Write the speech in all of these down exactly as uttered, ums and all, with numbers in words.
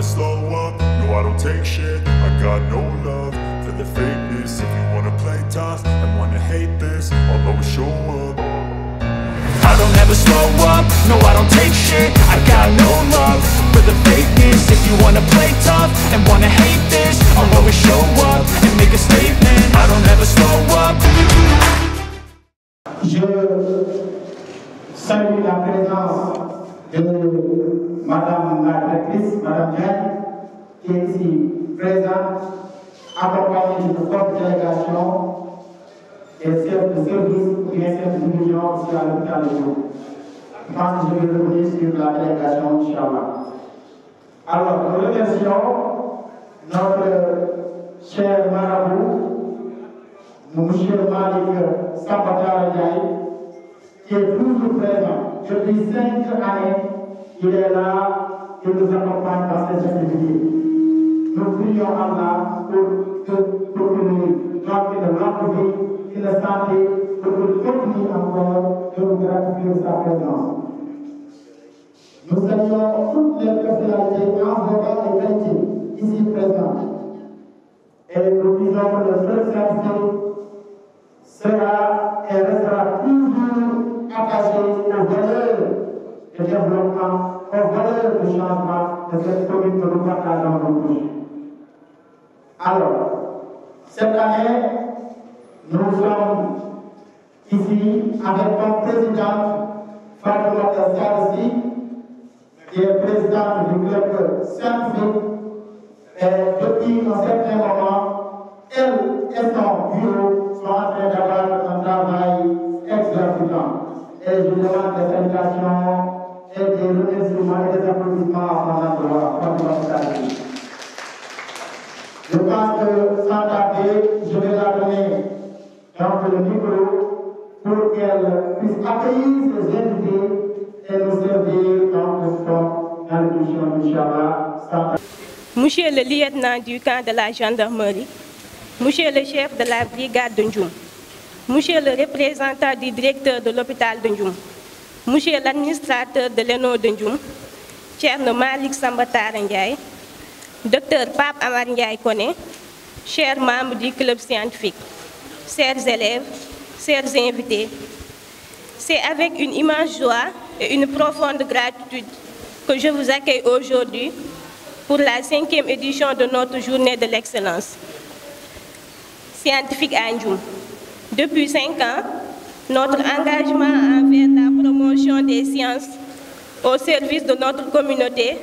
Slow up, no, I don't take shit. I got no love for the fakeness. If you wanna play tough and wanna hate this, I'll always show up. I don't ever slow up, no, I don't take shit. I got no love for the fakeness. If you wanna play tough and wanna hate this, I'll always show up and make a statement. I don't ever slow up. Je salue la présence de Madame la directrice, Madame Diagne, qui est ici présente, accompagnée d'une forte délégation des chefs de service ou bien chefs de division aussi à l'hôpital de Diop. Je pense que je vais revenir sur la délégation, Inch'Allah. Alors, nous remercions notre cher marabout, M. Malik Sambatara Ndiaye, qui est toujours présent depuis cinq années. Il est là, il nous accompagne dans ces activités. Nous prions Allah pour que pour qu'il nous donne une longue vie, une santé, pour qu'il continue encore de nous gratifier sa présence. Nous saluons toutes les personnalités en voix et qualité ici présentes. Et nous disons que le club scientifique sera et restera toujours attaché aux valeurs de développement, aux valeurs de changement de cette commune que nous partageons nos tous. Alors, cette année, nous sommes ici avec comme présidente Fatoumata Sadassi, qui est présidente du club scientifique. Et depuis un certain moment, elle et son bureau sont en train d'avoir un travail exorbitant. Et je demande des salutations et des remerciements et des applaudissements à son endroit, Fatoumata Sadassi. Je pense que sans tarder, je vais la donner donc le micro pour qu'elle puisse accueillir ses invités et nous servir donc de son allocution, Inch'Allah. Monsieur le lieutenant du camp de la gendarmerie, Monsieur le chef de la brigade de Ndjoum, Monsieur le représentant du directeur de l'hôpital de Ndjoum, Monsieur l'administrateur de l'ENO de Ndjoum, Thierno Malik Sambatara Ndiaye, Docteur Pape Amar Ndiaye Koné, chers membres du club scientifique, chers élèves, chers invités, c'est avec une immense joie et une profonde gratitude que je vous accueille aujourd'hui pour la cinquième édition de notre journée de l'excellence scientifique à Ndjoum. Depuis cinq ans, notre engagement envers la promotion des sciences au service de notre communauté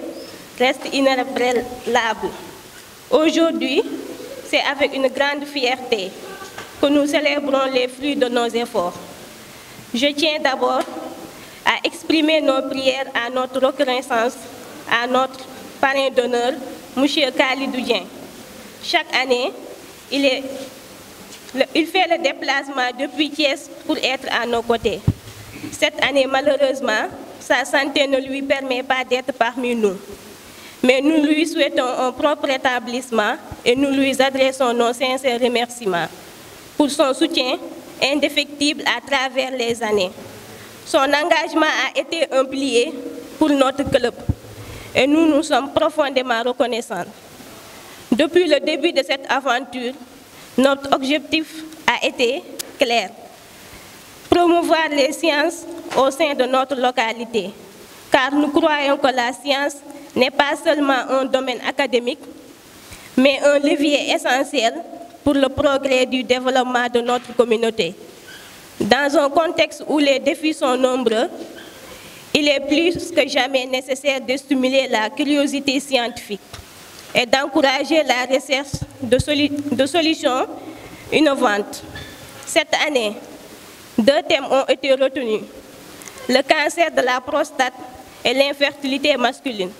reste inébranlable. Aujourd'hui, c'est avec une grande fierté que nous célébrons les fruits de nos efforts. Je tiens d'abord à exprimer nos prières à notre reconnaissance à notre parrain d'honneur, Monsieur Khalidou Dieng. Chaque année, il, est, il fait le déplacement depuis Thiès pour être à nos côtés. Cette année, malheureusement, sa santé ne lui permet pas d'être parmi nous. Mais nous lui souhaitons un propre rétablissement et nous lui adressons nos sincères remerciements pour son soutien indéfectible à travers les années. Son engagement a été un pilier pour notre club et nous nous sommes profondément reconnaissants. Depuis le début de cette aventure, notre objectif a été clair. Promouvoir les sciences au sein de notre localité, car nous croyons que la science n'est pas seulement un domaine académique, mais un levier essentiel pour le progrès du développement de notre communauté. Dans un contexte où les défis sont nombreux, il est plus que jamais nécessaire de stimuler la curiosité scientifique et d'encourager la recherche de, solu- de solutions innovantes. Cette année, deux thèmes ont été retenus, le cancer de la prostate et l'infertilité masculine.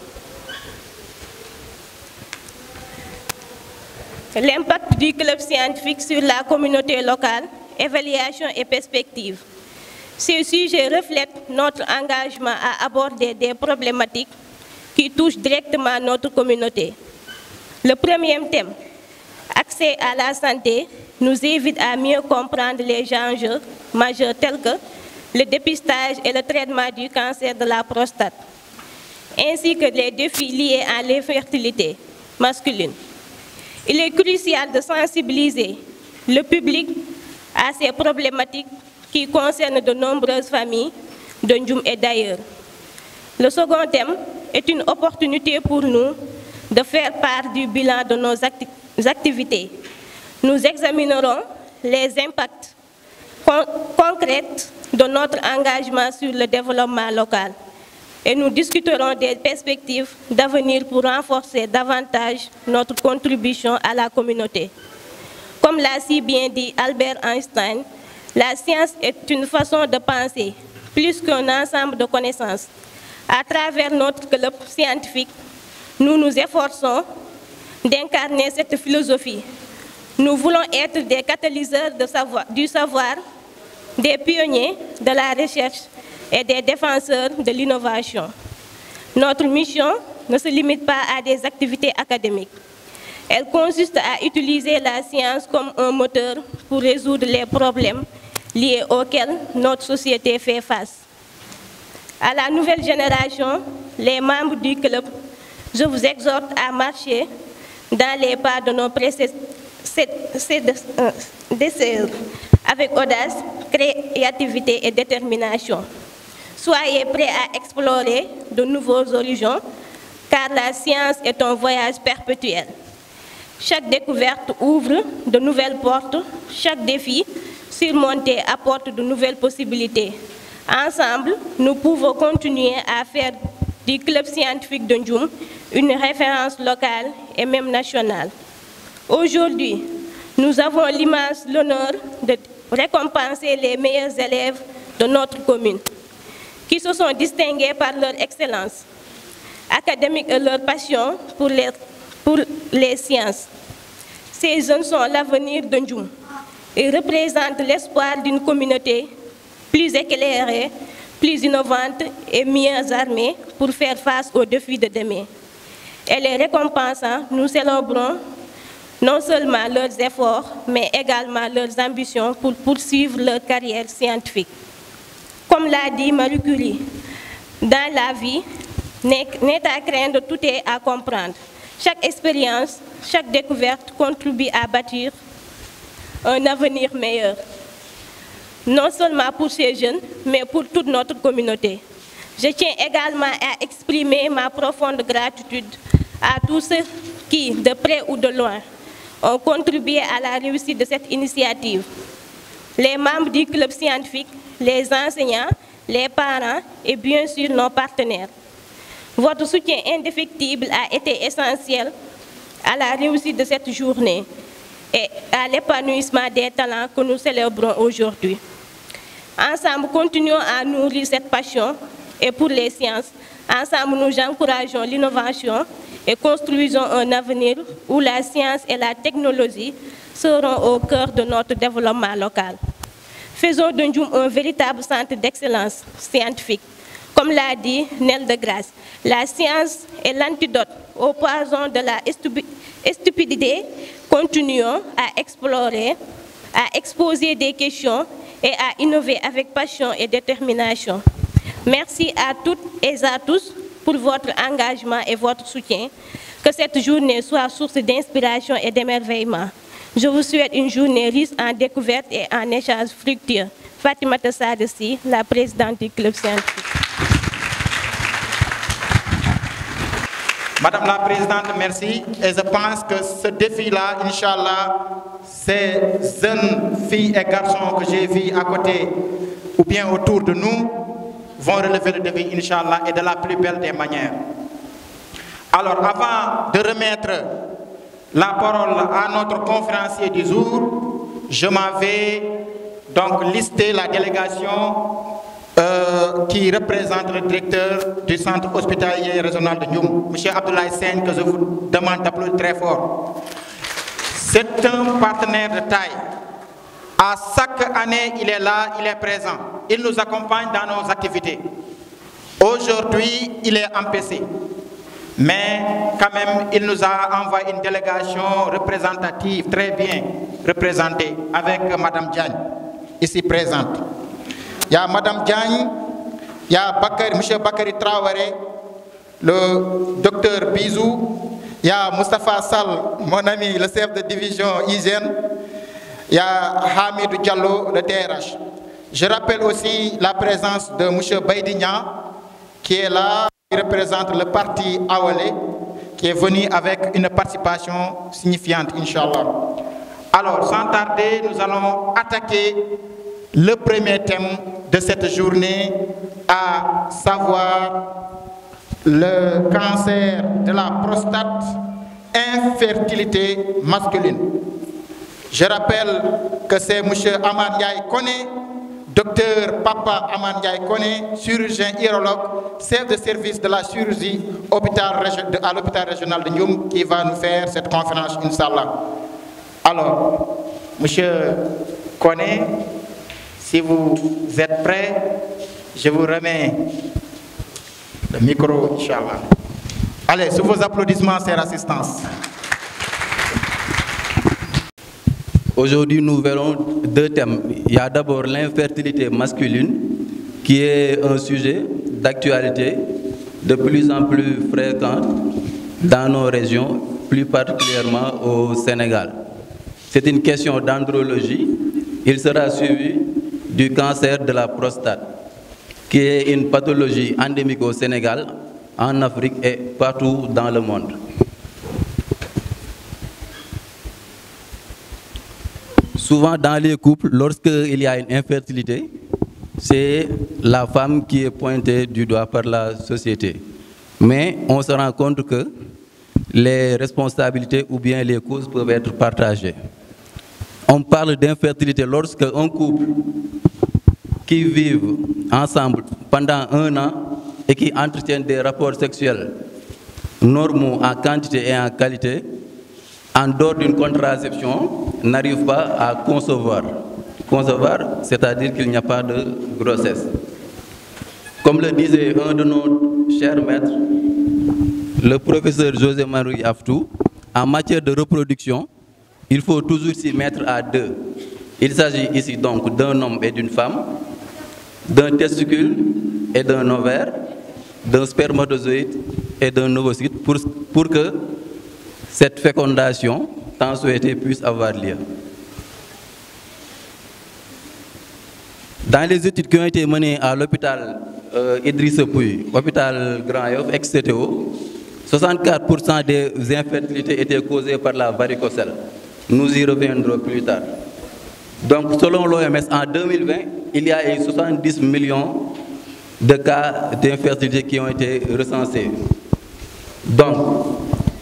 L'impact du club scientifique sur la communauté locale, évaluation et perspective. Ces sujets reflètent notre engagement à aborder des problématiques qui touchent directement notre communauté. Le premier thème, accès à la santé, nous invite à mieux comprendre les enjeux majeurs tels que le dépistage et le traitement du cancer de la prostate. ainsi que les défis liés à l'infertilité masculine. Il est crucial de sensibiliser le public à ces problématiques qui concernent de nombreuses familles de Ndjoum et d'ailleurs. Le second thème est une opportunité pour nous de faire part du bilan de nos acti- activités. Nous examinerons les impacts con- concrets de notre engagement sur le développement local et nous discuterons des perspectives d'avenir pour renforcer davantage notre contribution à la communauté. Comme l'a si bien dit Albert Einstein, la science est une façon de penser plus qu'un ensemble de connaissances. À travers notre club scientifique, nous nous efforçons d'incarner cette philosophie. Nous voulons être des catalyseurs de savoir, du savoir, des pionniers de la recherche et des défenseurs de l'innovation. Notre mission ne se limite pas à des activités académiques. Elle consiste à utiliser la science comme un moteur pour résoudre les problèmes liés auxquels notre société fait face. À la nouvelle génération, les membres du club, je vous exhorte à marcher dans les pas de nos prédécesseurs avec audace, créativité et détermination. Soyez prêts à explorer de nouveaux horizons, car la science est un voyage perpétuel. Chaque découverte ouvre de nouvelles portes, chaque défi surmonté apporte de nouvelles possibilités. Ensemble, nous pouvons continuer à faire du club scientifique de Ndjoum une référence locale et même nationale. Aujourd'hui, nous avons l'immense l'honneur de récompenser les meilleurs élèves de notre commune, qui se sont distingués par leur excellence académique et leur passion pour les, pour les sciences. Ces jeunes sont l'avenir de Ndjoum. Ils représentent l'espoir d'une communauté plus éclairée, plus innovante et mieux armée pour faire face aux défis de demain. Et les récompensants, nous célébrons non seulement leurs efforts, mais également leurs ambitions pour poursuivre leur carrière scientifique. Comme l'a dit Marie Curie, dans la vie, n'est n'est à craindre, tout est à comprendre. Chaque expérience, chaque découverte contribue à bâtir un avenir meilleur, non seulement pour ces jeunes, mais pour toute notre communauté. Je tiens également à exprimer ma profonde gratitude à tous ceux qui, de près ou de loin, ont contribué à la réussite de cette initiative. Les membres du club scientifique, les enseignants, les parents et bien sûr nos partenaires. Votre soutien indéfectible a été essentiel à la réussite de cette journée et à l'épanouissement des talents que nous célébrons aujourd'hui. Ensemble, continuons à nourrir cette passion et pour les sciences. Ensemble, nous encourageons l'innovation et construisons un avenir où la science et la technologie seront au cœur de notre développement local. Faisons de Ndjoum un véritable centre d'excellence scientifique. Comme l'a dit Nel de Grâce, la science est l'antidote au poison de la stupi- stupidité. Continuons à explorer, à exposer des questions et à innover avec passion et détermination. Merci à toutes et à tous pour votre engagement et votre soutien. Que cette journée soit source d'inspiration et d'émerveillement. Je vous souhaite une journée riche en découvertes et en échanges fructueux. Fatimata Sadessi, la présidente du club scientifique. Madame la Présidente, merci. Et je pense que ce défi-là, Inch'Allah, ces jeunes filles et garçons que j'ai vus à côté ou bien autour de nous vont relever le défi, Inch'Allah, et de la plus belle des manières. Alors, avant de remettre la parole à notre conférencier du jour, je m'en vais donc lister la délégation euh, qui représente le directeur du centre hospitalier régional de Ndjoum, M. Abdoulaye Sen, que je vous demande d'applaudir très fort. C'est un partenaire de taille. À chaque année, il est là, il est présent. Il nous accompagne dans nos activités. Aujourd'hui, il est empêché. Mais quand même, il nous a envoyé une délégation représentative, très bien représentée, avec Madame Diagne, ici présente. Il y a Madame Diagne, il y a Bakary, M. Bakary Traoré, le docteur Bizou, il y a Moustapha Sall, mon ami, le chef de division hygiène, il y a Hamidou Diallo, le D R H. Je rappelle aussi la présence de monsieur Baydi Niang, qui est là, qui représente le parti Awalé, qui est venu avec une participation signifiante, Inch'Allah. Alors, sans tarder, nous allons attaquer le premier thème de cette journée, à savoir le cancer de la prostate, infertilité masculine. Je rappelle que c'est monsieur Amar Ndiaye Koné, docteur Papa Amar Ndiaye Koné, chirurgien urologue, chef de service de la chirurgie hôpital régio-, de, à l'hôpital régional de Ndioum, qui va nous faire cette conférence, Inch'Allah. Alors, monsieur Koné, si vous êtes prêt, je vous remets le micro, Inch'Allah. Allez, sous vos applaudissements, chère assistance. Aujourd'hui, nous verrons deux thèmes. Il y a d'abord l'infertilité masculine, qui est un sujet d'actualité de plus en plus fréquent dans nos régions, plus particulièrement au Sénégal. C'est une question d'andrologie. Il sera suivi du cancer de la prostate, qui est une pathologie endémique au Sénégal, en Afrique et partout dans le monde. Souvent dans les couples, lorsqu'il y a une infertilité, c'est la femme qui est pointée du doigt par la société. Mais on se rend compte que les responsabilités ou bien les causes peuvent être partagées. On parle d'infertilité lorsque un couple qui vivent ensemble pendant un an et qui entretiennent des rapports sexuels normaux en quantité et en qualité, en dehors d'une contraception, n'arrive pas à concevoir. Concevoir, c'est-à-dire qu'il n'y a pas de grossesse. Comme le disait un de nos chers maîtres, le professeur José Marie Aftou, en matière de reproduction, il faut toujours s'y mettre à deux. Il s'agit ici donc d'un homme et d'une femme, d'un testicule et d'un ovaire, d'un spermatozoïde et d'un ovocyte pour, pour que cette fécondation tant souhaitée puisse avoir lieu. Dans les études qui ont été menées à l'hôpital euh, Idrissa Pouye, hôpital Grand Yoff, ex-C T O, soixante-quatre pour cent des infertilités étaient causées par la varicocèle. Nous y reviendrons plus tard. Donc, selon l'O M S, en deux mille vingt, il y a eu soixante-dix millions de cas d'infertilité qui ont été recensés. Donc,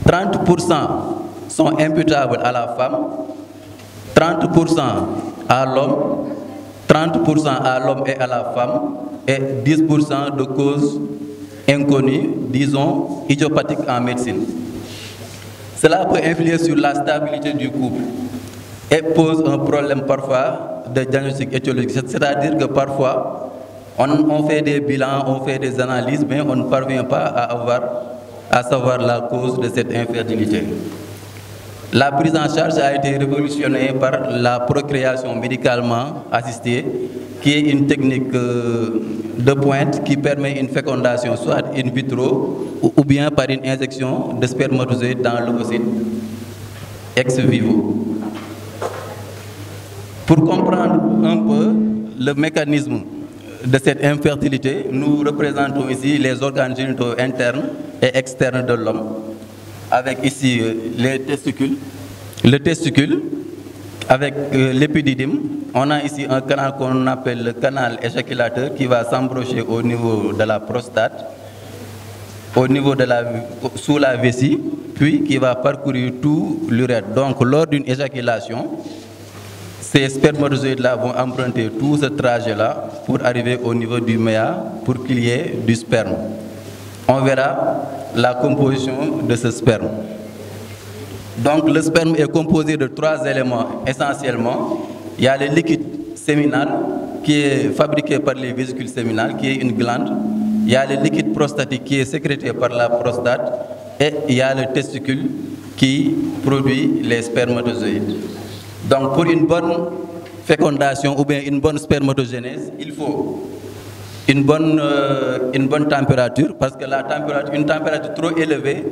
trente pour cent sont imputables à la femme, trente pour cent à l'homme, trente pour cent à l'homme et à la femme, et dix pour cent de causes inconnues, disons, idiopathiques en médecine. Cela peut influer sur la stabilité du couple et pose un problème parfois de diagnostic étiologique. C'est-à-dire que parfois, on, on fait des bilans, on fait des analyses, mais on ne parvient pas à avoir, à savoir la cause de cette infertilité. La prise en charge a été révolutionnée par la procréation médicalement assistée, qui est une technique euh, de pointe qui permet une fécondation soit in vitro ou, ou bien par une injection de spermatozoïdes dans l'ovocyte ex vivo. Pour comprendre un peu le mécanisme de cette infertilité, nous représentons ici les organes génitaux internes et externes de l'homme, avec ici euh, les testicules, le testicule, avec euh, l'épididyme. On a ici un canal qu'on appelle le canal éjaculateur qui va s'embrocher au niveau de la prostate, au niveau de la, sous la vessie, puis qui va parcourir tout l'urètre. Donc, lors d'une éjaculation, ces spermatozoïdes-là vont emprunter tout ce trajet-là pour arriver au niveau du méa, pour qu'il y ait du sperme. On verra la composition de ce sperme. Donc, le sperme est composé de trois éléments essentiellement. Il y a le liquide séminal qui est fabriqué par les vésicules séminales, qui est une glande. Il y a le liquide prostatique qui est sécrété par la prostate. Et il y a le testicule qui produit les spermatozoïdes. Donc, pour une bonne fécondation ou bien une bonne spermatogénèse, il faut Une bonne, euh, une bonne température, parce que la température, une température trop élevée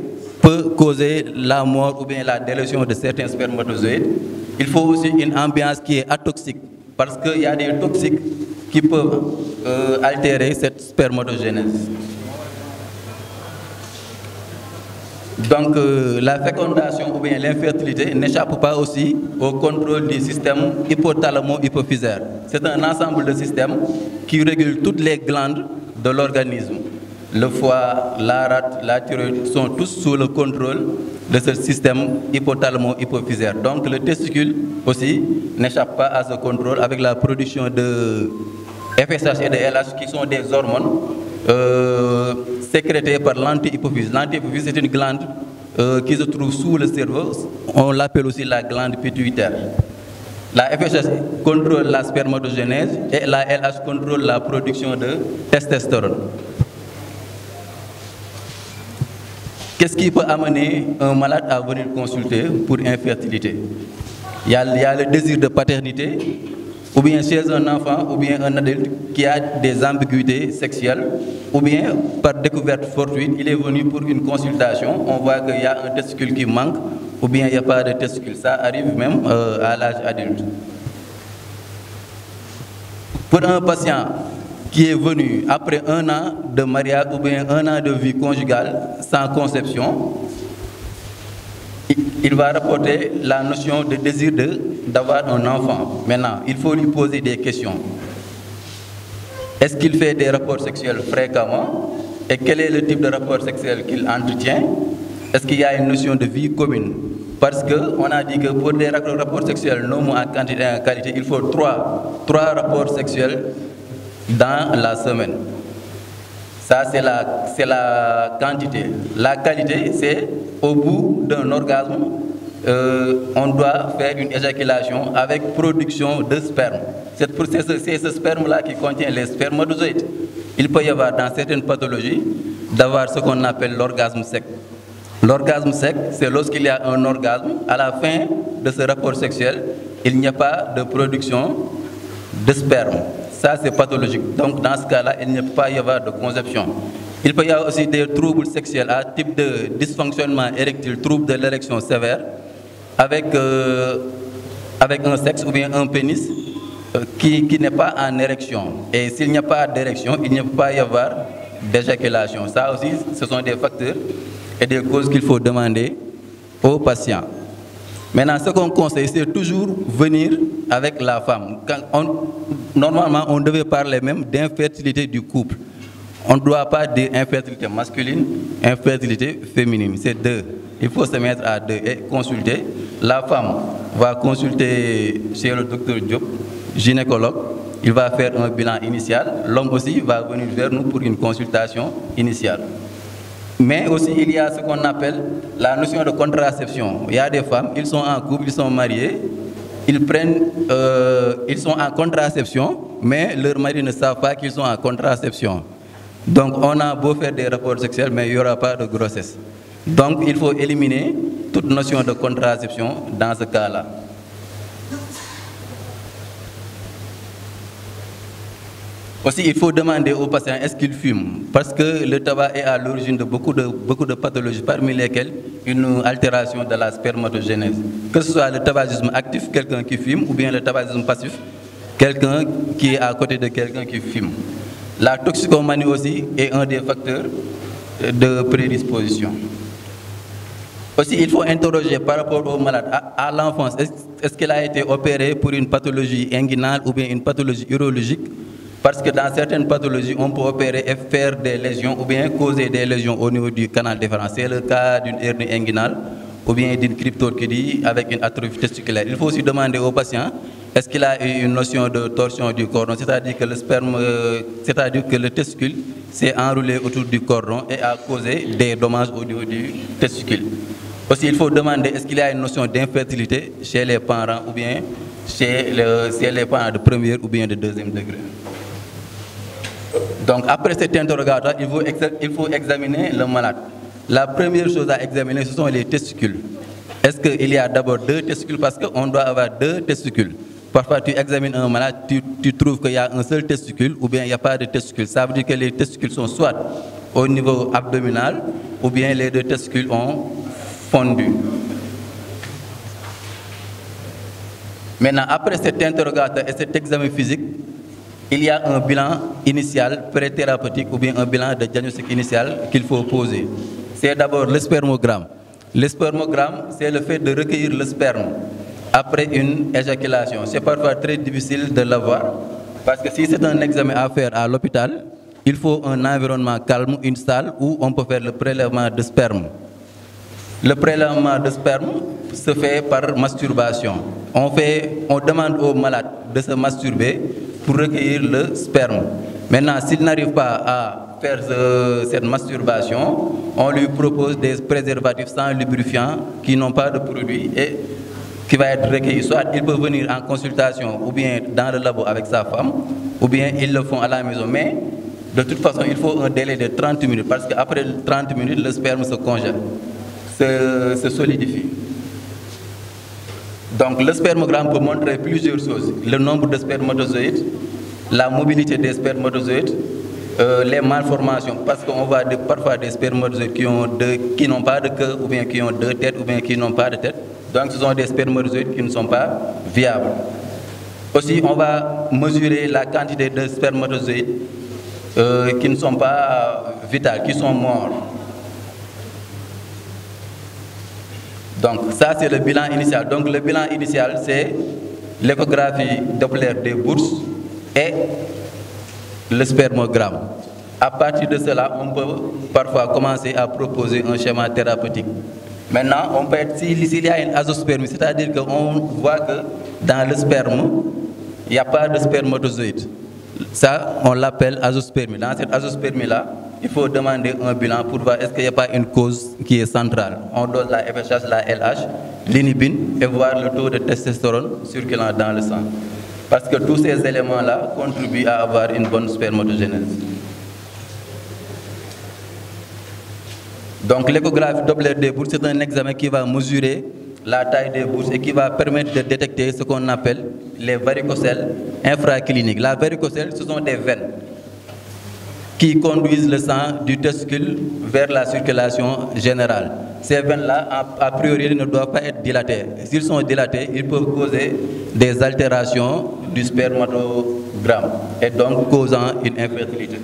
peut causer la mort ou bien la délétion de certains spermatozoïdes. Il faut aussi une ambiance qui est atoxique, parce qu'il y a des toxiques qui peuvent, euh, altérer cette spermatogenèse. Donc, euh, la fécondation ou bien l'infertilité n'échappe pas aussi au contrôle du système hypothalamo-hypophysaire. C'est un ensemble de systèmes qui régule toutes les glandes de l'organisme. Le foie, la rate, la thyroïde sont tous sous le contrôle de ce système hypothalamo-hypophysaire. Donc, le testicule aussi n'échappe pas à ce contrôle avec la production de F S H et de L H, qui sont des hormones, euh, sécrétées par l'antihypophyse. L'antihypophyse, c'est une glande, euh, qui se trouve sous le cerveau. On l'appelle aussi la glande pituitaire. La F S H contrôle la spermatogenèse et la L H contrôle la production de testostérone. Qu'est-ce qui peut amener un malade à venir consulter pour infertilité ? Il y a, il y a le désir de paternité, ou bien chez un enfant, ou bien un adulte qui a des ambiguïtés sexuelles, ou bien par découverte fortuite, il est venu pour une consultation, on voit qu'il y a un testicule qui manque, ou bien il n'y a pas de testicule. Ça arrive même, euh, à l'âge adulte. Pour un patient qui est venu après un an de mariage ou bien un an de vie conjugale sans conception, il, il va rapporter la notion de désir de, d'avoir un enfant. Maintenant, il faut lui poser des questions. Est-ce qu'il fait des rapports sexuels fréquemment ? Et quel est le type de rapport sexuel qu'il entretient ? Est-ce qu'il y a une notion de vie commune ? Parce que on a dit que pour des ra-, rapports sexuels normaux en quantité et en qualité, il faut trois, trois rapports sexuels dans la semaine. Ça, c'est la, c'est la quantité. La qualité, c'est au bout d'un orgasme, euh, on doit faire une éjaculation avec production de sperme. C'est pour, c'est ce, c'est ce sperme-là qui contient les spermatozoïdes. Il peut y avoir dans certaines pathologies d'avoir ce qu'on appelle l'orgasme sec. L'orgasme sec, c'est lorsqu'il y a un orgasme, à la fin de ce rapport sexuel, il n'y a pas de production de sperme. Ça, c'est pathologique. Donc, dans ce cas-là, il ne peut pas y avoir de conception. Il peut y avoir aussi des troubles sexuels à type de dysfonctionnement érectile, trouble de l'érection sévère, avec, euh, avec un sexe ou bien un pénis, euh, qui, qui n'est pas en érection. Et s'il n'y a pas d'érection, il ne peut pas y avoir d'éjaculation. Ça aussi, ce sont des facteurs et des causes qu'il faut demander aux patients. Maintenant, ce qu'on conseille, c'est toujours venir avec la femme. Quand on, normalement, on devait parler même d'infertilité du couple. On ne doit pas dire infertilité masculine, infertilité féminine. C'est deux. Il faut se mettre à deux et consulter. La femme va consulter chez le docteur Diop, gynécologue. Il va faire un bilan initial. L'homme aussi va venir vers nous pour une consultation initiale. Mais aussi, il y a ce qu'on appelle la notion de contraception. Il y a des femmes, ils sont en couple, ils sont mariés, ils prennent, euh, ils sont en contraception, mais leur mari ne savent pas qu'ils sont en contraception. Donc, on a beau faire des rapports sexuels, mais il n'y aura pas de grossesse. Donc, il faut éliminer toute notion de contraception dans ce cas-là. Aussi, il faut demander aux patients est-ce qu'ils fument, parce que le tabac est à l'origine de beaucoup de, beaucoup de pathologies, parmi lesquelles une altération de la spermatogenèse. Que ce soit le tabagisme actif, quelqu'un qui fume, ou bien le tabagisme passif, quelqu'un qui est à côté de quelqu'un qui fume. La toxicomanie aussi est un des facteurs de prédisposition. Aussi, il faut interroger par rapport au malade, à, à l'enfance, est-ce, est-ce qu'il a été opéré pour une pathologie inguinale ou bien une pathologie urologique ? Parce que dans certaines pathologies, on peut opérer et faire des lésions ou bien causer des lésions au niveau du canal déférent. C'est le cas d'une hernie inguinale ou bien d'une cryptorchidie avec une atrophie testiculaire. Il faut aussi demander au patient est-ce qu'il a eu une notion de torsion du cordon, c'est-à-dire que le sperme, euh, c'est-à-dire que le testicule s'est enroulé autour du cordon et a causé des dommages au niveau du testicule. Aussi, il faut demander est-ce qu'il y a une notion d'infertilité chez les parents ou bien chez, le, chez les parents de premier ou bien de deuxième degré. Donc, après cet interrogatoire, il faut, exa- il faut examiner le malade. La première chose à examiner, ce sont les testicules. Est-ce qu'il y a d'abord deux testicules ? Parce qu'on doit avoir deux testicules. Parfois, tu examines un malade, tu, tu trouves qu'il y a un seul testicule ou bien il n'y a pas de testicule. Ça veut dire que les testicules sont soit au niveau abdominal ou bien les deux testicules ont fondu. Maintenant, après cet interrogatoire et cet examen physique, il y a un bilan initial préthérapeutique ou bien un bilan de diagnostic initial qu'il faut poser. C'est d'abord le spermogramme. Le spermogramme, c'est le fait de recueillir le sperme après une éjaculation. C'est parfois très difficile de l'avoir parce que si c'est un examen à faire à l'hôpital, il faut un environnement calme, une salle où on peut faire le prélèvement de sperme. Le prélèvement de sperme se fait par masturbation. On fait, on demande au malade de se masturber pour recueillir le sperme. Maintenant, s'il n'arrive pas à faire ce- cette masturbation, on lui propose des préservatifs sans lubrifiant qui n'ont pas de produit et qui va être recueilli. Soit il peut venir en consultation ou bien dans le labo avec sa femme, ou bien ils le font à la maison. Mais de toute façon, il faut un délai de trente minutes parce qu'après trente minutes, le sperme se congèle, se, se solidifie. Donc le spermogramme peut montrer plusieurs choses. Le nombre de spermatozoïdes, la mobilité des spermatozoïdes, euh, les malformations, parce qu'on voit de- parfois des spermatozoïdes qui ont deux, qui n'ont pas de queue, ou bien qui ont deux têtes, ou bien qui n'ont pas de tête. Donc ce sont des spermatozoïdes qui ne sont pas viables. Aussi, on va mesurer la quantité de spermatozoïdes euh, qui ne sont pas vitales, qui sont morts. Donc ça, c'est le bilan initial. Donc le bilan initial, c'est l'échographie Doppler des bourses et le spermogramme. À partir de cela, on peut parfois commencer à proposer un schéma thérapeutique. Maintenant, on peut être, s'il s'il y a une azoospermie, c'est-à-dire qu'on voit que dans le sperme, il n'y a pas de spermatozoïde. Ça, on l'appelle azoospermie. Dans cette azoospermie-là, il faut demander un bilan pour voir est-ce qu'il n'y a pas une cause qui est centrale. On dose la F S H, la L H, l'inhibine et voir le taux de testostérone circulant dans le sang. Parce que tous ces éléments-là contribuent à avoir une bonne spermatogénèse. Donc l'échographie Doppler des bourses, c'est un examen qui va mesurer la taille des bourses et qui va permettre de détecter ce qu'on appelle les varicocèles infracliniques. La varicocèle, ce sont des veines qui conduisent le sang du testicule vers la circulation générale. Ces veines-là, a, a priori, ne doivent pas être dilatées. S'ils sont dilatés, ils peuvent causer des altérations du spermatogramme et donc causant une infertilité.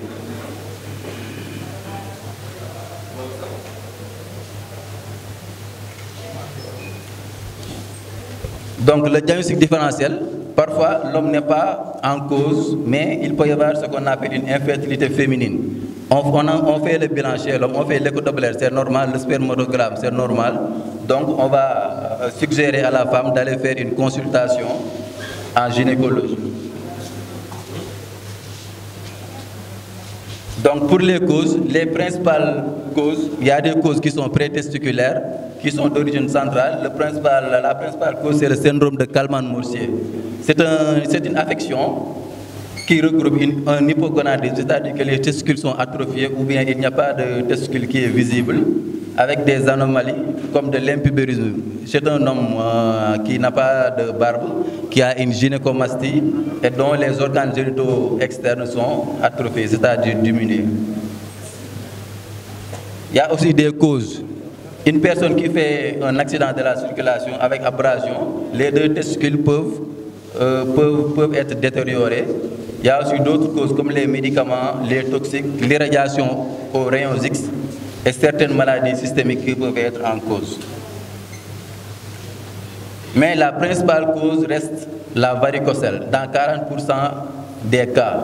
Donc le diagnostic différentiel, parfois l'homme n'est pas en cause, mais il peut y avoir ce qu'on appelle une infertilité féminine. On, on a- on fait le bilan chez l'homme, on fait l'écho Doppler, c'est normal, le spermatogramme, c'est normal. Donc on va euh, suggérer à la femme d'aller faire une consultation en gynécologie. Donc pour les causes, les principales causes, il y a des causes qui sont prétesticulaires, qui sont d'origine centrale. Le principal- la principale cause, c'est le syndrome de Kallmann-Mortier. C'est un- c'est une affection qui regroupe une- un hypogonadisme, c'est-à-dire que les testicules sont atrophiés ou bien il n'y a pas de testicule qui est visible, avec des anomalies comme de l'impubérisme. C'est un homme euh, qui n'a pas de barbe, qui a une gynécomastie et dont les organes génitaux externes sont atrophiés, c'est-à-dire diminués. Il y a aussi des causes. Une personne qui fait un accident de la circulation avec abrasion, les deux testicules peuvent, euh, peuvent, peuvent être détériorés. Il y a aussi d'autres causes comme les médicaments, les toxiques, l'irradiation aux rayons X et certaines maladies systémiques qui peuvent être en cause. Mais la principale cause reste la varicocèle dans quarante pour cent des cas.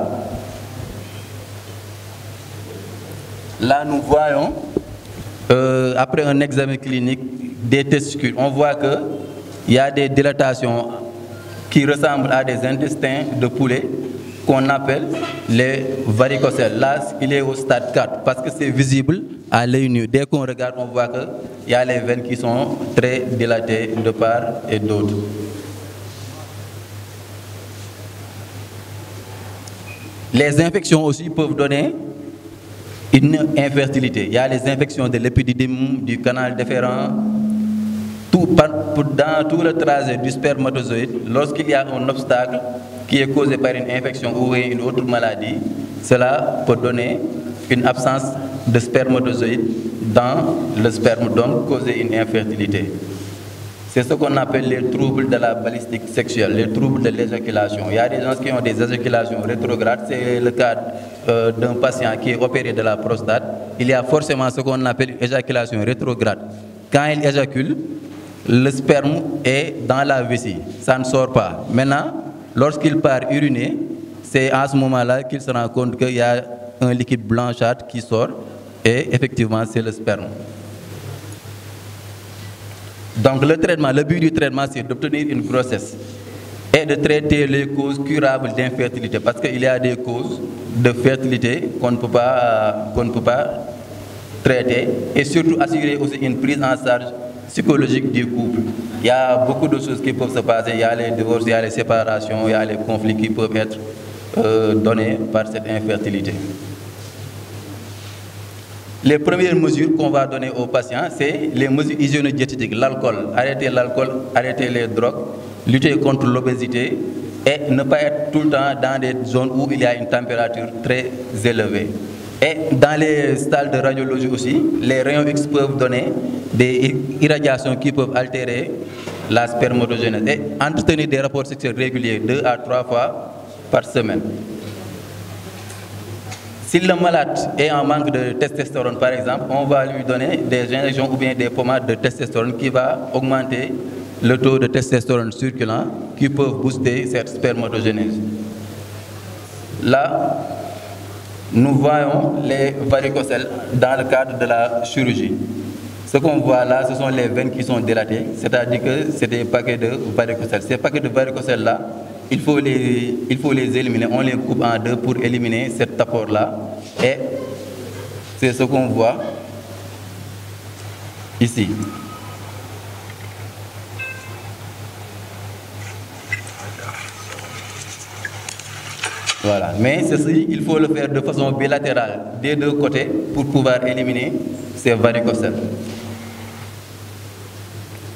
Là, nous voyons, euh, après un examen clinique des testicules, on voit que il y a des dilatations qui ressemblent à des intestins de poulet qu'on appelle les varicocèles. Là, il est au stade quatre parce que c'est visible à l'œil nu. Dès qu'on regarde, on voit qu'il y a les veines qui sont très dilatées de part et d'autre. Les infections aussi peuvent donner une infertilité. Il y a les infections de l'épididyme, du canal déférent, tout par- Dans tout le trajet du spermatozoïde, lorsqu'il y a un obstacle qui est causé par une infection ou une autre maladie, cela peut donner une absence de spermatozoïde dans le sperme, donc causer une infertilité. C'est ce qu'on appelle les troubles de la balistique sexuelle, les troubles de l'éjaculation. Il y a des gens qui ont des éjaculations rétrogrades. C'est le cas euh, d'un patient qui est opéré de la prostate. Il y a forcément ce qu'on appelle une éjaculation rétrograde. Quand il éjacule, le sperme est dans la vessie. Ça ne sort pas. Maintenant, lorsqu'il part uriner, c'est à ce moment-là qu'il se rend compte qu'il y a un liquide blanchâtre qui sort et effectivement, c'est le sperme. Donc le traitement, le but du traitement, c'est d'obtenir une grossesse et de traiter les causes curables d'infertilité, parce qu'il y a des causes de fertilité qu'on ne peut pas, qu'on ne peut pas traiter, et surtout assurer aussi une prise en charge psychologique du couple. Il y a beaucoup de choses qui peuvent se passer, il y a les divorces, il y a les séparations, il y a les conflits qui peuvent être euh, donnés par cette infertilité. Les premières mesures qu'on va donner aux patients, c'est les mesures hygiéno-diététiques, l'alcool, arrêter l'alcool, arrêter les drogues, lutter contre l'obésité et ne pas être tout le temps dans des zones où il y a une température très élevée. Et dans les salles de radiologie aussi, les rayons X peuvent donner des irradiations qui peuvent altérer la spermatogenèse et entretenir des rapports sexuels réguliers deux à trois fois par semaine. Si le malade est en manque de testostérone, par exemple, on va lui donner des injections ou bien des pommades de testostérone qui va augmenter le taux de testostérone circulant qui peuvent booster cette spermatogenèse. Là, nous voyons les varicocèles dans le cadre de la chirurgie. Ce qu'on voit là, ce sont les veines qui sont dilatées, c'est-à-dire que c'est des paquets de varicocèles. Ces paquets de varicocèles-là, il faut les, il faut les éliminer. On les coupe en deux pour éliminer cet apport-là. Et c'est ce qu'on voit ici. Voilà. Mais ceci, il faut le faire de façon bilatérale, des deux côtés, pour pouvoir éliminer ces varicocèles.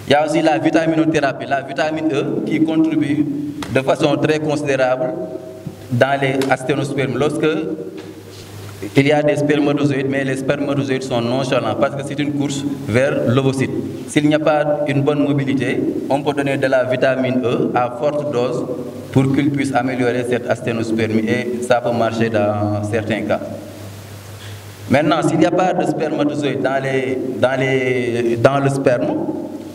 Il y a aussi la vitaminothérapie, la vitamine E, qui contribue de façon très considérable dans les asténospermies. Lorsque il y a des spermatozoïdes, mais les spermatozoïdes sont nonchalants parce que c'est une course vers l'ovocyte. S'il n'y a pas une bonne mobilité, on peut donner de la vitamine E à forte dose pour qu'il puisse améliorer cette asténospermie et ça peut marcher dans certains cas. Maintenant, s'il n'y a pas de spermatozoïde dans, les, dans, les, dans le sperme,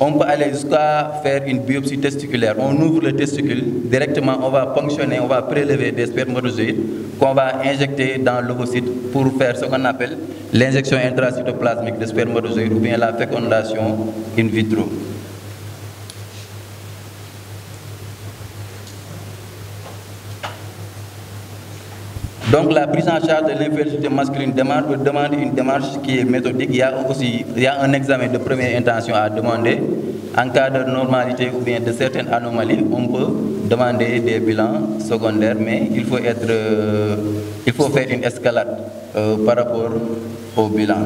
on peut aller jusqu'à faire une biopsie testiculaire. On ouvre le testicule, directement on va ponctionner, on va prélever des spermatozoïdes qu'on va injecter dans l'ovocyte pour faire ce qu'on appelle l'injection intracytoplasmique de spermatozoïdes ou bien la fécondation in vitro. Donc la prise en charge de l'infertilité masculine demande, demande une démarche qui est méthodique. Il y a aussi il y a un examen de première intention à demander. En cas de normalité ou bien de certaines anomalies, on peut demander des bilans secondaires, mais il faut, être, euh, il faut faire une escalade euh, par rapport au bilan.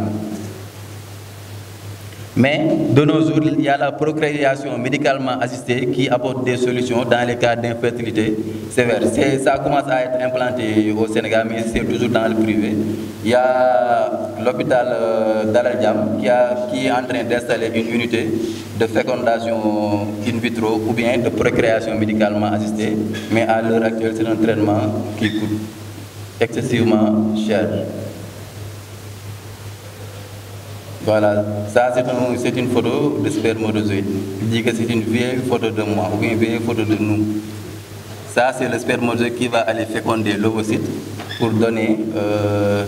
Mais de nos jours, il y a la procréation médicalement assistée qui apporte des solutions dans les cas d'infertilité sévère. Ça commence à être implanté au Sénégal, mais c'est toujours dans le privé. Il y a l'hôpital euh, Dalal Jamm qui, a, qui est en train d'installer une unité de fécondation in vitro ou bien de procréation médicalement assistée, mais à l'heure actuelle, c'est un traitement qui coûte excessivement cher. Voilà, ça c'est un, une photo de spermatozoïde. Il dit que c'est une vieille photo de moi ou une vieille photo de nous. Ça c'est le spermatozoïde qui va aller féconder l'ovocyte pour donner euh,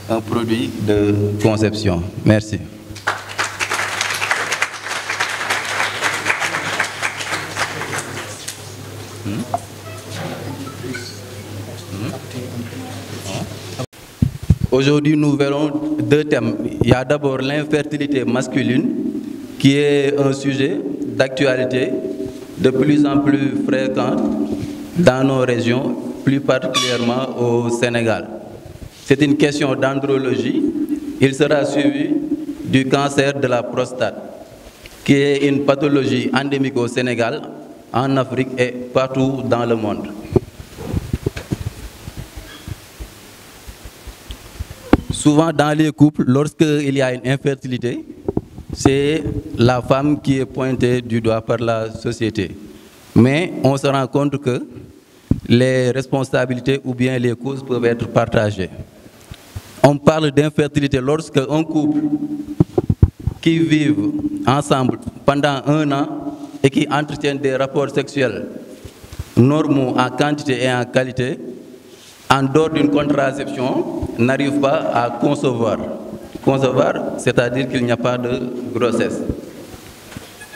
un produit de conception. Merci. Aujourd'hui, nous verrons deux thèmes. Il y a d'abord l'infertilité masculine, qui est un sujet d'actualité de plus en plus fréquent dans nos régions, plus particulièrement au Sénégal. C'est une question d'andrologie. Il sera suivi du cancer de la prostate. qui est une pathologie endémique au Sénégal, en Afrique et partout dans le monde. Souvent dans les couples, lorsqu'il y a une infertilité, c'est la femme qui est pointée du doigt par la société. Mais on se rend compte que les responsabilités ou bien les causes peuvent être partagées. On parle d'infertilité lorsque un couple qui vivent ensemble pendant un an et qui entretiennent des rapports sexuels normaux en quantité et en qualité, en dehors d'une contraception, n'arrivent pas à concevoir. Concevoir, c'est-à-dire qu'il n'y a pas de grossesse.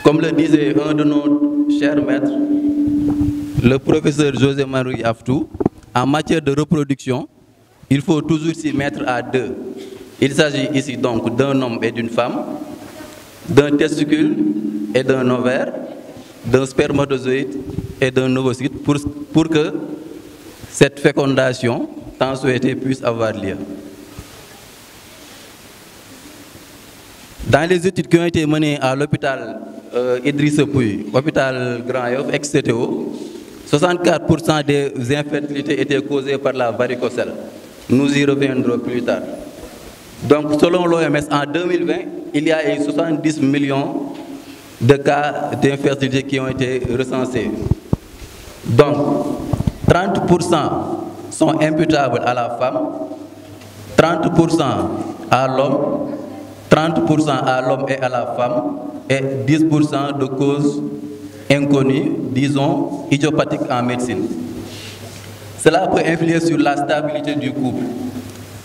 Comme le disait un de nos chers maîtres, le professeur José Marie Aftou, en matière de reproduction, il faut toujours s'y mettre à deux. Il s'agit ici donc d'un homme et d'une femme, d'un testicule et d'un ovaire, d'un spermatozoïde et d'un ovocyte pour, pour que cette fécondation tant souhaitée puisse avoir lieu. Dans les études qui ont été menées à l'hôpital euh, Idrissa Pouye, hôpital Grand Yoff, ex-C T O, soixante-quatre pour cent des infertilités étaient causées par la varicocèle. Nous y reviendrons plus tard. Donc, selon l'O M S, en deux mille vingt, il y a eu soixante-dix millions de cas d'infertilité qui ont été recensés. Donc, trente pour cent sont imputables à la femme, trente pour cent à l'homme, trente pour cent à l'homme et à la femme, et dix pour cent de causes inconnues, disons, idiopathiques en médecine. Cela peut influer sur la stabilité du couple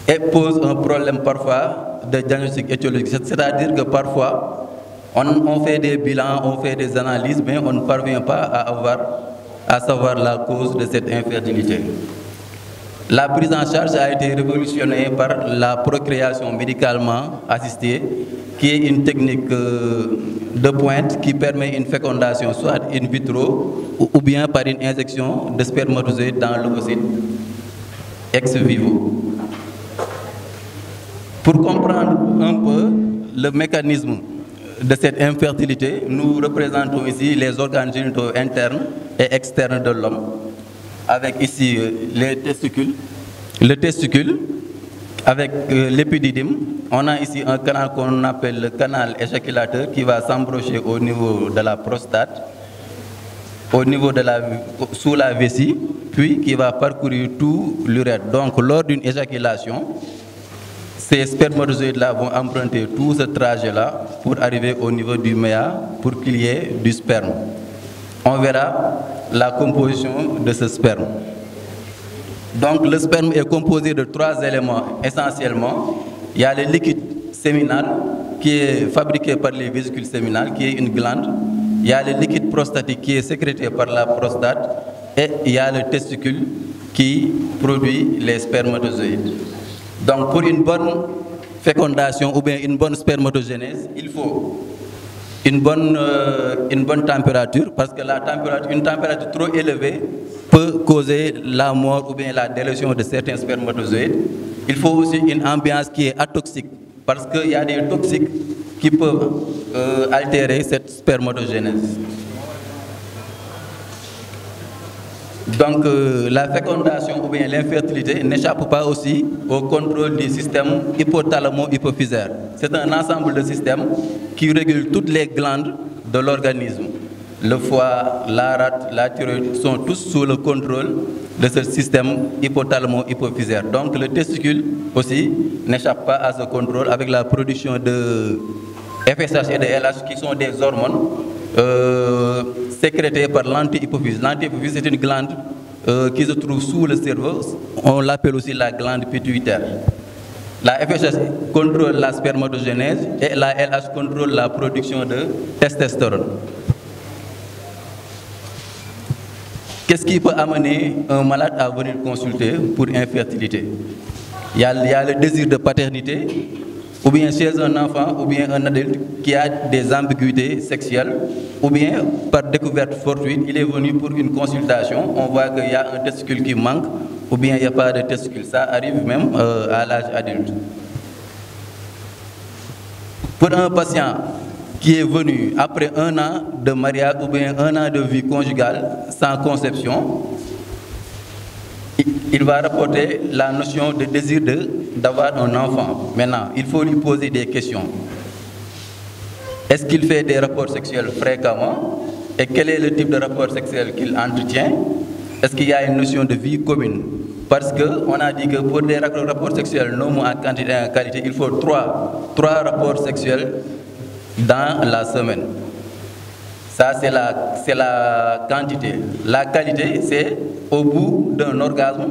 et pose un problème parfois de diagnostic étiologique, c'est-à-dire que parfois, on, on fait des bilans, on fait des analyses, mais on ne parvient pas à avoir, à savoir la cause de cette infertilité. La prise en charge a été révolutionnée par la procréation médicalement assistée, qui est une technique euh, de pointe qui permet une fécondation soit in vitro ou, ou bien par une injection de spermatozoïde dans l'ovocyte ex vivo. Pour comprendre un peu le mécanisme de cette infertilité, nous représentons ici les organes génitaux internes et externes de l'homme, avec ici euh, les testicules, le testicule, avec euh, l'épididyme. On a ici un canal qu'on appelle le canal éjaculateur qui va s'embrocher au niveau de la prostate, au niveau de la, sous la vessie, puis qui va parcourir tout l'urètre. Donc, lors d'une éjaculation, ces spermatozoïdes-là vont emprunter tout ce trajet-là pour arriver au niveau du méa pour qu'il y ait du sperme. On verra la composition de ce sperme. Donc le sperme est composé de trois éléments essentiellement. Il y a le liquide séminal qui est fabriqué par les vésicules séminales, qui est une glande. Il y a le liquide prostatique qui est sécrété par la prostate. Et il y a le testicule qui produit les spermatozoïdes. Donc pour une bonne fécondation ou bien une bonne spermatogénèse, il faut une bonne, euh, une bonne température, parce que la température, une température trop élevée peut causer la mort ou bien la délétion de certains spermatozoïdes. Il faut aussi une ambiance qui est atoxique, parce qu'il y a des toxiques qui peuvent euh, altérer cette spermatogénèse. Donc euh, la fécondation ou bien l'infertilité n'échappe pas aussi au contrôle du système hypothalamo-hypophysaire. C'est un ensemble de systèmes qui régule toutes les glandes de l'organisme. Le foie, la rate, la thyroïde sont tous sous le contrôle de ce système hypothalamo-hypophysaire. Donc le testicule aussi n'échappe pas à ce contrôle avec la production de F S H et de L H qui sont des hormones euh, sécrétées par l'antihypophyse. L'antihypophyse est une glande euh, qui se trouve sous le cerveau. On l'appelle aussi la glande pituitaire. La F S H contrôle la spermatogénèse et la L H contrôle la production de testostérone. Qu'est-ce qui peut amener un malade à venir consulter pour infertilité ? Il y, a, il y a le désir de paternité, ou bien chez un enfant, ou bien un adulte qui a des ambiguïtés sexuelles, ou bien par découverte fortuite, il est venu pour une consultation, on voit qu'il y a un testicule qui manque, ou bien il n'y a pas de testicule. Ça arrive même euh, à l'âge adulte. Pour un patient qui est venu après un an de mariage ou bien un an de vie conjugale sans conception, il va rapporter la notion de désir de, d'avoir un enfant. Maintenant, il faut lui poser des questions. Est-ce qu'il fait des rapports sexuels fréquemment? Et quel est le type de rapport sexuel qu'il entretient? Est-ce qu'il y a une notion de vie commune? Parce que on a dit que pour des rapports sexuels normaux en quantité et en qualité, il faut trois, trois rapports sexuels dans la semaine. Ça, c'est la, c'est la quantité. La qualité, c'est au bout d'un orgasme,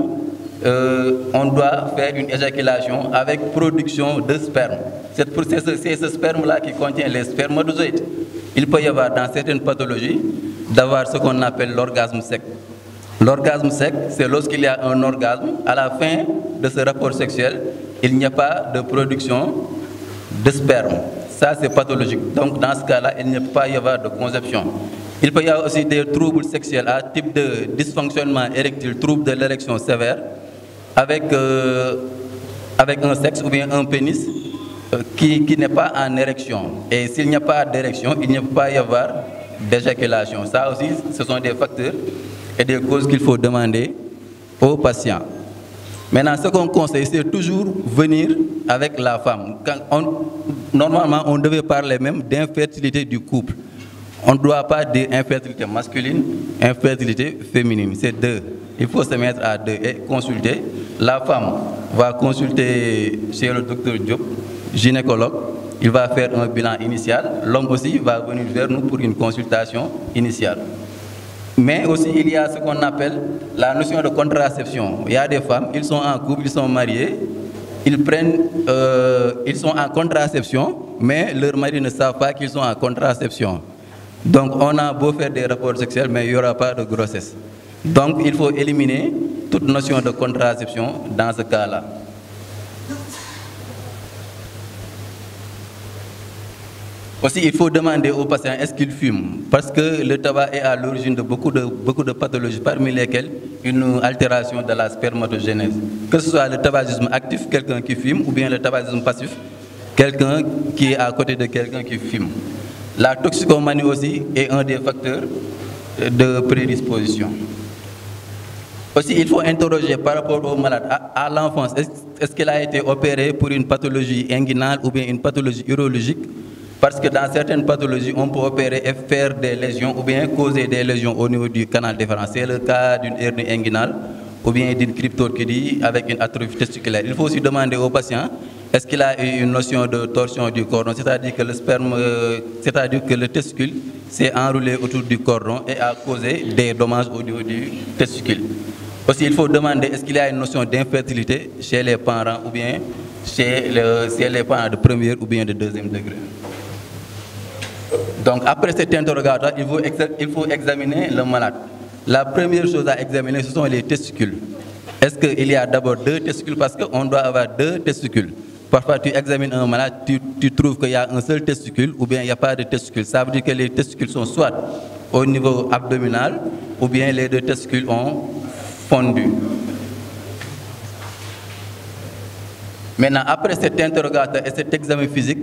euh, on doit faire une éjaculation avec production de sperme. C'est pour c'est ce, c'est ce sperme-là qui contient les spermatozoïdes. Il peut y avoir dans certaines pathologies d'avoir ce qu'on appelle l'orgasme sec. L'orgasme sec, c'est lorsqu'il y a un orgasme, à la fin de ce rapport sexuel, il n'y a pas de production de sperme. Ça, c'est pathologique. Donc, dans ce cas-là, il ne peut pas y avoir de conception. Il peut y avoir aussi des troubles sexuels à type de dysfonctionnement érectile, trouble de l'érection sévère, avec, euh, avec un sexe ou bien un pénis euh, qui, qui n'est pas en érection. Et s'il n'y a pas d'érection, il ne peut pas y avoir d'éjaculation. Ça aussi, ce sont des facteurs et des causes qu'il faut demander aux patients. Maintenant, ce qu'on conseille, c'est toujours venir avec la femme. Quand on, normalement, on devait parler même d'infertilité du couple. On ne doit pas dire infertilité masculine, infertilité féminine. C'est deux. Il faut se mettre à deux et consulter. La femme va consulter chez le docteur Diop, gynécologue. Il va faire un bilan initial. L'homme aussi va venir vers nous pour une consultation initiale. Mais aussi, il y a ce qu'on appelle la notion de contraception. Il y a des femmes, ils sont en couple, ils sont mariés, ils prennent, euh, ils sont en contraception, mais leur mari ne savent pas qu'ils sont en contraception. Donc, on a beau faire des rapports sexuels, mais il n'y aura pas de grossesse. Donc, il faut éliminer toute notion de contraception dans ce cas-là. Aussi, il faut demander aux patients est-ce qu'ils fument, parce que le tabac est à l'origine de beaucoup de, beaucoup de pathologies, parmi lesquelles une altération de la spermatogénèse. Que ce soit le tabagisme actif, quelqu'un qui fume, ou bien le tabagisme passif, quelqu'un qui est à côté de quelqu'un qui fume. La toxicomanie aussi est un des facteurs de prédisposition. Aussi, il faut interroger par rapport au malade, à, à l'enfance, est-ce, est-ce qu'il a été opéré pour une pathologie inguinale ou bien une pathologie urologique? Parce que dans certaines pathologies, on peut opérer et faire des lésions ou bien causer des lésions au niveau du canal déférent. C'est le cas d'une hernie inguinale ou bien d'une cryptorchidie avec une atrophie testiculaire. Il faut aussi demander au patient est-ce qu'il a eu une notion de torsion du cordon, c'est-à-dire que le sperme, euh, c'est-à-dire que le testicule s'est enroulé autour du cordon et a causé des dommages au niveau du testicule. Aussi, il faut demander est-ce qu'il y a une notion d'infertilité chez les parents ou bien chez, le, chez les parents de premier ou bien de deuxième degré. Donc, après cet interrogatoire, il faut, exa- il faut examiner le malade. La première chose à examiner, ce sont les testicules. Est-ce qu'il y a d'abord deux testicules? Parce qu'on doit avoir deux testicules. Parfois, tu examines un malade, tu, tu trouves qu'il y a un seul testicule, ou bien il n'y a pas de testicule. Ça veut dire que les testicules sont soit au niveau abdominal, ou bien les deux testicules ont fondu. Maintenant, après cet interrogatoire et cet examen physique,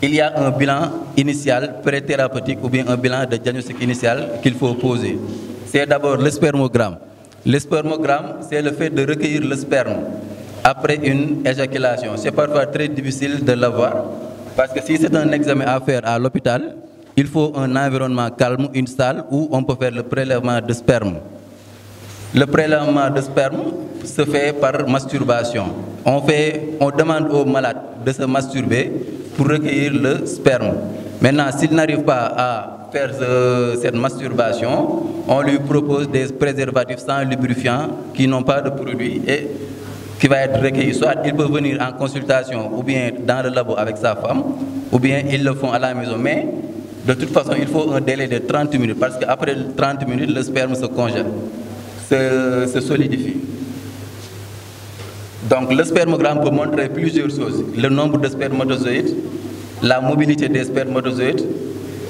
il y a un bilan initial préthérapeutique ou bien un bilan de diagnostic initial qu'il faut poser. C'est d'abord le spermogramme. Le spermogramme, c'est le fait de recueillir le sperme après une éjaculation. C'est parfois très difficile de l'avoir parce que si c'est un examen à faire à l'hôpital, il faut un environnement calme, une salle où on peut faire le prélèvement de sperme. Le prélèvement de sperme se fait par masturbation. On fait, on demande au malade de se masturber pour recueillir le sperme. Maintenant, s'il n'arrive pas à faire ce- cette masturbation, on lui propose des préservatifs sans lubrifiant qui n'ont pas de produit et qui va être recueilli. Soit il peut venir en consultation ou bien dans le labo avec sa femme, ou bien ils le font à la maison. Mais de toute façon, il faut un délai de trente minutes parce qu'après trente minutes, le sperme se congèle, se, se solidifie. Donc, le spermogramme peut montrer plusieurs choses. Le nombre de spermatozoïdes, la mobilité des spermatozoïdes,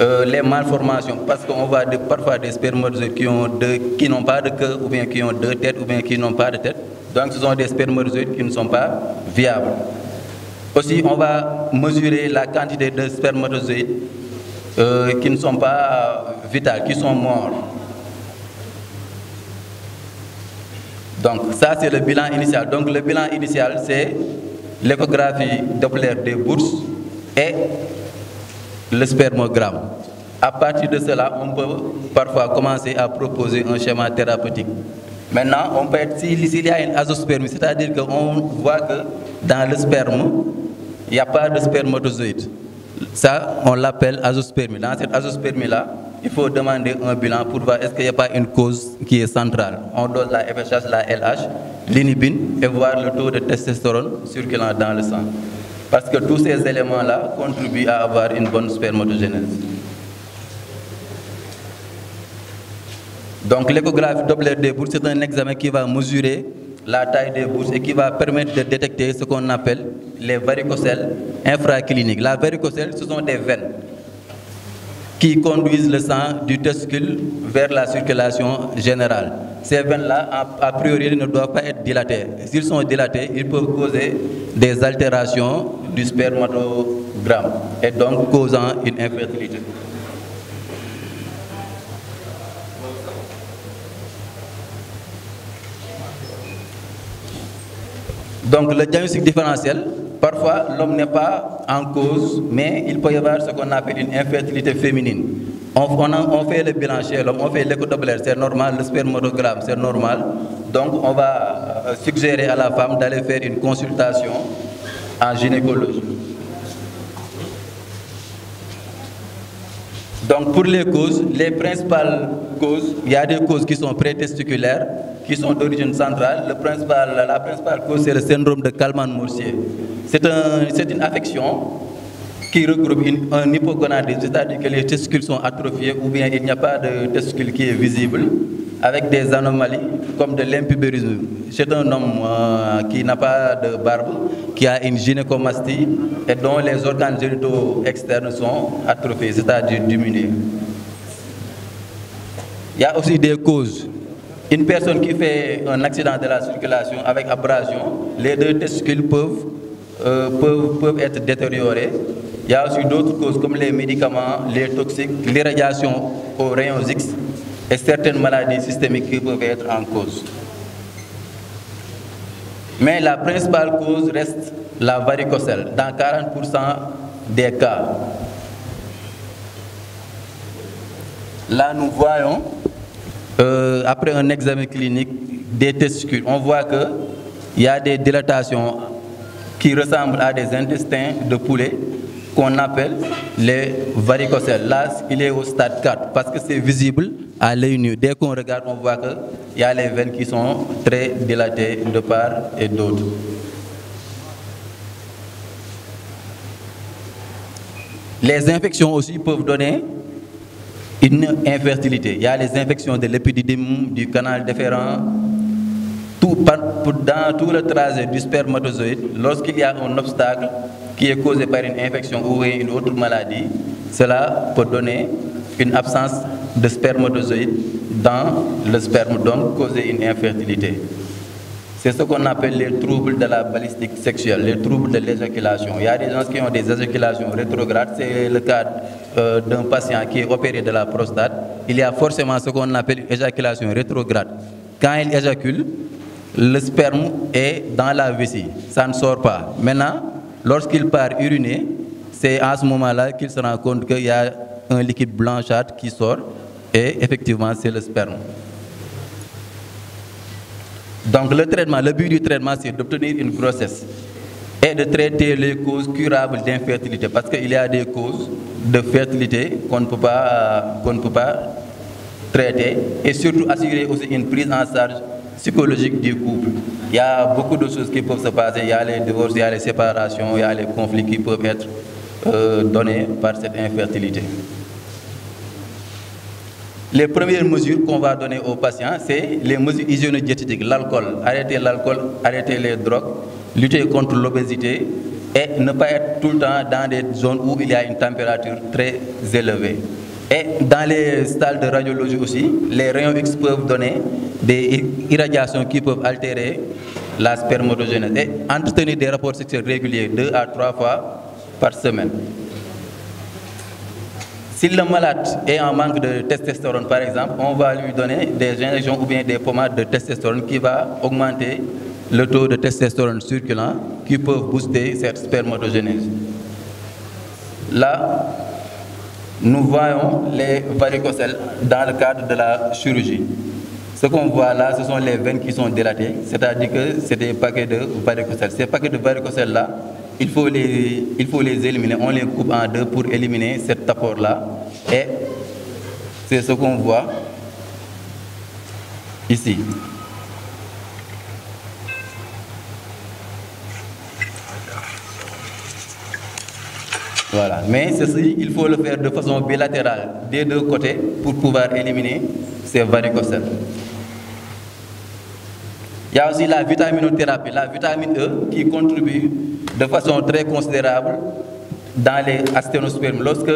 euh, les malformations, parce qu'on voit de- parfois des spermatozoïdes qui ont deux, qui n'ont pas de queue, ou bien qui ont deux têtes, ou bien qui n'ont pas de tête. Donc, ce sont des spermatozoïdes qui ne sont pas viables. Aussi, on va mesurer la quantité de spermatozoïdes euh, qui ne sont pas vitales, qui sont morts. Donc, ça, c'est le bilan initial. Donc, le bilan initial, c'est l'échographie Doppler des bourses et le spermogramme. À partir de cela, on peut parfois commencer à proposer un schéma thérapeutique. Maintenant, on peut être, s'il s'il y a une azoospermie, c'est-à-dire qu'on voit que dans le sperme, il n'y a pas de spermatozoïde. Ça, on l'appelle azoospermie. Dans cette azoospermie-là, il faut demander un bilan pour voir est-ce qu'il n'y a pas une cause qui est centrale. On dose la F S H, la L H, l'inhibine et voir le taux de testostérone circulant dans le sang. Parce que tous ces éléments-là contribuent à avoir une bonne spermatogénèse. Donc l'échographie Doppler des bourses, c'est un examen qui va mesurer la taille des bourses et qui va permettre de détecter ce qu'on appelle les varicocèles infracliniques. La varicocèle, ce sont des veines qui conduisent le sang du testicule vers la circulation générale. Ces veines-là, a, a priori, ne doivent pas être dilatées. S'ils sont dilatés, ils peuvent causer des altérations du spermatogramme et donc causant une infertilité. Donc le diagnostic différentiel, parfois l'homme n'est pas en cause, mais il peut y avoir ce qu'on appelle une infertilité féminine. On, on a- on fait le bilan chez l'homme, on fait l'écho Doppler, c'est normal, le spermatogramme, c'est normal. Donc on va euh, suggérer à la femme d'aller faire une consultation en gynécologie. Donc pour les causes, les principales causes, il y a des causes qui sont prétesticulaires, qui sont d'origine centrale. Le principal- la principale cause, c'est le syndrome de Kallmann-Mortier. C'est un- c'est une affection qui regroupe une- un hypogonadisme, c'est-à-dire que les testicules sont atrophiés ou bien il n'y a pas de testicule qui est visible, avec des anomalies comme de l'impubérisme. C'est un homme euh, qui n'a pas de barbe, qui a une gynécomastie et dont les organes génitaux externes sont atrophiés, c'est-à-dire diminués. Il y a aussi des causes. Une personne qui fait un accident de la circulation avec abrasion, les deux testicules peuvent, euh, peuvent, peuvent être détériorés. Il y a aussi d'autres causes comme les médicaments, les toxiques, l'irradiation aux rayons X et certaines maladies systémiques qui peuvent être en cause. Mais la principale cause reste la varicocèle dans quarante pour cent des cas. Là, nous voyons, euh, après un examen clinique, des testicules. On voit que il y a des dilatations qui ressemblent à des intestins de poulet qu'on appelle les varicocèles. Là, il est au stade quatre parce que c'est visible à l'œil nu. Dès qu'on regarde, on voit qu'il y a les veines qui sont très dilatées de part et d'autre. Les infections aussi peuvent donner une infertilité. Il y a les infections de l'épididyme, du canal déférent. Tout, par- pour- dans tout le trajet du spermatozoïde, lorsqu'il y a un obstacle qui est causé par une infection ou une autre maladie, cela peut donner une absence de spermatozoïde dans le sperme, donc causer une infertilité. C'est ce qu'on appelle les troubles de la balistique sexuelle, les troubles de l'éjaculation. Il y a des gens qui ont des éjaculations rétrogrades. C'est le cas euh, d'un patient qui est opéré de la prostate. Il y a forcément ce qu'on appelle une éjaculation rétrograde. Quand il éjacule, le sperme est dans la vessie. Ça ne sort pas. Maintenant, lorsqu'il part uriner, c'est à ce moment-là qu'il se rend compte qu'il y a un liquide blanchâtre qui sort. Et effectivement, c'est le sperme. Donc le traitement, le but du traitement, c'est d'obtenir une grossesse et de traiter les causes curables d'infertilité, parce qu'il y a des causes de fertilité qu'on ne peut pas, qu'on ne peut pas traiter, et surtout assurer aussi une prise en charge psychologique du couple. Il y a beaucoup de choses qui peuvent se passer, il y a les divorces, il y a les séparations, il y a les conflits qui peuvent être euh, donnés par cette infertilité. Les premières mesures qu'on va donner aux patients, c'est les mesures hygiéno-diététiques, l'alcool, arrêter l'alcool, arrêter les drogues, lutter contre l'obésité et ne pas être tout le temps dans des zones où il y a une température très élevée. Et dans les salles de radiologie aussi, les rayons X peuvent donner des irradiations qui peuvent altérer la spermatogenèse et entretenir des rapports sexuels réguliers deux à trois fois par semaine. Si le malade est en manque de testostérone, par exemple, on va lui donner des injections ou bien des pommades de testostérone qui va augmenter le taux de testostérone circulant, qui peuvent booster cette spermatogénèse. Là, nous voyons les varicocèles dans le cadre de la chirurgie. Ce qu'on voit là, ce sont les veines qui sont dilatées, c'est-à-dire que c'est des paquets de varicocèles. Ces paquets de varicocèles-là, il faut les, il faut les éliminer. On les coupe en deux pour éliminer cet apport-là. Et c'est ce qu'on voit ici. Voilà. Mais ceci, il faut le faire de façon bilatérale, des deux côtés, pour pouvoir éliminer ces varicocèles. Il y a aussi la vitaminothérapie, la vitamine E, qui contribue de façon très considérable dans les asténospermies. Lorsque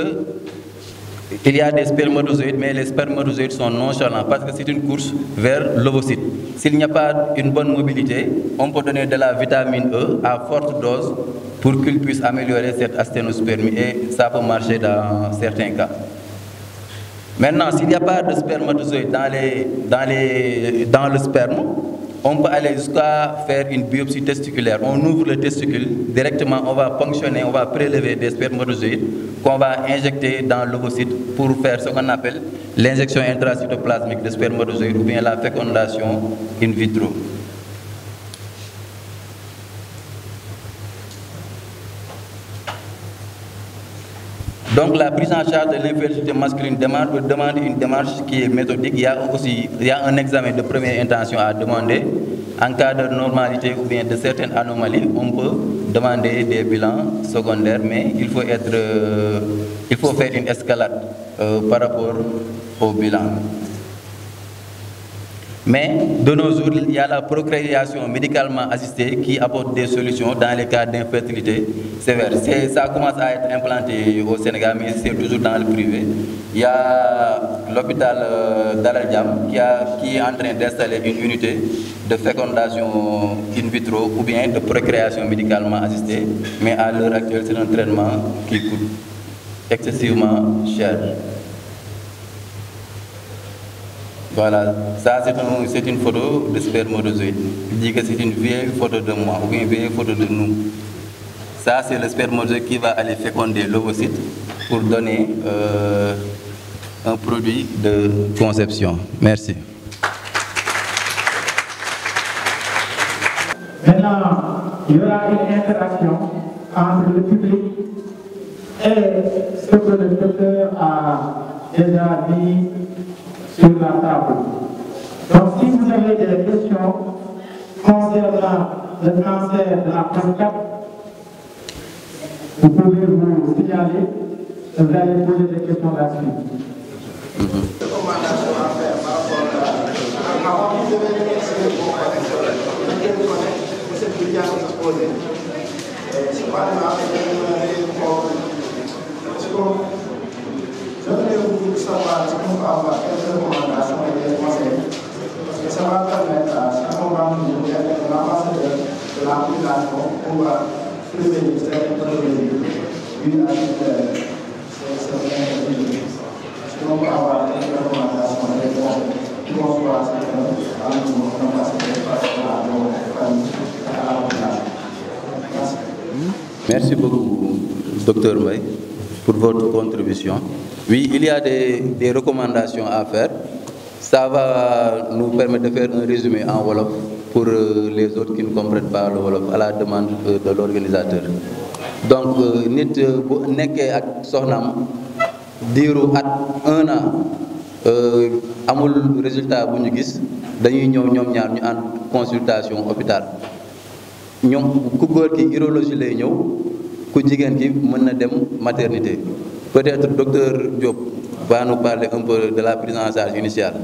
il y a des spermatozoïdes, mais les spermatozoïdes sont nonchalants parce que c'est une course vers l'ovocyte. S'il n'y a pas une bonne mobilité, on peut donner de la vitamine E à forte dose pour qu'il puisse améliorer cette asténospermie et ça peut marcher dans certains cas. Maintenant, s'il n'y a pas de spermatozoïdes dans, les, dans, les, dans le sperme, on peut aller jusqu'à faire une biopsie testiculaire. On ouvre le testicule, directement on va ponctionner, on va prélever des spermatozoïdes qu'on va injecter dans l'ovocyte pour faire ce qu'on appelle l'injection intracytoplasmique de spermatozoïdes ou bien la fécondation in vitro. Donc la prise en charge de l'infertilité masculine demande, demande une démarche qui est méthodique. Il y a aussi, il y a un examen de première intention à demander. En cas de normalité ou bien de certaines anomalies, on peut demander des bilans secondaires, mais il faut être, euh, il faut faire une escalade, euh, par rapport au bilan. Mais de nos jours, il y a la procréation médicalement assistée qui apporte des solutions dans les cas d'infertilité sévère. C'est, ça commence à être implanté au Sénégal, mais c'est toujours dans le privé. Il y a l'hôpital, euh, Dalal Jamm qui a, qui est en train d'installer une unité de fécondation in vitro ou bien de procréation médicalement assistée, mais à l'heure actuelle, c'est un traitement qui coûte excessivement cher. Voilà, ça c'est un, c'est une photo de spermatozoïde. Il dit que c'est une vieille photo de moi ou bien une vieille photo de nous. Ça c'est le spermatozoïde qui va aller féconder l'ovocyte pour donner, euh, un produit de conception. Merci. Maintenant, il y aura une interaction entre le public et ce que le docteur a déjà mis sur la table. Donc, si vous avez des questions concernant le cancer de la prostate, vous pouvez vous signaler, vous allez poser des questions là-dessus. J'aimerais vous savoir si on peut avoir quelques recommandations et des conseils, parce que ça va permettre à chaque membre de l'ambassadeur de la population pouvoir prévenir certaines pathologies dues à cette, euh, cette, cette infection. Si on peut avoir quelques recommandations et des conseils qui vont pouvoir se faire à nos ambassadeurs par rapport à nos familles et à la population. Merci. Merci beaucoup, docteur Mbaye, pour votre contribution. Oui, il y a des, des recommandations à faire. Ça va nous permettre de faire un résumé en wolof pour, euh, les autres qui ne comprennent pas le wolof, à la demande, euh, de l'organisateur. Donc, euh, nit, euh, bu nekkee ak soxnaam diiru at, un an, euh, amul résultat bu ñu gis, dañuy ñëw ñoom ñaar ñu ànd consultation hôpital. Ñoom ku góor ki urologie lay ñëw, ku jigéen ki mën na dem maternité. Peut-être docteur Diop va nous parler un peu de la prise en charge initiale.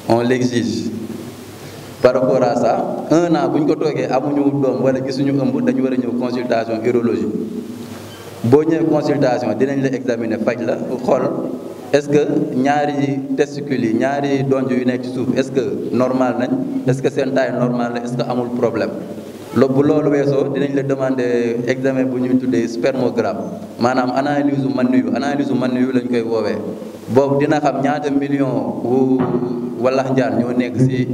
On l'exige. Par rapport à ça, un an bu ñu ko toogee amuñu doom wala gisuñu ëmb, dañu war a ñëw consultation urologie. Boo ñëwee consultation, dinañ la examiner, faj la, xool est-ce que ñaari testicules yi, ñaari donj yu nekk ci suuf, est-ce que normal nañ, est-ce que seen taille normal la, est-ce que amul problème. Lo-, bu loolu weesoo, dinañ la demander examen bu ñuy tuddee spermogramme, maanaam analyse u manniyu. Analyse u manniyu lañ koy woowee. Boobu dina xam ñaata million wu walax njaan ñoo nekk ci,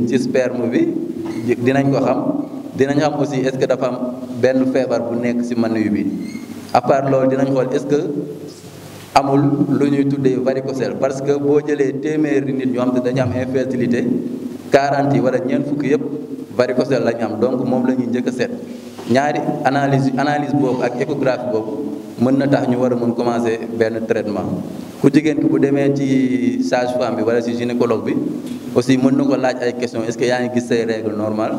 ci sperme bi, dinañ ko xam. Dinañ xam aussi est-ce que dafa am benn feebar bu nekk ci manniyu bi. À part loolu, dinañ xool est-ce que amul lu ñuy tuddee varicocèle, parce que boo jëlee téeméeri nit ñoo xam ne dañu am infertilité, quarante yi wala ñeent fukk yëpp varicocèle lañ am. Donc moom la ñuy njëkk a seet. Ñaari analyse, analyse boobu ak échographie boobu mën na tax ñu war a mën commencer benn traitement. Ku jigéen ki, bu demee ci sage-femme bi wala ci gynécologue bi aussi, mën na ko laaj ay question: est-ce que yaa ngi gis say règles normal?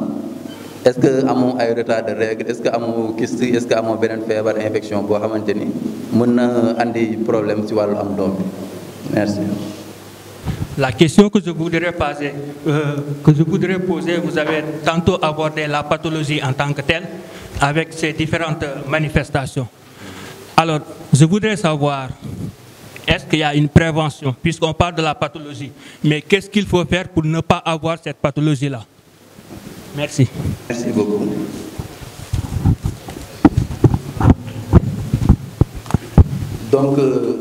Est-ce que amoo ay retard de règles? Est-ce que amoo kyste? Est-ce que amoo beneen feebar, infection boo xamante ni mën na andi problème ci wàllu am doom bi? Merci. La question que je voudrais poser, euh, que je voudrais poser, vous avez tantôt abordé la pathologie en tant que telle, avec ses différentes manifestations. Alors, je voudrais savoir, est-ce qu'il y a une prévention, puisqu'on parle de la pathologie, mais qu'est-ce qu'il faut faire pour ne pas avoir cette pathologie-là? Merci. Merci beaucoup. Donc, euh,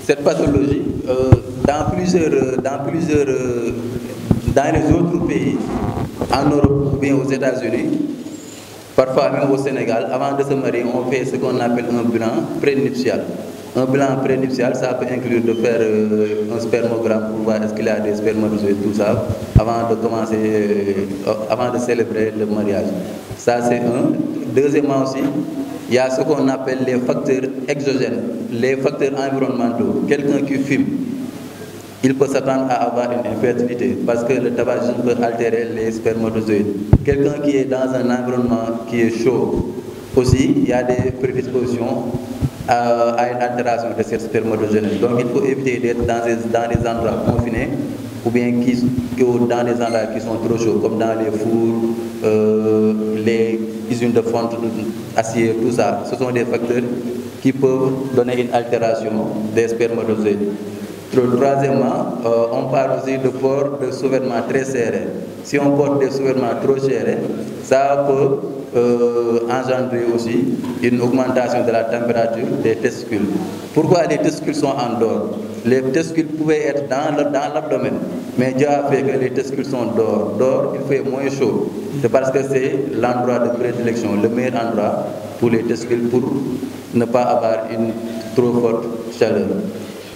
cette pathologie, euh, dans plusieurs, euh, dans plusieurs, euh, dans les autres pays, en Europe ou bien aux États-Unis, parfois même au Sénégal, avant de se marier, on fait ce qu'on appelle un bilan prénuptial. Un bilan prénuptial, ça peut inclure de faire, euh, un spermogramme pour voir est-ce qu'il y a des spermatozoïdes, tout ça, avant de commencer, euh, avant de célébrer le mariage. Ça, c'est un. Deuxièmement aussi, il y a ce qu'on appelle les facteurs exogènes, les facteurs environnementaux. Quelqu'un qui fume, il peut s'attendre à avoir une infertilité parce que le tabagisme peut altérer les spermatozoïdes. Quelqu'un qui est dans un environnement qui est chaud, aussi, il y a des prédispositions à, à une altération de cette spermatogenèse. Donc, il faut éviter d'être dans des, dans des endroits confinés ou bien qui, qui, dans des endroits qui sont trop chauds, comme dans les fours, euh, les usines de fonte, acier, tout ça. Ce sont des facteurs qui peuvent donner une altération des spermatozoïdes. Tro-, troisièmement, euh, on parle aussi de port de sous-vêtements très serrés. Si on porte des sous-vêtements trop serrés, ça peut, euh, engendrer aussi une augmentation de la température des testicules. Pourquoi les testicules sont en dehors? Les testicules pouvaient être dans le, dans l'abdomen, mais Dieu a fait que les testicules sont dehors. Dehors, il fait moins chaud. C'est parce que c'est l'endroit de prédilection, le meilleur endroit pour les testicules pour ne pas avoir une trop forte chaleur.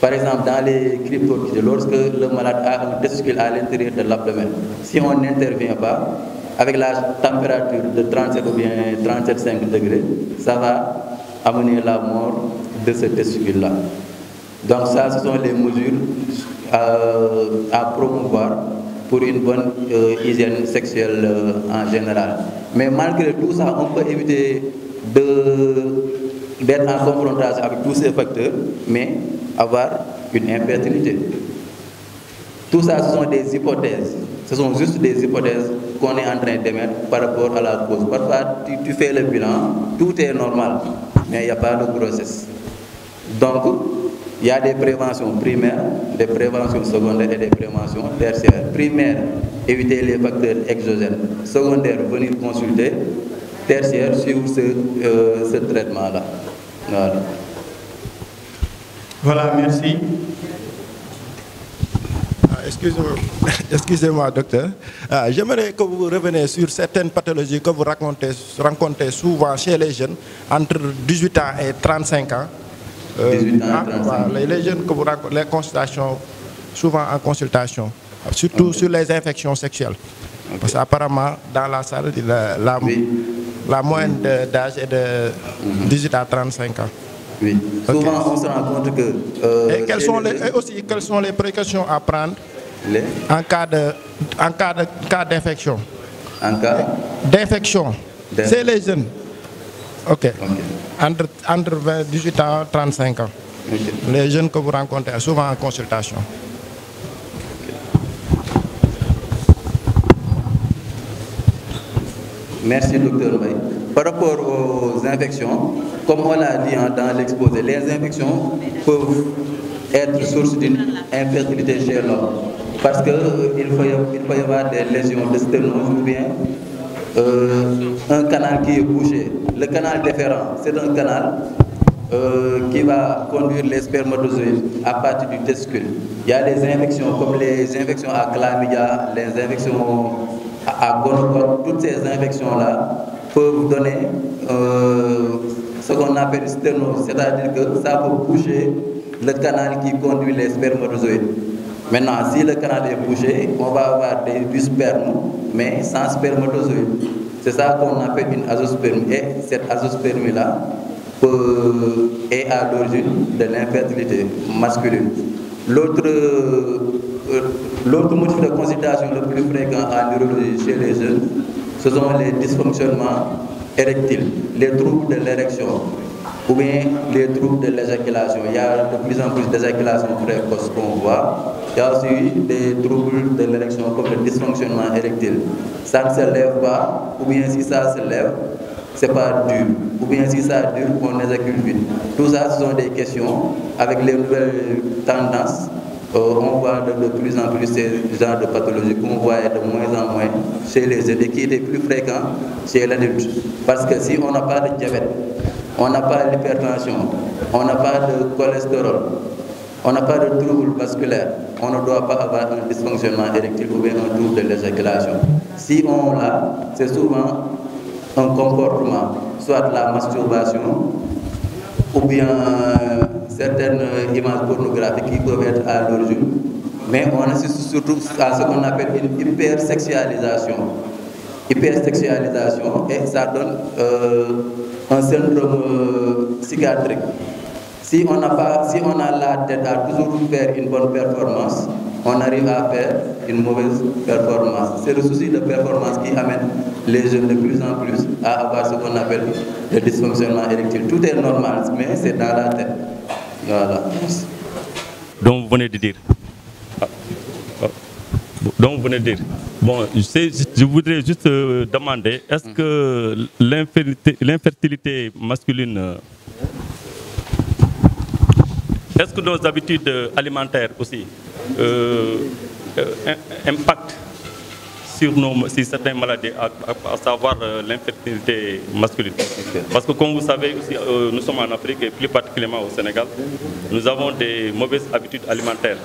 Par exemple, dans les cryptorchidées, lorsque le malade a un testicule à l'intérieur de l'abdomen, si on n'intervient pas, avec la température de trente-sept ou bien trente-sept virgule cinq degrés, ça va amener la mort de ce testicule-là. Donc ça, ce sont les mesures, euh, à promouvoir pour une bonne, euh, hygiène sexuelle, euh, en général. Mais malgré tout ça, on peut éviter de, d'être en confrontation avec tous ces facteurs, mais avoir une infertilité. Tout ça, ce sont des hypothèses. Ce sont juste des hypothèses qu'on est en train d'émettre par rapport à la cause. Parfois, tu, tu fais le bilan, tout est normal, mais il n'y a pas de grossesse. Donc, il y a des préventions primaires, des préventions secondaires et des préventions tertiaires. Primaire, éviter les facteurs exogènes. Secondaire, venir consulter. Tertiaire, suivre ce, euh, ce traitement-là. Voilà. Voilà, merci. Ah, excusez-moi, excusez-moi, docteur. Ah, j'aimerais que vous reveniez sur certaines pathologies que vous racontez, rencontrez souvent chez les jeunes entre dix-huit ans et trente-cinq ans. Euh, Dix-huit ans et ah, trente-cinq. Voilà, les, les jeunes que vous rencontrez, les consultations, souvent en consultation, surtout sur les infections sexuelles. Parce qu'apparemment, dans la salle, la, la, Oui. La moyenne de- d'âge est de dix-huit à trente-cinq ans. Oui. Ok. Souvent, on se rend compte que, euh, Et, quelles chez sont les les, jeunes, et aussi, quelles sont les précautions à prendre les- en cas de, en cas de, cas d'infection? En cas D'infection. d'infection. C'est les jeunes. Ok. Ok. Entre, entre vingt, dix-huit ans, trente-cinq ans. Ok. Les jeunes que vous rencontrez souvent en consultation. Merci, docteur Mbaye. Par rapport aux infections, comme on l'a dit, hein, dans l'exposé, les infections peuvent être source d'une infertilité chez l'homme. Parce que, euh, il peut y avoir, il peut y avoir des lésions de sténose ou bien Euh, un canal qui est bouché. Le canal déférent, c'est un canal euh, qui va conduire les spermatozoïdes à partir du testicule. Il y a des infections comme les infections à chlamydia, les infections à, à gonocoque. Toutes ces infections-là peuvent donner euh, ce qu'on appelle sténose, c'est-à-dire que ça peut boucher le canal qui conduit les spermatozoïdes. Maintenant, si le canal est bouché, on va avoir des, du sperme, mais sans spermatozoïde. C'est ça qu'on appelle une azoospermie. Et cette azoospermie-là peut, est à l'origine de l'infertilité masculine. L'autre, euh, l'autre motif de consultation le plus fréquent en urologie chez les jeunes, ce sont les dysfonctionnements érectiles, les troubles de l'érection ou bien les troubles de l'éjaculation. Il y a de plus en plus d'éjaculation précoce qu'on voit. Il y a aussi des troubles de l'érection comme le dysfonctionnement érectile. Ça ne se lève pas, ou bien si ça se lève, c'est pas dur. Ou bien si ça dure, on éjacule vite. Tout ça, ce sont des questions avec les nouvelles tendances euh, on voit de, de plus en plus ces genres de pathologies qu'on voyait de moins en moins chez les jeunes et qui étaient plus fréquents chez l'adulte. Parce que si on n'a pas de diabète, on n'a pas l'hypertension, on n'a pas de cholestérol, on n'a pas de trouble vasculaire, on ne doit pas avoir un dysfonctionnement érectile ou bien un trouble de l'éjaculation. Si on l'a, c'est souvent un comportement, soit la masturbation, ou bien certaines images pornographiques qui peuvent être à l'origine. Mais on assiste surtout à ce qu'on appelle une hypersexualisation. Hypersexualisation, et ça donne euh, un syndrome euh, psychiatrique. Si on n'a pas, si on a la tête à toujours faire une bonne performance, on arrive à faire une mauvaise performance. C'est le souci de performance qui amène les jeunes de plus en plus à avoir ce qu'on appelle le dysfonctionnement érectile. Tout est normal, mais c'est dans la tête. Voilà. Donc vous venez de dire. Ah. Ah. Donc vous venez de dire. Bon, je, je voudrais juste euh, demander, est-ce que l'infertilité, l'infertilité masculine euh, Est-ce que nos habitudes alimentaires aussi euh, euh, impactent sur, nos, sur certaines maladies, à, à, à savoir euh, l'infertilité masculine? Parce que comme vous savez, aussi, euh, nous sommes en Afrique et plus particulièrement au Sénégal, nous avons des mauvaises habitudes alimentaires.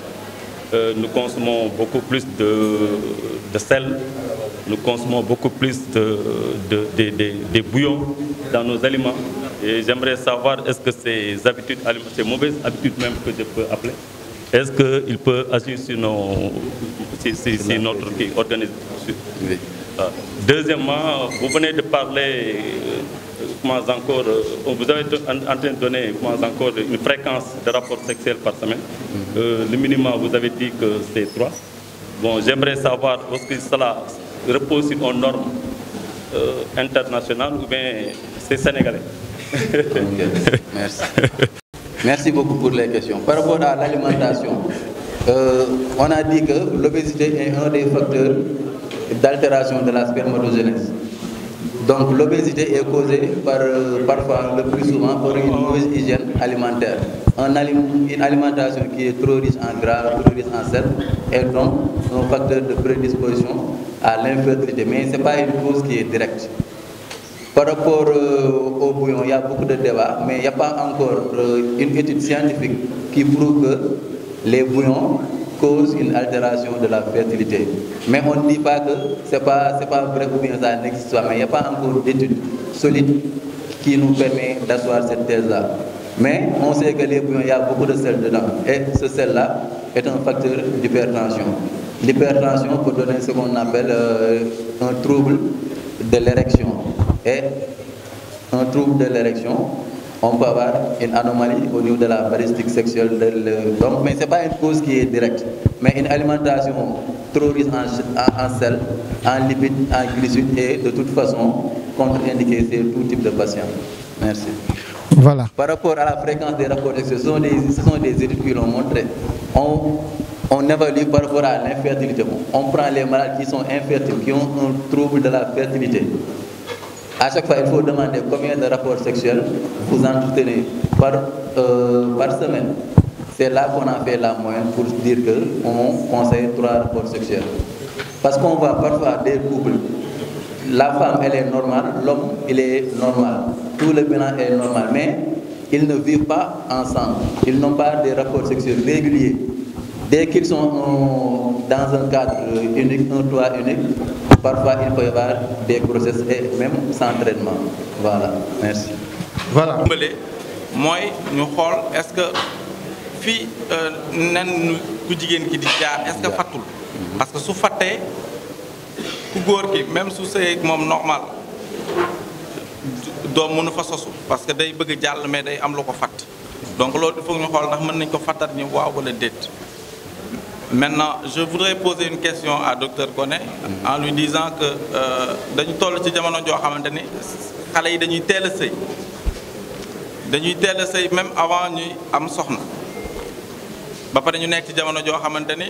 Euh, nous consommons beaucoup plus de, de sel, nous consommons beaucoup plus de, de, de, de, de bouillon dans nos aliments. Et j'aimerais savoir, est-ce que ces habitudes, alim- ces mauvaises habitudes même que je peux appeler, est-ce qu'il peut agir sur, nos, sur, sur, sur notre organisme? Oui. Euh, Deuxièmement, vous venez de parler, euh, comment encore, euh, vous avez en, en train de donner, comment encore, une fréquence de rapports sexuels par semaine. Euh, le minimum, vous avez dit que c'est trois. Bon, j'aimerais savoir, est-ce que cela repose sur une norme euh, internationale ou bien c'est sénégalais? Ok, merci. Merci beaucoup pour les questions. Par rapport à l'alimentation, euh, on a dit que l'obésité est un des facteurs d'altération de la spermatogenèse. Donc l'obésité est causée par, euh, parfois, le plus souvent, par une mauvaise hygiène alimentaire. Un alim- une alimentation qui est trop riche en gras, trop riche en sel, est donc un facteur de prédisposition à l'infertilité. Mais ce n'est pas une cause qui est directe. Par rapport euh, au bouillon, il y a beaucoup de débats, mais il n'y a pas encore euh, une étude scientifique qui prouve que les bouillons causent une altération de la fertilité. Mais on ne dit pas que ce n'est pas, c'est pas vrai ou bien ça n'existe pas, mais il n'y a pas encore d'étude solide qui nous permet d'asseoir cette thèse-là. Mais on sait que les bouillons, il y a beaucoup de sel dedans. Et ce sel-là est un facteur d'hypertension. L'hypertension peut donner ce qu'on appelle euh, un trouble de l'érection. Et un trouble de l'érection, on peut avoir une anomalie au niveau de la balistique sexuelle de l'homme. Mais ce n'est pas une cause qui est directe. Mais une alimentation trop riche en, en, en sel, en lipides, en glucides et de toute façon contre-indiqué, c'est tout type de patient. Merci. Voilà. Par rapport à la fréquence des rapports sexuels, ce sont des, ce sont des études qui l'ont montré. On, on évalue par rapport à l'infertilité. On prend les malades qui sont infertiles, qui ont un trouble de la fertilité. À chaque fois, il faut demander combien de rapports sexuels vous entretenez par, euh, par semaine. C'est là qu'on a fait la moyenne pour dire qu'on conseille trois rapports sexuels. Parce qu'on voit parfois des couples La femme, elle est normale, l'homme, il est normal. Tout le bilan est normal, mais ils ne vivent pas ensemble. Ils n'ont pas des rapports sexuels réguliers. Dès qu'ils sont euh, dans un cadre unique, un toit unique, parfois il peut y avoir des grossesses et même sans traitement. Voilà, merci. Voilà. Mooy ñu xool est-ce que fii nen ku jigéen ki di jaar, est-ce que fattul? Parce que su fattee, ku góor ki, même su sëyeeg moom normal, doom mënu fa sosu, parce que day bëgg jàll, mais day am lu ko fatt. Donc loolu, il faut ñu xool ndax mën nañ ko fattat ñu, waaw wala déet. Maintenant, je voudrais poser une question à docteur Koné, en lui disant que euh, dañu toll ci jamono joo xamante ni xale yi dañuy teel a sëy, dañuy teel a sëy même avant ñuy am soxna. Ba pare ñu nekk ci jamono joo xamante ni,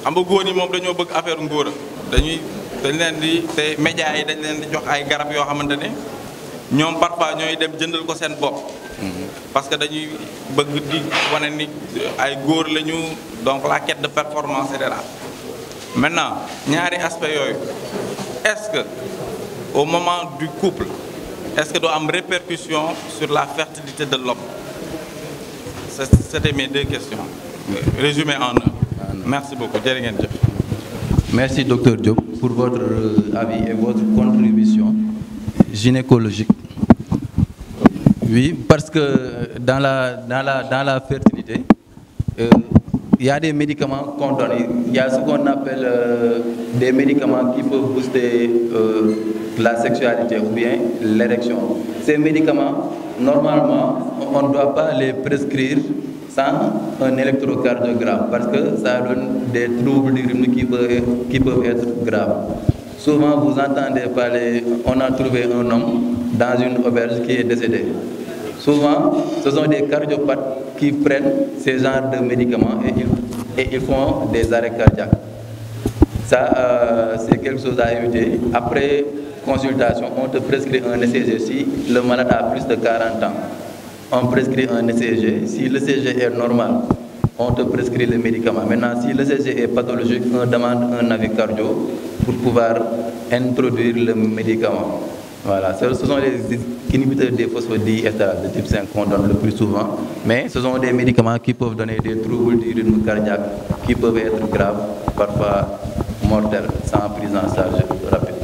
xam nga, góor ñi moom dañoo bëgg affaire ngóora, dañuy dañ leen di te médias yi dañ leen di jox ay garab yoo xamante ni ñoom parfois ñooy dem jëndal ko seen bopp, parce que dañuy bëgg di wane ni ay góor lañu. Donc la quête de performance, et cetera. Maintenant, ñaari aspect yooyu, est-ce que au moment du couple, est-ce que doo am répercussion sur la fertilité de l'homme? C'était mes deux questions résumées en un. Merci beaucoup, jërë ngeen jëf. Merci, docteur Diop, pour votre euh, avis et votre contribution gynécologique. Oui, parce que dans la, dans la, dans la fertilité, euh, il y a des médicaments qu'on donne. Il y a ce qu'on appelle euh, des médicaments qui peuvent booster euh, la sexualité ou bien l'érection. Ces médicaments, normalement, on ne doit pas les prescrire sans un électrocardiogramme, parce que ça donne des troubles du rythme qui peuvent, qui peuvent être graves. Souvent, vous entendez parler, on a trouvé un homme dans une auberge qui est décédé. Souvent, ce sont des cardiopathes qui prennent ces genres de médicaments et ils, et ils font des arrêts cardiaques. Ça, euh, c'est quelque chose à éviter. Après consultation, on te prescrit un E C G si le malade a plus de quarante ans. On prescrit un E C G. Si l'E C G est normal, on te prescrit le médicament. Maintenant, si l'E C G est pathologique, on demande un avis cardio pour pouvoir introduire le médicament. Voilà, ce ce sont les inhibiteurs des phosphodiéstérase de type cinq qu'on donne le plus souvent, mais ce sont des médicaments qui peuvent donner des troubles du rythme cardiaque, qui peuvent être graves, parfois mortels, sans prise en charge rapide.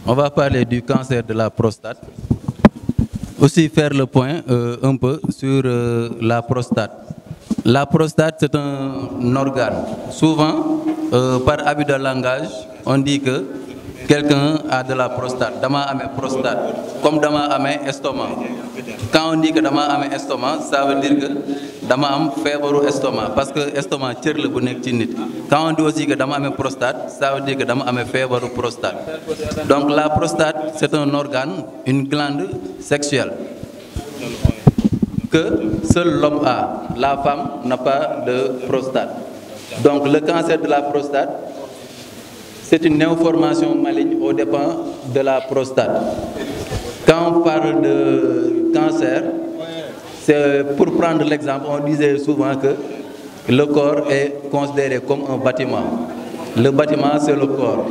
On va parler du cancer de la prostate. Aussi faire le point euh, un peu sur euh, la prostate. La prostate, c'est un organe. Souvent, euh, par abus de langage, on dit que quelqu'un a de la prostate. Dama amee prostate, comme dama amee estomac. Quand on dit que dama amee estomac, ça veut dire que dama am feebaru estomac, parce que estomac cër la bu nekk ci nit. Quand on dit aussi que dama amee prostate, ça veut dire que dama amee feebaru prostate. Donc la prostate, c'est un organe, une glande sexuelle que seul l'homme a. La femme n'a pas de prostate. Donc le cancer de la prostate, c'est une néoformation maligne aux dépens de la prostate. Quand on parle de cancer, c'est pour prendre l'exemple, on disait souvent que le corps est considéré comme un bâtiment. Le bâtiment, c'est le corps.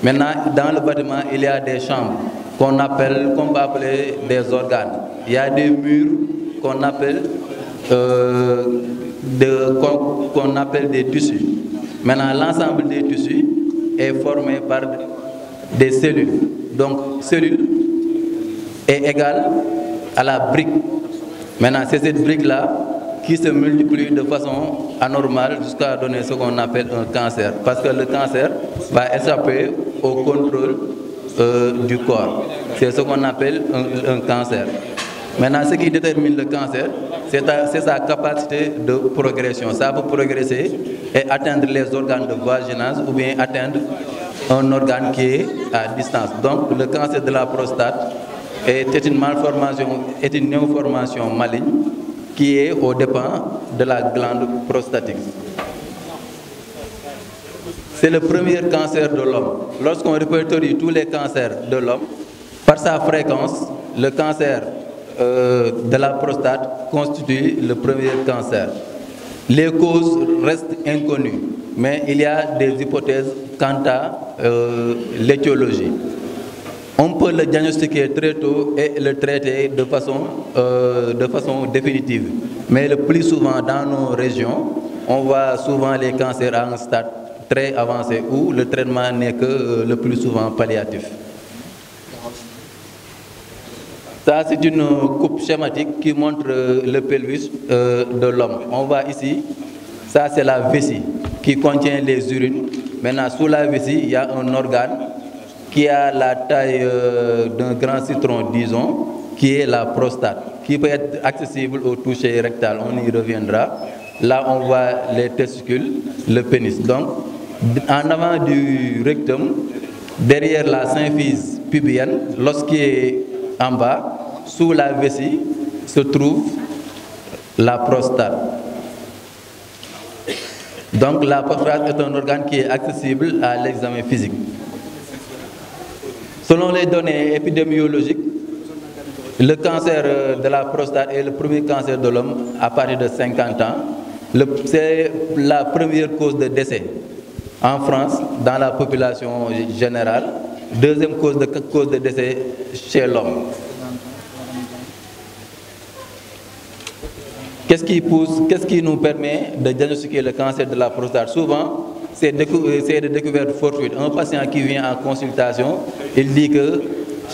Maintenant, dans le bâtiment, il y a des chambres qu'on appelle, qu'on peut appeler des organes. Il y a des murs qu'on appelle, euh, de, qu'on, qu'on appelle des tissus. Maintenant, l'ensemble des tissus est formé par des cellules. Donc, cellule est égale à la brique. Maintenant, c'est cette brique-là qui se multiplie de façon anormale jusqu'à donner ce qu'on appelle un cancer. Parce que le cancer va échapper au contrôle euh, du corps. C'est ce qu'on appelle un, un cancer. Maintenant, ce qui détermine le cancer, c'est ta- c'est sa capacité de progression. Ça peut progresser et atteindre les organes de voisinage ou bien atteindre un organe qui est à distance. Donc, le cancer de la prostate est, est une malformation, est une néoformation maligne qui est aux dépens de la glande prostatique. C'est le premier cancer de l'homme. Lorsqu'on répertorie tous les cancers de l'homme, par sa fréquence, le cancer euh, de la prostate constitue le premier cancer. Les causes restent inconnues. Mais il y a des hypothèses quant à euh, l'étiologie. On peut le diagnostiquer très tôt et le traiter de façon, euh, de façon définitive. Mais le plus souvent dans nos régions, on voit souvent les cancers à un stade très avancé où le traitement n'est que euh, le plus souvent palliatif. Ça, c'est une coupe schématique qui montre euh, le pelvis euh, de l'homme. On voit ici, ça c'est la vessie qui contient les urines. Maintenant, sous la vessie, il y a un organe qui a la taille euh, d'un grand citron, disons, qui est la prostate, qui peut être accessible au toucher rectal. On y reviendra. Là, on voit les testicules, le pénis. Donc, en avant du rectum, derrière la symphyse pubienne, lorsqu'il est en bas, sous la vessie, se trouve la prostate. Donc la prostate est un organe qui est accessible à l'examen physique. Selon les données épidémiologiques, le cancer euh, de la prostate est le premier cancer de l'homme à partir de cinquante ans. C'est la première cause de décès en France dans la population générale, deuxième cause de, cause de décès chez l'homme. Qu'est-ce qui pousse, qu'est-ce qui nous permet de diagnostiquer le cancer de la prostate? Souvent, c'est de découvertes fortuites. Un patient qui vient en consultation, il dit que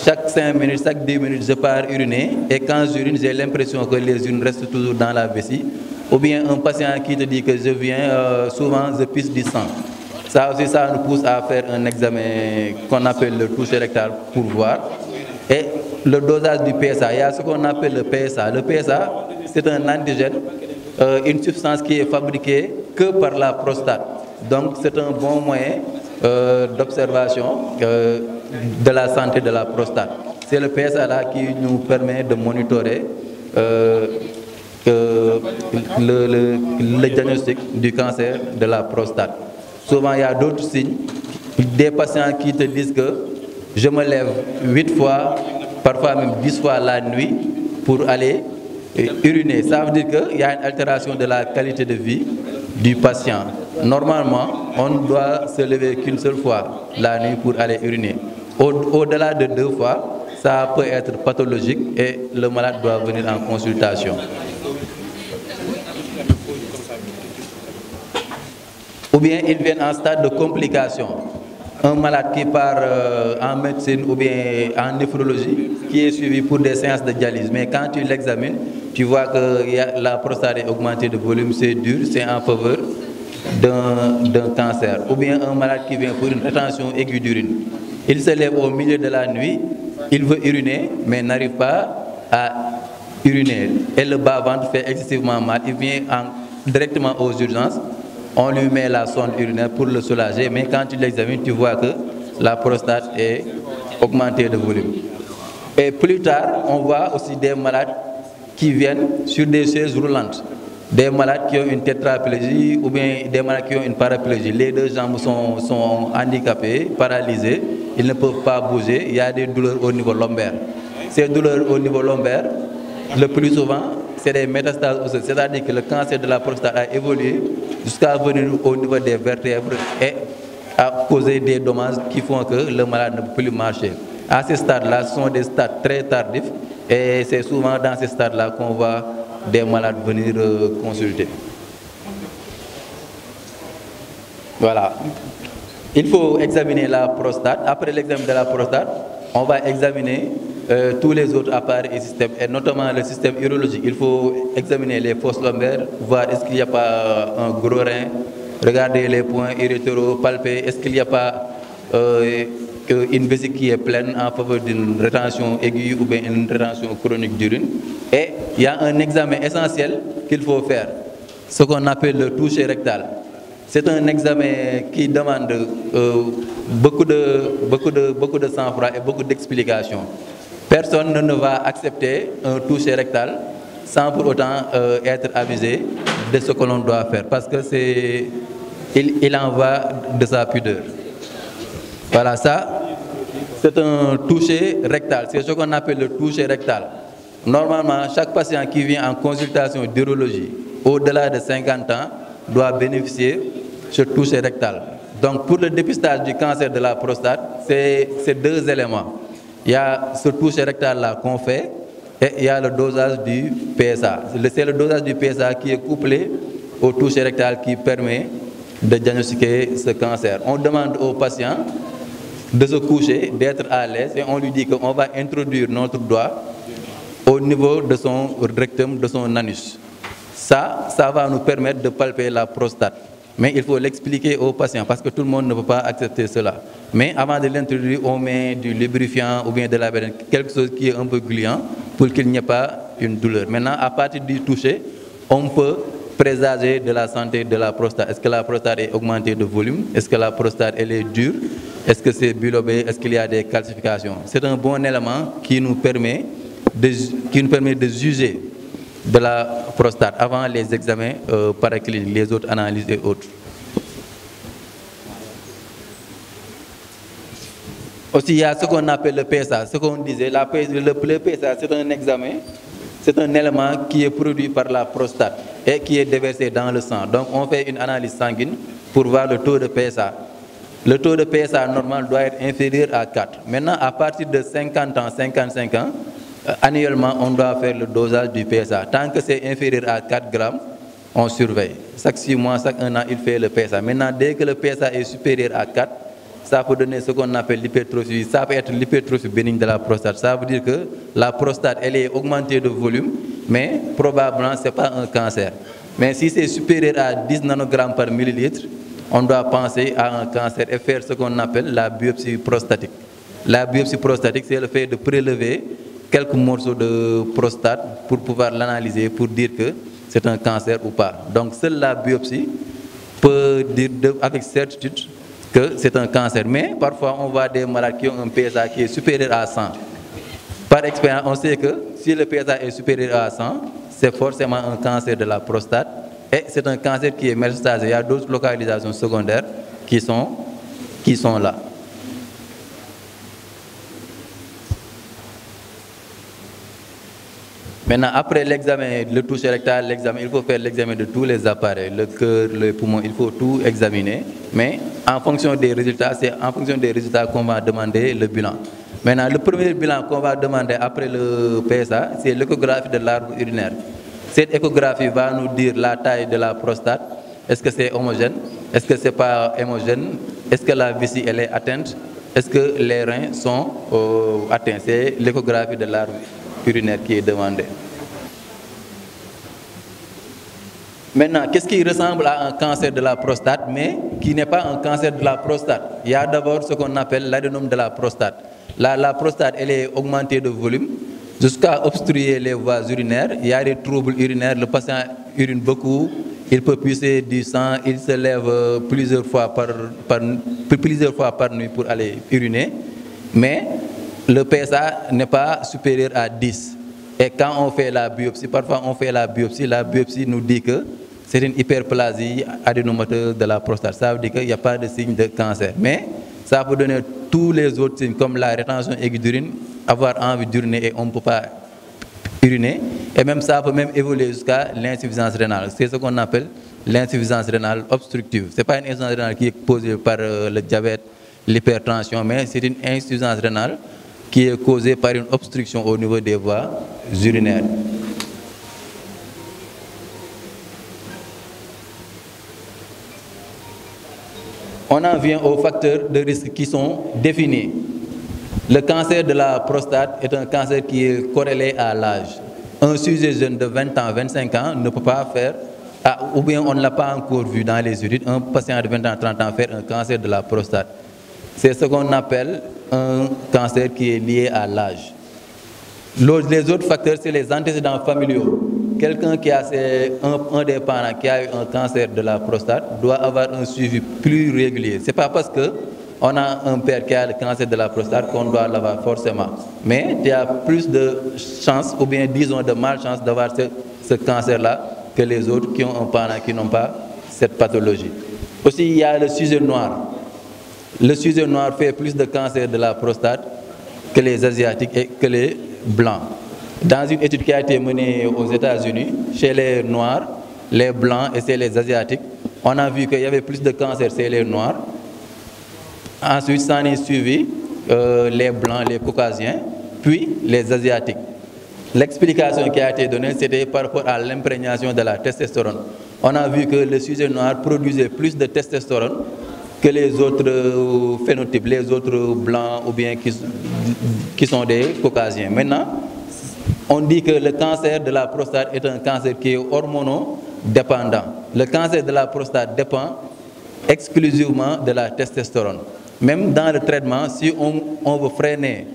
chaque cinq minutes, chaque dix minutes, je pars uriner et quand j'urine, j'ai l'impression que les urines restent toujours dans la vessie. Ou bien un patient qui te dit que je viens, euh, souvent je pisse du sang. Ça aussi, ça nous pousse à faire un examen qu'on appelle le toucher rectal pour voir. Et le dosage du P S A, il y a ce qu'on appelle le P S A. Le P S A, c'est un antigène, euh, une substance qui est fabriquée que par la prostate. Donc, c'est un bon moyen euh, d'observation euh, de la santé de la prostate. C'est le P S A là qui nous permet de monitorer euh, euh, le, le, le diagnostic du cancer de la prostate. Souvent, il y a d'autres signes. Des patients qui te disent que je me lève huit fois, parfois même dix fois la nuit pour aller euh, uriner. Ça veut dire qu'il y a une altération de la qualité de vie du patient. Normalement, on ne doit se lever qu'une seule fois la nuit pour aller uriner. Au- au-delà de deux fois, ça peut être pathologique et le malade doit venir en consultation. Ou bien ils viennent en stade de complication. Un malade qui part euh, en médecine ou bien en néphrologie, qui est suivi pour des séances de dialyse. Mais quand tu l'examines, tu vois que y a- la prostate est augmentée de volume, c'est dur, c'est en faveur d'un d'un cancer. Ou bien un malade qui vient pour une rétention aiguë d'urine. Il se lève au milieu de la nuit, il veut uriner, mais n'arrive pas à uriner. Et le bas-ventre fait excessivement mal. Il vient en- directement aux urgences. On lui met la sonde urinaire pour le soulager. Mais quand tu l'examines, tu vois que la prostate est augmentée de volume. Et plus tard, on voit aussi des malades qui viennent sur des chaises roulantes. Des malades qui ont une tétraplégie ou bien des malades qui ont une paraplégie. Les deux jambes sont, sont handicapées, paralysées. Ils ne peuvent pas bouger. Il y a des douleurs au niveau lombaire. Ces douleurs au niveau lombaire, le plus souvent, c'est des métastases osseuses, c'est-à-dire que le cancer de la prostate a évolué jusqu'à venir au niveau des vertèbres et a causé des dommages qui font que le malade ne peut plus marcher. À ce stade-là, ce sont des stades très tardifs et c'est souvent dans ce stade-là qu'on voit des malades venir euh, consulter. Voilà. Il faut examiner la prostate. Après l'examen de la prostate, on va examiner euh, tous les autres appareils et systèmes, et notamment le système urologique. Il faut examiner les fosses lombaires, voir est-ce qu'il n'y a pas un gros rein, regarder les points urétéraux, palper, est-ce qu'il n'y a pas euh, une vessie qui est pleine en faveur d'une rétention aiguë ou bien une rétention chronique d'urine. Et il y a un examen essentiel qu'il faut faire, ce qu'on appelle le toucher rectal. C'est un examen qui demande euh, beaucoup de, beaucoup de, beaucoup de sang-froid et beaucoup d'explications. Personne ne va accepter un toucher rectal sans pour autant euh, être avisé de ce que l'on doit faire, parce que c'est il, il en va de sa pudeur. Voilà, ça, c'est un toucher rectal. C'est ce qu'on appelle le toucher rectal. Normalement, chaque patient qui vient en consultation d'urologie au-delà de cinquante ans doit bénéficier ce toucher rectal. Donc, pour le dépistage du cancer de la prostate, c'est ces deux éléments. Il y a ce toucher rectal-là qu'on fait et il y a le dosage du P S A. C'est le dosage du P S A qui est couplé au toucher rectal qui permet de diagnostiquer ce cancer. On demande au patient de se coucher, d'être à l'aise et on lui dit qu'on va introduire notre doigt au niveau de son rectum, de son anus. Ça, ça va nous permettre de palper la prostate. Mais il faut l'expliquer au patient parce que tout le monde ne peut pas accepter cela. Mais avant de l'introduire, on met du lubrifiant ou bien de la bédaine, quelque chose qui est un peu gluant pour qu'il n'y ait pas une douleur. Maintenant, à partir du toucher, on peut présager de la santé de la prostate. Est-ce que la prostate est augmentée de volume? Est-ce que la prostate, elle est dure? Est-ce que c'est bilobé? Est-ce qu'il y a des calcifications? C'est un bon élément qui nous permet de, qui nous permet de juger de la prostate avant les examens euh, paracliniques, les autres analyses et autres. Aussi, il y a ce qu'on appelle le P S A. Ce qu'on disait, la P- le, le P S A, c'est un examen, c'est un élément qui est produit par la prostate et qui est déversé dans le sang. Donc, on fait une analyse sanguine pour voir le taux de P S A. Le taux de P S A normal doit être inférieur à quatre. Maintenant, à partir de cinquante ans, cinquante-cinq ans, euh, annuellement, on doit faire le dosage du P S A. Tant que c'est inférieur à quatre grammes, on surveille. Chaque six mois, chaque un an, il fait le P S A. Maintenant, dès que le P S A est supérieur à quatre, ça peut donner ce qu'on appelle l'hypertrophie. Ça peut être l'hypertrophie bénigne de la prostate. Ça veut dire que la prostate, elle est augmentée de volume, mais probablement, ce n'est pas un cancer. Mais si c'est supérieur à dix nanogrammes par millilitre, on doit penser à un cancer et faire ce qu'on appelle la biopsie prostatique. La biopsie prostatique, c'est le fait de prélever quelques morceaux de prostate pour pouvoir l'analyser, pour dire que c'est un cancer ou pas. Donc, seule la biopsie peut dire de- avec certitude que c'est un cancer. Mais parfois, on voit des malades qui ont un P S A qui est supérieur à cent. Par expérience, on sait que si le P S A est supérieur à cent, c'est forcément un cancer de la prostate. Et c'est un cancer qui est métastatique. Il y a d'autres localisations secondaires qui sont, qui sont là. Maintenant, après l'examen, le toucher rectal, l'examen, il faut faire l'examen de tous les appareils, le cœur, les poumons, il faut tout examiner. Mais en fonction des résultats, c'est en fonction des résultats qu'on va demander le bilan. Maintenant, le premier bilan qu'on va demander après le P S A, c'est l'échographie de l'arbre urinaire. Cette échographie va nous dire la taille de la prostate, est-ce que c'est homogène? Est-ce que c'est pas homogène? Est-ce que la vessie, elle est atteinte? Est-ce que les reins sont euh, atteints? C'est l'échographie de l'arbre urinaire qui est demandée. Maintenant, qu'est-ce qui ressemble à un cancer de la prostate, mais qui n'est pas un cancer de la prostate? Il y a d'abord ce qu'on appelle l'adénome de la prostate. La, la prostate, elle est augmentée de volume jusqu'à obstruer les voies urinaires. Il y a des troubles urinaires. Le patient urine beaucoup. Il peut pisser du sang. Il se lève euh, plusieurs fois par, par, plusieurs fois par nuit pour aller uriner. Mais le P S A n'est pas supérieur à dix. Et quand on fait la biopsie, parfois on fait la biopsie, la biopsie nous dit que c'est une hyperplasie adénomateuse de la prostate. Ça veut dire qu'il n'y a pas de signe de cancer. Mais ça peut donner tous les autres signes comme la rétention aiguë d'urine, avoir envie d'uriner et on ne peut pas uriner. Et même ça peut même évoluer jusqu'à l'insuffisance rénale. C'est ce qu'on appelle l'insuffisance rénale obstructive. Ce n'est pas une insuffisance rénale qui est causée par euh, le diabète, l'hypertension, mais c'est une insuffisance rénale qui est causée par une obstruction au niveau des voies urinaires. On en vient aux facteurs de risque qui sont définis. Le cancer de la prostate est un cancer qui est corrélé à l'âge. Un sujet jeune de vingt ans, vingt-cinq ans ne peut pas faire, ah, ou bien on ne l'a pas encore vu dans les études, un patient de vingt ans, trente ans faire un cancer de la prostate. C'est ce qu'on appelle un cancer qui est lié à l'âge. Les autres facteurs, c'est les antécédents familiaux. Quelqu'un qui a ses, un, un, des parents qui a eu un cancer de la prostate doit avoir un suivi plus régulier. Ce n'est pas parce que on a un père qui a le cancer de la prostate qu'on doit l'avoir forcément. Mais tu as plus de chance ou bien disons de malchance d'avoir ce, ce cancer-là que les autres qui ont un parent qui n'ont pas cette pathologie. Aussi, il y a le sujet noir. Le sujet noir fait plus de cancer de la prostate que les Asiatiques et que les Blancs. Dans une étude qui a été menée aux États-Unis, chez les Noirs, les Blancs et chez les Asiatiques, On a vu qu'il y avait plus de cancer chez les Noirs. Ensuite, s'en est suivi euh, les Blancs, les Caucasiens, puis les Asiatiques. L'explication qui a été donnée, c'était par rapport à l'imprégnation de la testostérone. On a vu que le sujet noir produisait plus de testostérone que les autres euh, phénotypes, les autres blancs ou bien qui, qui sont des caucasiens. Maintenant, on dit que le cancer de la prostate est un cancer qui est hormonodépendant. Le cancer de la prostate dépend exclusivement de la testostérone. Même dans le traitement, si on, on veut freiner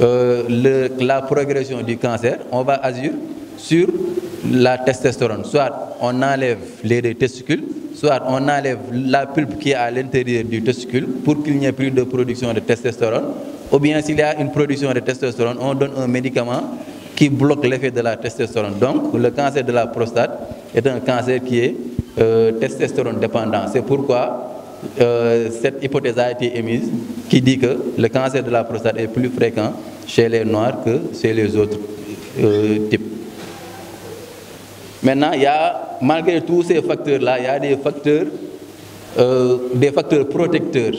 euh, le- la progression du cancer, on va agir sur la testostérone. Soit on enlève les deux testicules, soit on enlève la pulpe qui est à l'intérieur du testicule pour qu'il n'y ait plus de production de testostérone, ou bien s'il y a une production de testostérone, on donne un médicament qui bloque l'effet de la testostérone. Donc, le cancer de la prostate est un cancer qui est euh, testostérone dépendant. C'est pourquoi euh, cette hypothèse a été émise qui dit que le cancer de la prostate est plus fréquent chez les Noirs que chez les autres euh, types. Maintenant, il y a, malgré tous ces facteurs-là, il y a des facteurs, euh, des facteurs protecteurs.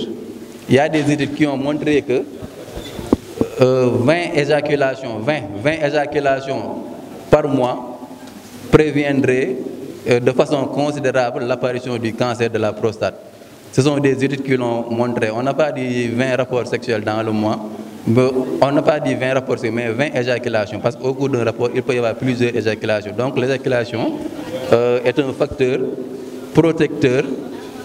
Il y a des études qui ont montré que euh, vingt éjaculations, vingt, vingt éjaculations par mois préviendraient euh, de façon considérable l'apparition du cancer de la prostate. Ce sont des études qui l'ont montré. On n'a pas dit vingt rapports sexuels dans le mois, mais on n'a pas dit vingt rapports sexuels, mais vingt éjaculations. Parce qu'au cours d'un rapport, il peut y avoir plusieurs éjaculations. Donc l'éjaculation euh, est un facteur protecteur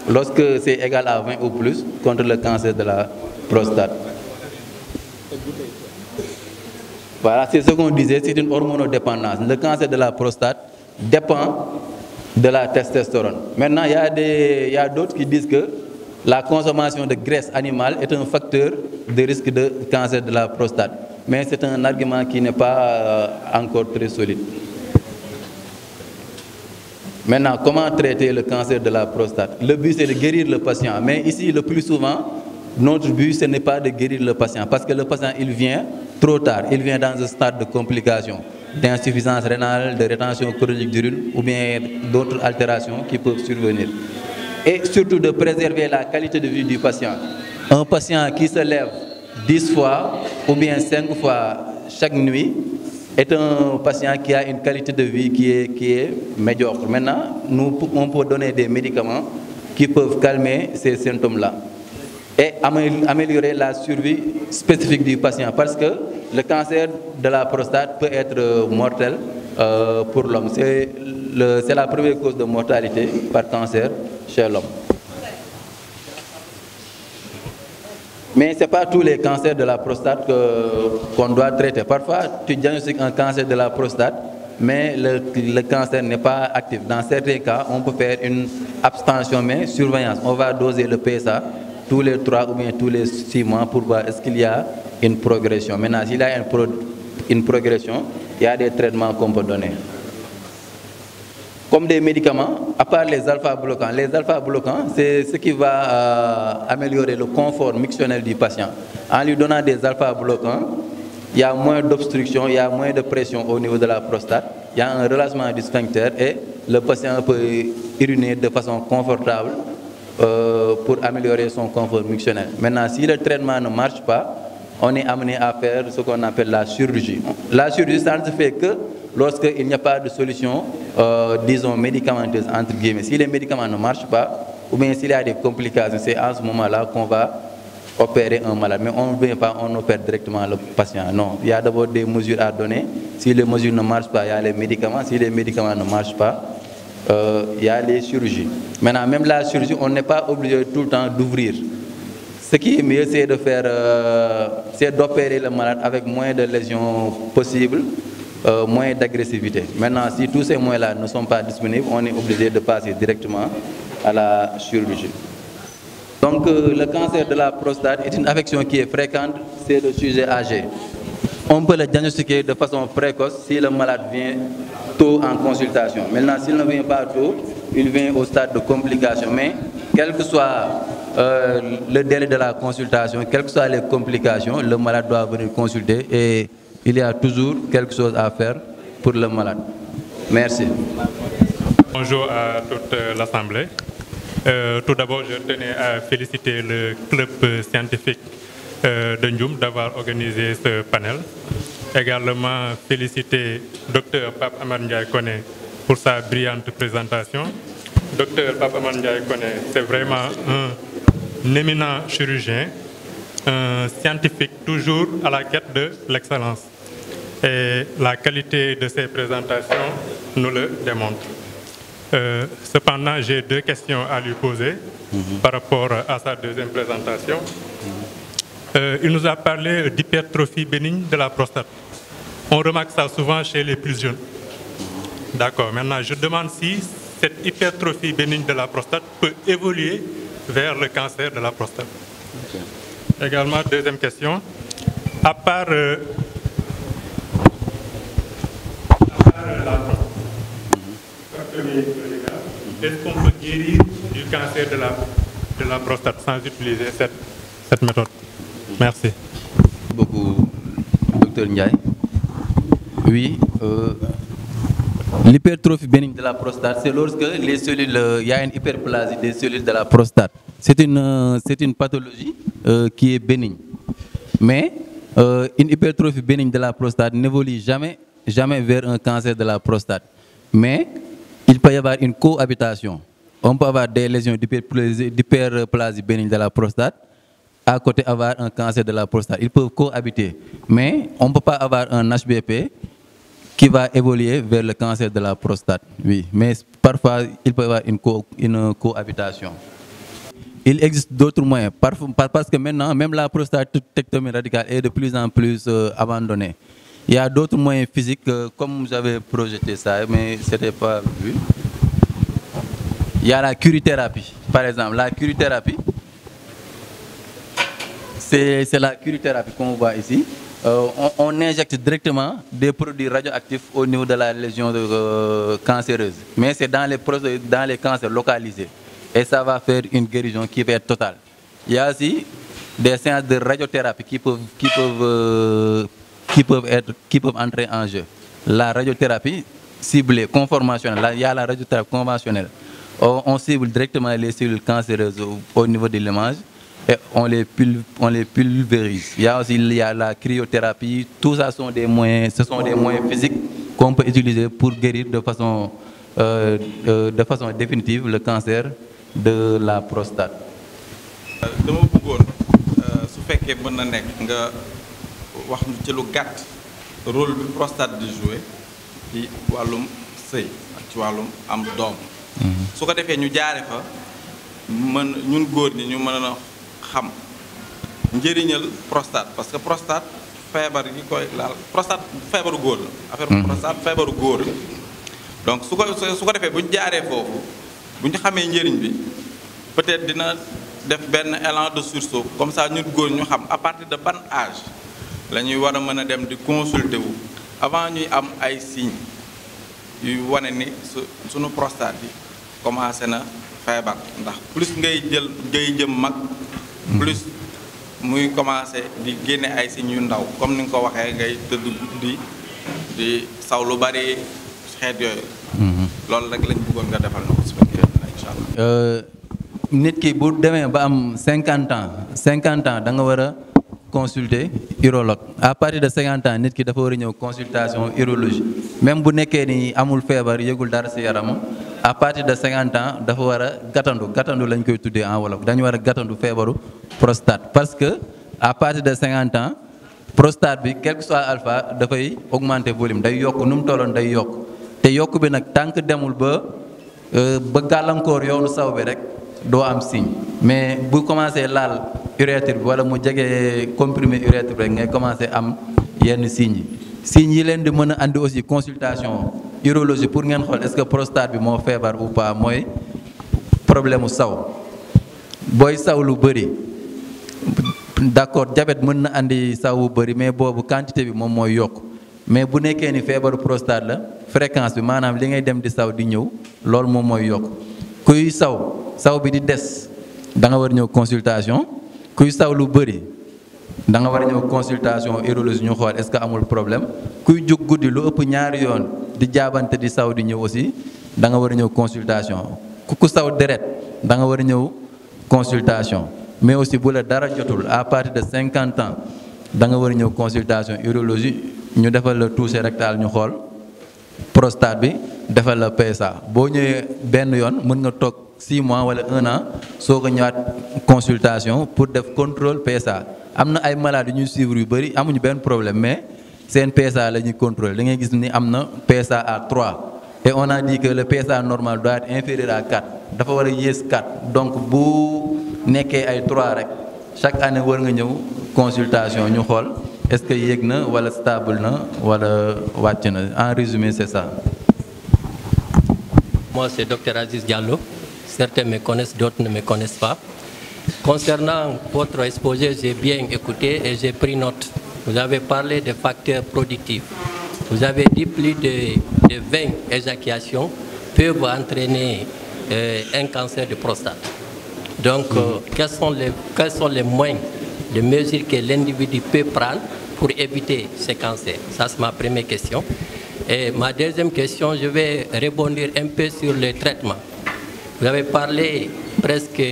lorsque c'est égal à vingt ou plus contre le cancer de la prostate. Voilà, c'est ce qu'on disait, c'est une hormonodépendance. Le cancer de la prostate dépend de la testostérone. Maintenant, il y a des- il y a d'autres qui disent que la consommation de graisse animale est un facteur de risque de cancer de la prostate. Mais c'est un argument qui n'est pas euh, encore très solide. Maintenant, comment traiter le cancer de la prostate? Le but, c'est de guérir le patient. Mais ici, le plus souvent, notre but, ce n'est pas de guérir le patient parce que le patient, il vient trop tard. Il vient dans un stade de complication, d'insuffisance rénale, de rétention chronique d'urine ou bien d'autres altérations qui peuvent survenir. Et surtout de préserver la qualité de vie du patient. Un patient qui se lève dix fois ou bien cinq fois chaque nuit est un patient qui a une qualité de vie qui est, qui est médiocre. Maintenant, nous, on peut donner des médicaments qui peuvent calmer ces symptômes-là et améliorer la survie spécifique du patient parce que le cancer de la prostate peut être mortel euh, pour l'homme. C'est la première cause de mortalité par cancer chez l'homme. Mais ce n'est pas tous les cancers de la prostate qu'on qu doit traiter. Parfois, tu diagnostiques un cancer de la prostate, mais le, le cancer n'est pas actif. Dans certains cas, on peut faire une abstention, mais surveillance. On va doser le P S A tous les trois ou bien tous les six mois pour voir est-ce qu'il y a une progression. Maintenant, s'il y a une, pro une progression, il y a des traitements qu'on peut donner. Comme des médicaments, à part les alpha-bloquants. Les alpha-bloquants, c'est ce qui va euh, améliorer le confort mictionnel du patient. En lui donnant des alpha-bloquants, il y a moins d'obstruction, il y a moins de pression au niveau de la prostate, il y a un relâchement du sphincter et le patient peut uriner de façon confortable euh, pour améliorer son confort mictionnel. Maintenant, si le traitement ne marche pas, on est amené à faire ce qu'on appelle la chirurgie. La chirurgie, ça ne se fait que lorsqu'il n'y a pas de solution, euh, disons, médicamenteuse, entre guillemets. Si les médicaments ne marchent pas, ou bien s'il y a des complications, c'est en ce moment-là qu'on va opérer un malade. Mais on ne vient pas, on opère directement le patient. Non, il y a d'abord des mesures à donner. Si les mesures ne marchent pas, il y a les médicaments. Si les médicaments ne marchent pas, euh, il y a les chirurgies. Maintenant, même la chirurgie, on n'est pas obligé tout le temps d'ouvrir. Ce qui est mieux, c'est de faire, euh, c'est d'opérer le malade avec moins de lésions possibles, euh, moins d'agressivité. Maintenant, si tous ces moyens-là ne sont pas disponibles, on est obligé de passer directement à la chirurgie. Donc, euh, le cancer de la prostate est une affection qui est fréquente chez le sujet âgé. On peut le diagnostiquer de façon précoce si le malade vient tôt en consultation. Maintenant, s'il ne vient pas tôt, il vient au stade de complication. Mais quel que soit euh, le délai de la consultation, quelles que soient les complications, le malade doit venir consulter et il y a toujours quelque chose à faire pour le malade. Merci. Bonjour à toute euh, l'Assemblée. Euh, tout d'abord, je tenais à féliciter le club, euh, scientifique, euh, de Ndioum d'avoir organisé ce panel. Également, féliciter Dr Pape Amar Ndiaye Koné pour sa brillante présentation. Dr Pape Amar Ndiaye Koné, c'est vraiment un éminent chirurgien, un scientifique toujours à la quête de l'excellence. Et la qualité de ses présentations nous le démontre. Euh, cependant, j'ai deux questions à lui poser par rapport à sa deuxième présentation. Euh, il nous a parlé d'hypertrophie bénigne de la prostate. On remarque ça souvent chez les plus jeunes. D'accord. Maintenant, je demande si cette hypertrophie bénigne de la prostate peut évoluer vers le cancer de la prostate. Également, deuxième question. À part, euh, à part, euh, la prostate, est-ce qu'on peut guérir du cancer de la, de la prostate sans utiliser cette, cette méthode? Merci. Beaucoup, docteur Ndiaye. Oui, euh, l'hypertrophie bénigne de la prostate, c'est lorsque les cellules, euh, il y a une hyperplasie des cellules de la prostate. C'est une, euh, c'est une pathologie, euh, qui est bénigne. Mais, euh, une hypertrophie bénigne de la prostate n'évolue jamais, jamais vers un cancer de la prostate. Mais il peut y avoir une cohabitation. On peut avoir des lésions d'hyperplasie, d'hyperplasie bénigne de la prostate, à côté avoir un cancer de la prostate. Ils peuvent cohabiter. Mais on ne peut pas avoir un H B P qui va évoluer vers le cancer de la prostate. Oui, mais parfois, il peut y avoir une, co- une cohabitation. Il existe d'autres moyens. Parfois, par- parce que maintenant, même la prostatectomie radicale est de plus en plus, euh, abandonnée. Il y a d'autres moyens physiques, euh, comme j'avais projeté ça, mais c'était pas vu. Il y a la curithérapie, par exemple. La curithérapie, c'est c'est la curithérapie qu'on voit ici. Euh, on, on injecte directement des produits radioactifs au niveau de la lésion de, euh, cancéreuse. Mais c'est dans les, pro- dans les cancers localisés. Et ça va faire une guérison qui va être totale. Il y a aussi des séances de radiothérapie qui peuvent, qui peuvent, euh, qui peuvent être, qui peuvent entrer en jeu. La radiothérapie ciblée, conformationnelle, là, il y a la radiothérapie conventionnelle. On, on cible directement les cellules cancéreuses au, au niveau de l'image et on les, pul- on les pulvérise. Il y a aussi, il y a la cryothérapie. Tout ça sont des moyens, ce sont des moyens physiques qu'on peut utiliser pour guérir de façon, euh, euh, de façon définitive le cancer de la prostate. Dama bëggoon, euh, su fekkee mën na nekk, nga wax ñu ci lu gàtt rôle bi prostate di jouer ci wàllum sëy ak ci wàllum am doom. Su ko defee, ñu jaare fa, mën, ñun góor ñi, ñu mën a xam njëriñal prostate, parce que prostate, feebar yi koy laal, prostate feebaru góor la. Affaire prostate feebaru góor la. Donc su ko su ko defee, bu ñu jaaree foofu, bu ñu xamee njëriñ bi, peut-être dina def benn élan de sursaut, comme ça ñun góor ñu xam à partir de ban âge la ñuy war a mën a dem di consulter wu avant ñuy am ay signes yuy wane ni su suñu prostate bi commencé na feebar. Ndax plus ngay jël, ngay jëm mag, plus muy commencé di génne ay signes yu ndaw, comme ni nga ko waxee, ngay tëdd guddi, di saw lu bari, xeet yooyu. Loolu rek lañ bëggoon nga defal na ko, su fekkee, incha allah. Nit ki bu demee ba am cinquante ans, cinquante ans da nga war a consulter urologue. À partir de cinquante ans, nit ki dafa war a ñëw consultation urologie. Même bu nekkee ni amul feebar, yëgul dara si yaramam, à partir de cinquante ans dafa war a gàttandu. Gàttandu lañ koy tuddee en wolof. Dañu war a gàttandu feebaru prostate, parce que à partir de cinquante ans, prostate bi, quel que soit alpha, dafay augmenter volume, day yokk, nu mu tolloon day yokk. Te yokk bi nag, tant que demul ba, euh, ba gàllankoor yoonu saw bi rek, doo am signe. Mais bu commencé laal urètre bi wala mu jege comprimé urètre bi rek, ngay commencé am yenn signes yi. Signes yi leen di mën a andi aussi consultation urologie pour ngeen xool est-ce que prostate bi moo feebar ou pas, mooy problème mu saw. Booy saw lu bëri, d'accord, diabète mën na andi saw bu bëri, mais boobu quantité bi moom mooy yokk. Mais bu nekkee ni feebaru prostate la, fréquence bi, maanaam li ngay dem di saw di ñëw, loolu moom mooy yokk. Kuy saw, saw bi di des, da nga war ñëw consultation. Kuy saw lu bëri, da nga war a ñëw consultation urologie, ñu xool est-ce que amul problème. Kuy jug guddi lu ëpp ñaari yoon di jaabante di saw di ñëw aussi, da nga war a ñëw consultation. Ku ku saw deret, da nga war a ñëw consultation. Mais aussi, bu la dara jotul, à partir de cinquante ans, da nga war a ñëw consultation urologie, ñu defal la toucher rectal, ñu xool prostate bi, defal la P S A. Boo ñëwee benn yoon, mën nga toog six mois wala un an, soo ko ñëwaat consultation pour def contrôle P S A. Am na ay malades yu ñuy suivre yu bëri, amuñu benn problème, mais seen P S A la ñuy contrôler. Da ngay gis ni am na P S A à trois. Et on a dit que le P S A normal doit être inférieur à quatre. Dafa war a yées quatre. Donc, bu nekkee ay trois rek, chaque année war nga ñëw consultation, ñu xool est-ce que yéeg na wala stable na wala wàcc na. En résumé, c'est ça. Moi, c'est Dr Aziz Diallo. Certains me connaissent, d'autres ne me connaissent pas. Concernant votre exposé, j'ai bien écouté et j'ai pris note. Vous avez parlé des facteurs productifs. Vous avez dit plus de, de vingt éjaculations peuvent entraîner euh, un cancer de prostate. Donc, euh, quels, sont les, quels sont les moyens, les mesures que l'individu peut prendre pour éviter ce cancer? Ça, c'est ma première question. Et ma deuxième question, je vais rebondir un peu sur les traitements. Vous avez parlé presque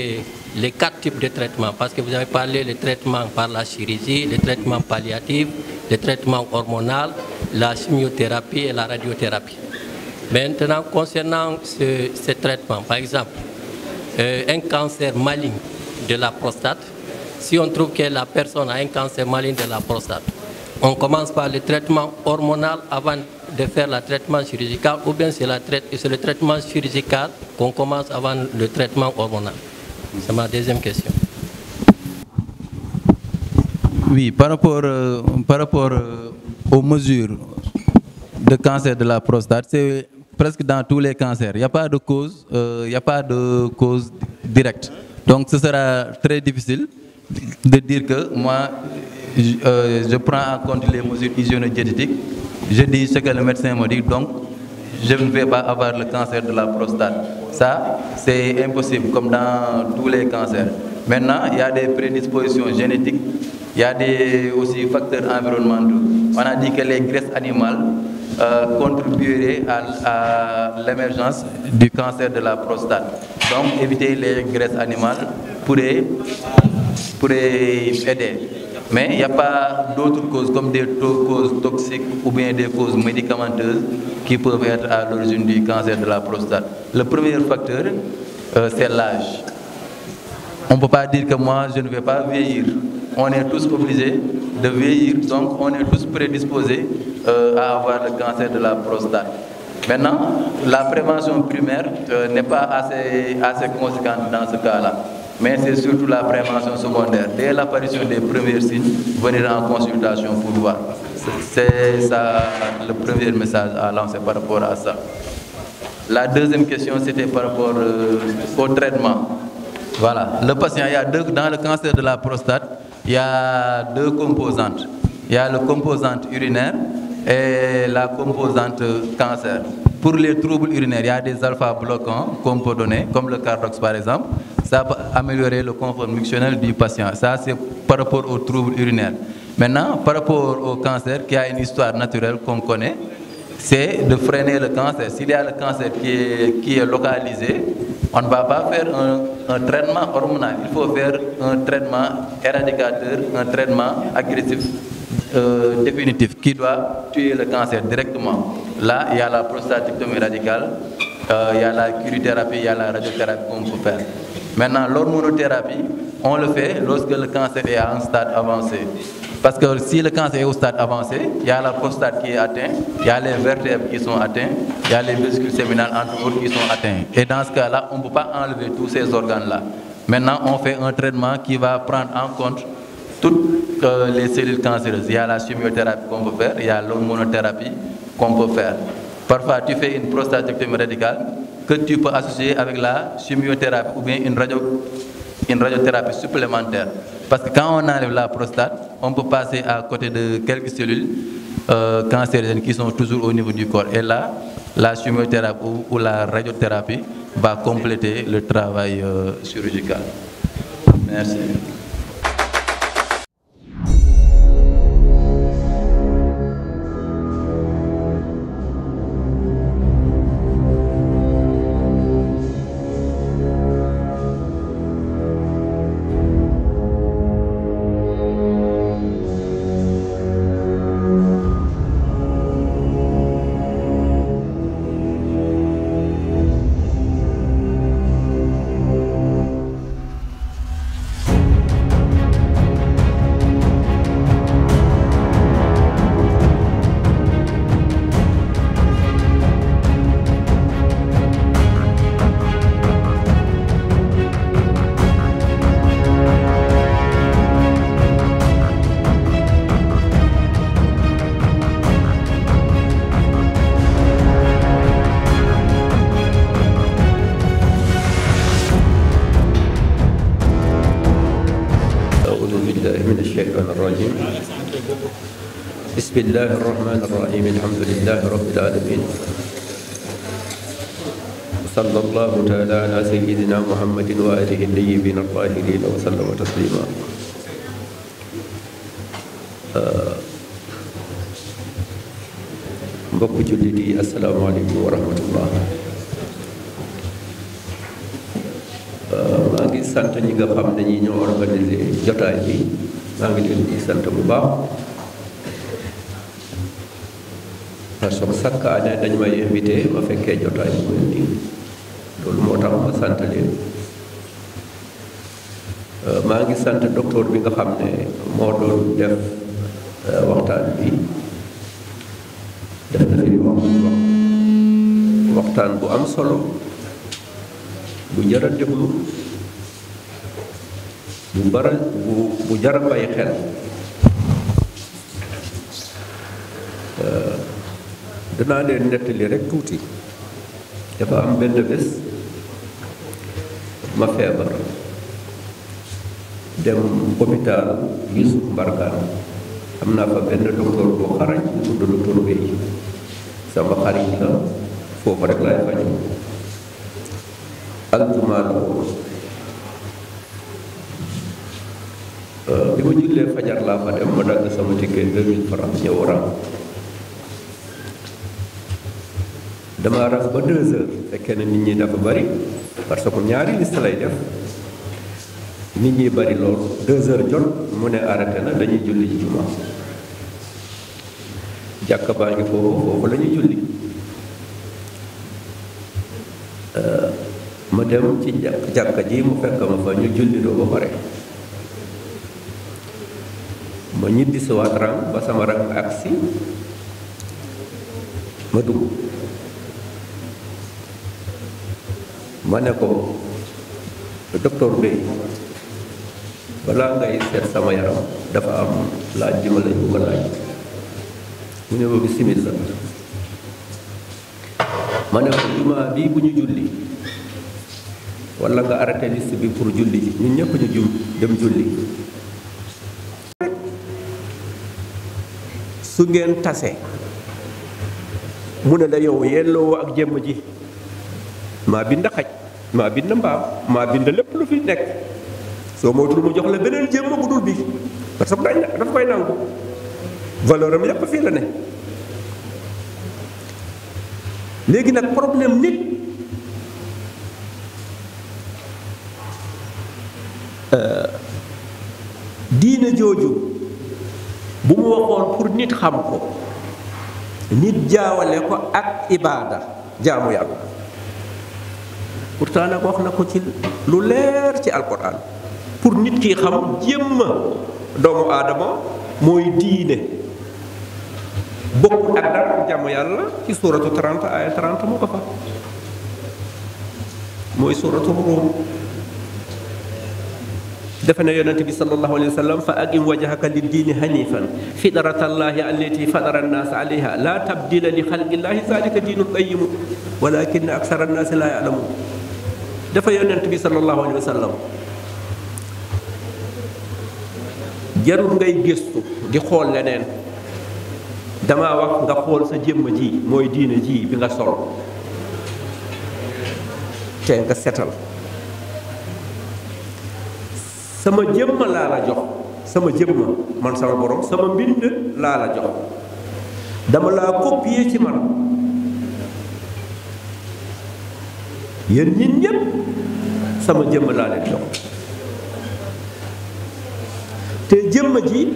les quatre types de traitements, parce que vous avez parlé le traitement par la chirurgie, le traitement palliatif, le traitement hormonal, la chimiothérapie et la radiothérapie. Maintenant, concernant ce, ces traitements, par exemple, euh, un cancer malign de la prostate, si on trouve que la personne a un cancer malign de la prostate, on commence par le traitement hormonal avant de faire le traitement chirurgical, ou bien c'est la traite- c'est le traitement chirurgical qu'on commence avant le traitement hormonal? C'est ma deuxième question. Oui, par rapport, euh, par rapport euh, aux mesures de cancer de la prostate, c'est presque dans tous les cancers. Il n'y a pas de cause, euh, il n'y a pas de cause directe. Donc, ce sera très difficile de dire que moi, je, euh, je prends en compte les mesures hygiéno-diététiques. Je dis ce que le médecin me dit, donc je ne vais pas avoir le cancer de la prostate. Ça, c'est impossible, comme dans tous les cancers. Maintenant, il y a des prédispositions génétiques, il y a des aussi facteurs environnementaux. On a dit que les graisses animales euh, contribueraient à, à l'émergence du cancer de la prostate. Donc, éviter les graisses animales pourrait, pourrait aider. Mais il n'y a pas d'autres causes comme des to- causes toxiques ou bien des causes médicamenteuses qui peuvent être à l'origine du cancer de la prostate. Le premier facteur, euh, c'est l'âge. On ne peut pas dire que moi, je ne vais pas vieillir. On est tous obligés de vieillir, donc on est tous prédisposés euh, à avoir le cancer de la prostate. Maintenant, la prévention primaire euh, n'est pas assez, assez conséquente dans ce cas-là. Mais c'est surtout la prévention secondaire. Dès l'apparition des premiers signes, venir en consultation pour voir. C'est- C'est ça le premier message à lancer par rapport à ça. La deuxième question, c'était par rapport euh, au traitement. Voilà. Le patient, il y a deux, dans le cancer de la prostate, il y a deux composantes. Il y a le composante urinaire et la composante cancer. Pour les troubles urinaires, il y a des alpha bloquants qu'on peut donner, comme le Cardox par exemple. Ça peut améliorer le confort mixionnel du patient. Ça, c'est par rapport aux troubles urinaires. Maintenant, par rapport au cancer, qui a une histoire naturelle qu'on connaît, c'est de freiner le cancer. S'il y a le cancer qui est, qui est localisé, on ne va pas faire un, un traitement hormonal. Il faut faire un traitement éradicateur, un traitement agressif, euh, définitif, qui doit tuer le cancer directement. Là, il y a la prostatectomie radicale, euh, il y a la curothérapie, il y a la radiothérapie qu'on peut faire. Maintenant, l'hormonothérapie, on le fait lorsque le cancer est à un stade avancé. Parce que si le cancer est au stade avancé, il y a la prostate qui est atteinte, il y a les vertèbres qui sont atteintes, il y a les vésicules séminales, entre autres, qui sont atteintes. Et dans ce cas-là, on ne peut pas enlever tous ces organes-là. Maintenant, on fait un traitement qui va prendre en compte toutes euh, les cellules cancéreuses. Il y a la chimiothérapie qu'on peut faire, il y a l'hormonothérapie qu'on peut faire. Parfois, tu fais une prostatectomie radicale que tu peux associer avec la chimiothérapie ou bien une, radio, une radiothérapie supplémentaire. Parce que quand on enlève la prostate, on peut passer à côté de quelques cellules euh, cancérigènes qui sont toujours au niveau du corps. Et là, la chimiothérapie ou, ou la radiothérapie va compléter le travail euh, chirurgical. Merci. بسم الله الرحمن الرحيم. الحمد لله رب العالمين. وصلى الله تعالى على سيدنا محمد وآله الطيبين الطاهرين وسلم تسليما. Mbokk jullit yi, assalaamu aleykum wa rahmatullah. Maa ngi sant ñi nga xam ne ñi ñoo organisé jotaay bi. Maa ngi leen di sant bu baax, parce que chaque année dañ may invité, ma fekkee jotaay bu mel nii. Loolu moo tax ma sant leen. Maa ngi sant docteur bi nga xam ne moo doon def waxtaan bi. Def na fi wax, waxtaan bu am solo, bu jar a déglu, bu bara bu bu jar a bàyyi xel. Danaa leen nettali rek tuuti. Dafa am benn bés ma feebar, dem hôpital Youssouf Mbargane. Am naa fa benn docteur bu xarañ bu tudd docteur Guèye, sama xarit la, foofu rek laay faju. Aljuma la woon. Bi ma jullee fajar laa fa dem, ma dagg sama ticket deux mille francs, ñëw rang. Dama rang ba deux heures, fekkee ne nit ñi dafa bari, parce que ñaari liste lay def. Nit ñi bari lool, deux heures jot, mu ne arrêté na, dañuy julli ci juma. Jàkka baa ngi foofu, foofu la ñuy julli. Ma dem ci jàkk jàkka ji, mu fekk ma fa, ñu julli doo ba pare. Ma ñibbi si waat rang ba sama rang agsi, ma dugg. Ma ne ko, docteur Guèye, balaa ngay seet sama yaram, dafa am laaj bi ma lay bëgg a laaj. Mu ne ma, bismillah. Ma ne ko, juma bi bu ñu julli, wala nga arrêté liste bi pour julli ji, ñun ñëpp ñu jum dem julli. Su ngeen tase, mu ne la, yow yelloo ak jëmm ji, maa bind xaj, maa bind mbaam, maa bind lépp lu fi nekk. Soo moytul mu jox la beneen jëmm bu dul bi, parce que dañ dafa koy nangu. Valeur am yépp fii la ne. Léegi nag, problème nit, euh, diine jooju, bu mu waxoon pour nit xam ko, nit jaawale ko ak ibaada, jaamu Yàlla. Pourtant nag, wax na ko ci lu leer ci Alquran, pour nit ki xam jëmma doomu Aadama mooy diine. Bokkul ak dara jaamu Yàlla. Ci suuratu trente, aaya trente, mu ko fa. Mooy suuratu Ruum. Dafa ne Yonent bi sallallahu alayhi wa sallam, fa aqim wajhaka lid-diini haniifan fitratallahi allati fatara an-naasa alayha laa tabdiila li xalqillaahi zaalika diinul qayyimu walaakinna aksara an-naasi laa ya'lamuun. Dafa Yonent bi sallallahu alayhi wa sallam, jarul ngay gëstu di xool leneen. Dama wax nga xool sa jëmm ji, mooy diine ji bi nga sol, te nga setal. Sama jëmm laa la jox, sama jëmm, man sama borom, sama mbind laa la jox. Dama laa copier ci man. Yéen nit ñépp, sama jëmm laa leen jox. Te jëmm ji,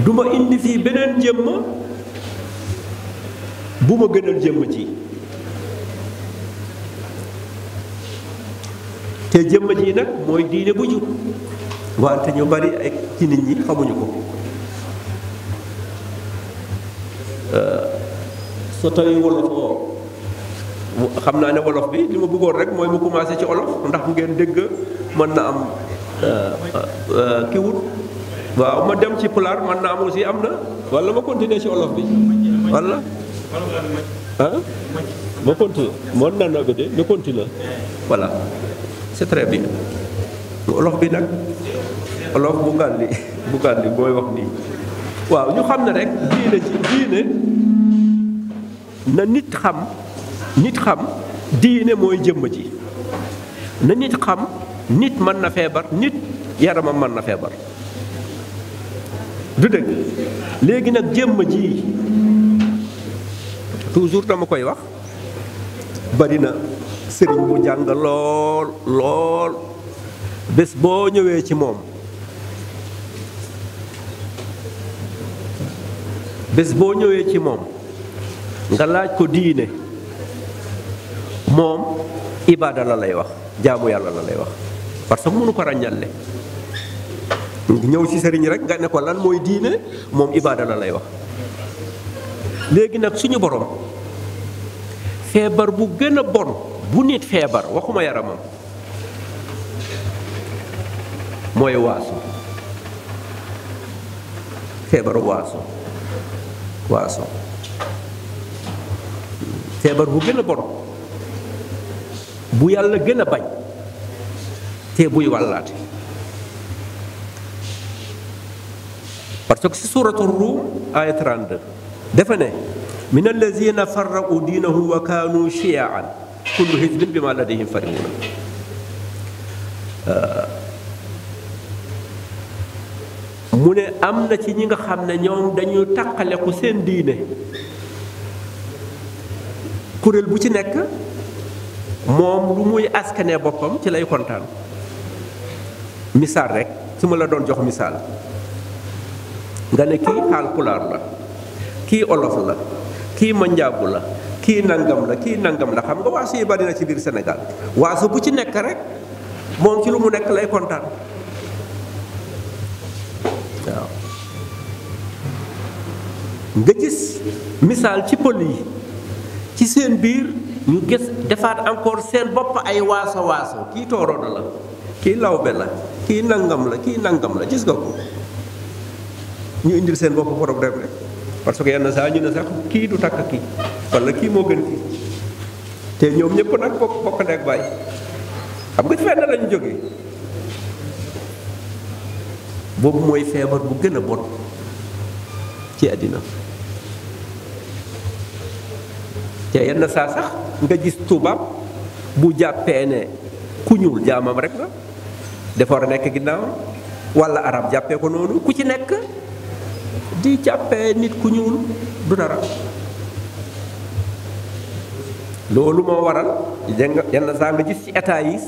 du ma indi fii beneen jëmm bu ma gënal jëmm ji. Te jëmm ji nag mooy diine bu jub, wante ñu bari ay ci nit ñi xamuñu ko. Euh, so tawi wolof o, xam naa ne wolof bi, li ma bëggoon rek mooy mu commencé ci olof, ndax ngeen dégg, mën na am, euh, euh, ki wut. Waaw, ma dem ci pulaar, mën na am aussi, am na. Wala ma continuer ci olof bi? Wala? Ah? Ma continuer. Mën na na ko de, ma continuer. Voilà. C'est très bien. Olof bi nag, olof bu gàlli, bu gàlli mooy wax nii. Waaw, ñu xam ne rek diine ji, diine, na nit xam, nit xam diine mooy jëmm ji. Na nit xam, nit mën na feebar, nit yaramam mën na feebar. Du dëgg? Léegi nag jëmm ji, toujours dama koy wax, bari na sëriñ bu jàng lool, lool, bés boo ñëwee ci moom, bés boo ñëwee ci moom, nga laaj ko diine, moom ibaada la lay wax, jaamu Yàlla la lay wax, parce que mënu ko ràññale. Ñëw ci sëriñ rek, nga ne ko lan mooy diine, moom ibaada la lay wax. Léegi nag, suñu borom, feebar bu gën a bon bu nit feebar, waxuma yaramam, mooy waaso. Feebaru waaso. Waaso. Feebar bu gën a bon, bu Yàlla gën a bañ, te buy wàllaate. Parce que si suuratu Ruum, aaya trente-deux, dafa ne: "Mina allazina farraqu diinahum wa kaanu shiya'an, kullu hizbin bima ladayhim farihuna." Mu ne, am na ci ñi nga xam ne ñoom dañu taqale ko seen diine. Kuréel bu ci nekk, moom lu muy askane boppam, ci lay kontaan. Misaal rek, su ma la doon jox misaal, nga ne kii Haalpulaar la, kii Olof la, kii Manjaabu la, kii nangam la, kii nangam la. Xam nga waaso yi bari na ci biir Sénégal. Waaso bu ci nekk rek, moom ci lu mu nekk lay kontaan. Waaw. Nga gis misaal ci pël yi, ci seen biir ñu gis defaat encore seen bopp ay waaso waaso. Kii Toorodo la, kii Lawbe la, kii nangam la, kii nangam la. Gis nga ko? Ñu indil seen bopp problème rek, parce que yenn saa ñu ne sax kii du takk kii, wala kii moo gën kii. Te ñoom ñëpp nag bokk, bokk ndey ak baay. Xam nga ci fenn lañu jógee. Boobu mooy feebar bu gën a bon ci àddina. Te yenn saa sax nga gis tubaab bu jàppee ne ku ñuul jaamam rek la, dafa war a nekk ginnaaw, wala arab jàppee ko noonu, ku ci nekk di jàppee nit ku ñuul du dara. Loolu moo waral, yenn saa nga gis ci état yi,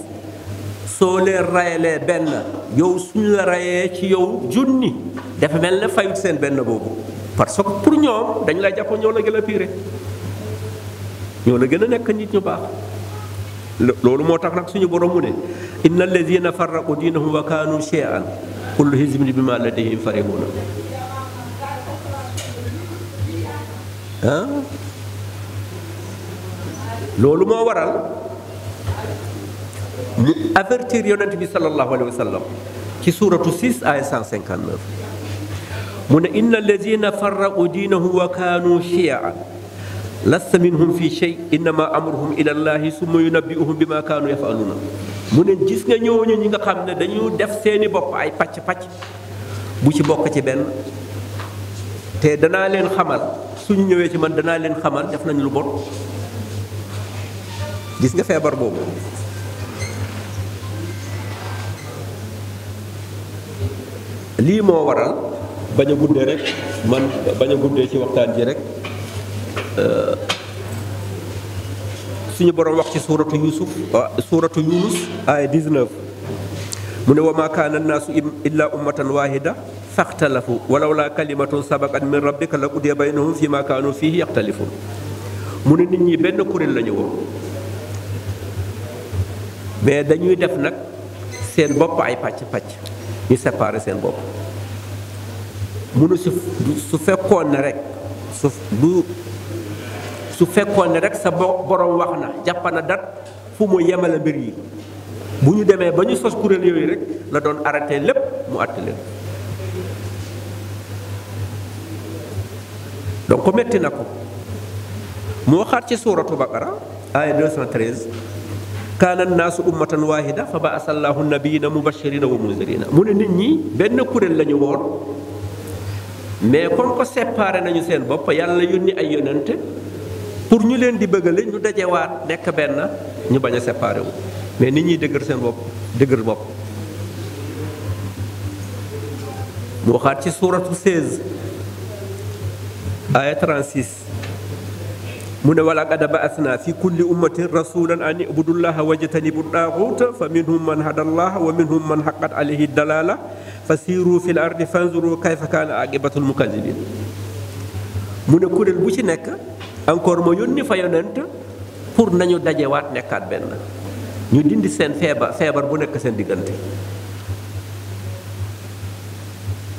soo leen rayalee benn, yow, suñu la rayee ci yow junni, dafa mel ne fayut seen benn boobu, parce que pour ñoom dañ lay jàpp, ñoo la gën a pire, ñoo la gën a nekk nit ñu baax. Lo-, loolu moo tax nag suñu borom mu ne: "Inna allazina farraqu diinahum wa kaanu shiya'an, kullu hizbin bima ladayhim farihuna." Ah? Loolu moo waral mu avertir Yonent bi sallallahu alayhi wa sallam ci suuratu six, aaya cent cinquante-neuf. Mu ne: "Inna allazina farraqu diinahum wa kaanu shiya'an, lasta minhum fi shay, innama amruhum ila Allahi summa yunabbi'uhum bima kaanu yaf'aluna." Mu ne, gis nga ñooñu ñi nga xam ne dañu def seeni bopp ay pàcc-pàcc, bu ci bokk ci benn, te danaa leen xamal, suñu ñëwee ci man, danaa leen xamal def nañ lu bon. Gis nga feebar boobu? Lii moo waral, bañ a guddee rek, man, bañ a guddee ci waxtaan ji rek, euh, suñu borom wax ci suuratu Yuusuf, ah, suuratu Yunus, aaya dix-neuf, mu ne: "Wa ma kaana annaasu im-, illa ummatan waahida faxtalafu, wa lawla kalimatun sabaqat min rabbika la qudiya baynahum fi ma kaanu fihi yaxtalifun." Mu ne, nit ñi benn kuréel la ñu woon, mais dañuy def nag seen bopp ay pàcc-pàcc, ñu séparé seen bopp. Mu ne, su, su fekkoon ne rek, su, du, su fekkoon ne rek sa bo-, borom wax na, jàpp na dat fu mu yemale mbir yi, bu ñu demee ba ñu sos kuréel yooyu rek, la doon arrêté lépp, mu àtte leen. Donc metti na ko. Mu waxaat ci suuratu Baqara, aaya deux cent treize: "Kaana annaasu ummatan waahida fa ba'asa Allahu nabiyyiina mubashshiriina wa munziriina." Mu ne, nit ñi benn kuréel la ñu woon, Mais comme que séparé nañu seen bopp, Yàlla yónni ay yonent pour ñu leen di bëggale, ñu dajewaat nekk benn, ñu bañ a séparé wu. Mais nit ñi dëgër seen bopp, dëgër bopp. Mu waxaat ci suuratu seize, aaya trente-six, mu ne: ولقد بعثنا في كل أمة رسولا أن اعبدوا الله واجتنبوا الطاغوت فمنهم من هدى الله ومنهم من حقت عليه الضلالة فسيروا في الأرض فانظروا كيف كان عاقبة المكذبين. Mu ne kuréel bu ci nekk, encore, ma yónni fa yonent pour nañu dajewaat, nekkaat benn, ñu dindi seen feebar, feebar bu nekk seen diggante.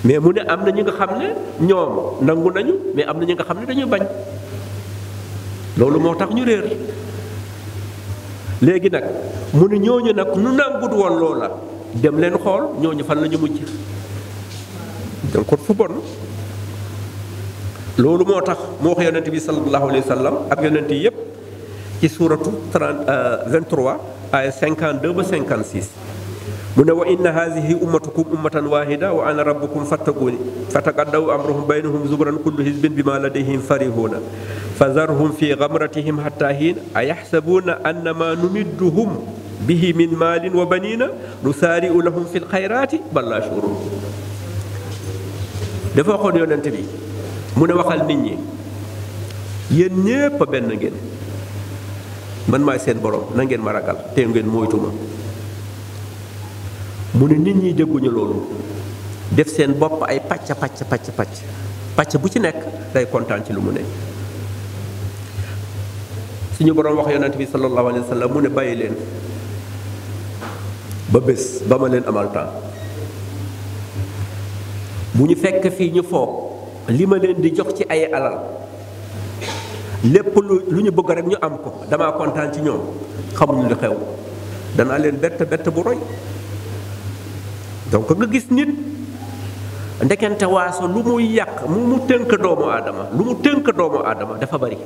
Mais mu ne am na ñi nga xam ne ñoom nangu nañu, mais am na ñi nga xam ne dañu bañ. Loolu moo tax ñu réer. Léegi nag, mu ne ñooñu nag, nu nangut woon loola, dem leen xool ñooñu fan la ñu mujj. Donc, kon fu bon. Loolu moo tax mu wax yonent bi sallallahu alayhi wa sallam ak yonent yi yépp ci suuratu trente, euh, vingt-trois, aaya cinquante-deux ba cinquante-six. Mu ne: وإن هذه أمتكم أمة واحدة وأنا ربكم فاتقون فتقطعوا أمرهم بينهم زبرا كل حزب بما لديهم فرحون فذرهم في غمرتهم حتى حين أيحسبون أن ما نمدهم به من مال وبنين نسارع لهم في الخيرات بل لا يشعرون. Dafa waxoon yonent bi, mu ne: waxal nit ñi, yéen ñépp benn ngeen, man maay seen borom, na ngeen ma ragal te ngeen moytu ma. Mu ne nit ñi dégguñu loolu, def seen bopp ay pàcc, pàcc, pàcc, pàcc. Pàcc bu ci nekk day kontaan ci lu mu ne. Suñu borom wax yonent bi sallallahu alayhi wa sallam, mu ne: bàyyi leen ba bés ba ma leen amal temps. Bu ñu fekk fii ñu foog li ma leen di jox ci ay alal, lépp lu, lu ñu bëgg rek ñu am ko, damaa kontaan ci ñoom, xamuñu li xew. Danaa leen bett, bett bu roy. Donc, nga gis nit, ndekente waaso, lu muy yàq, mu, mu tënk doomu aadama, lu mu tënk doomu aadama dafa bari.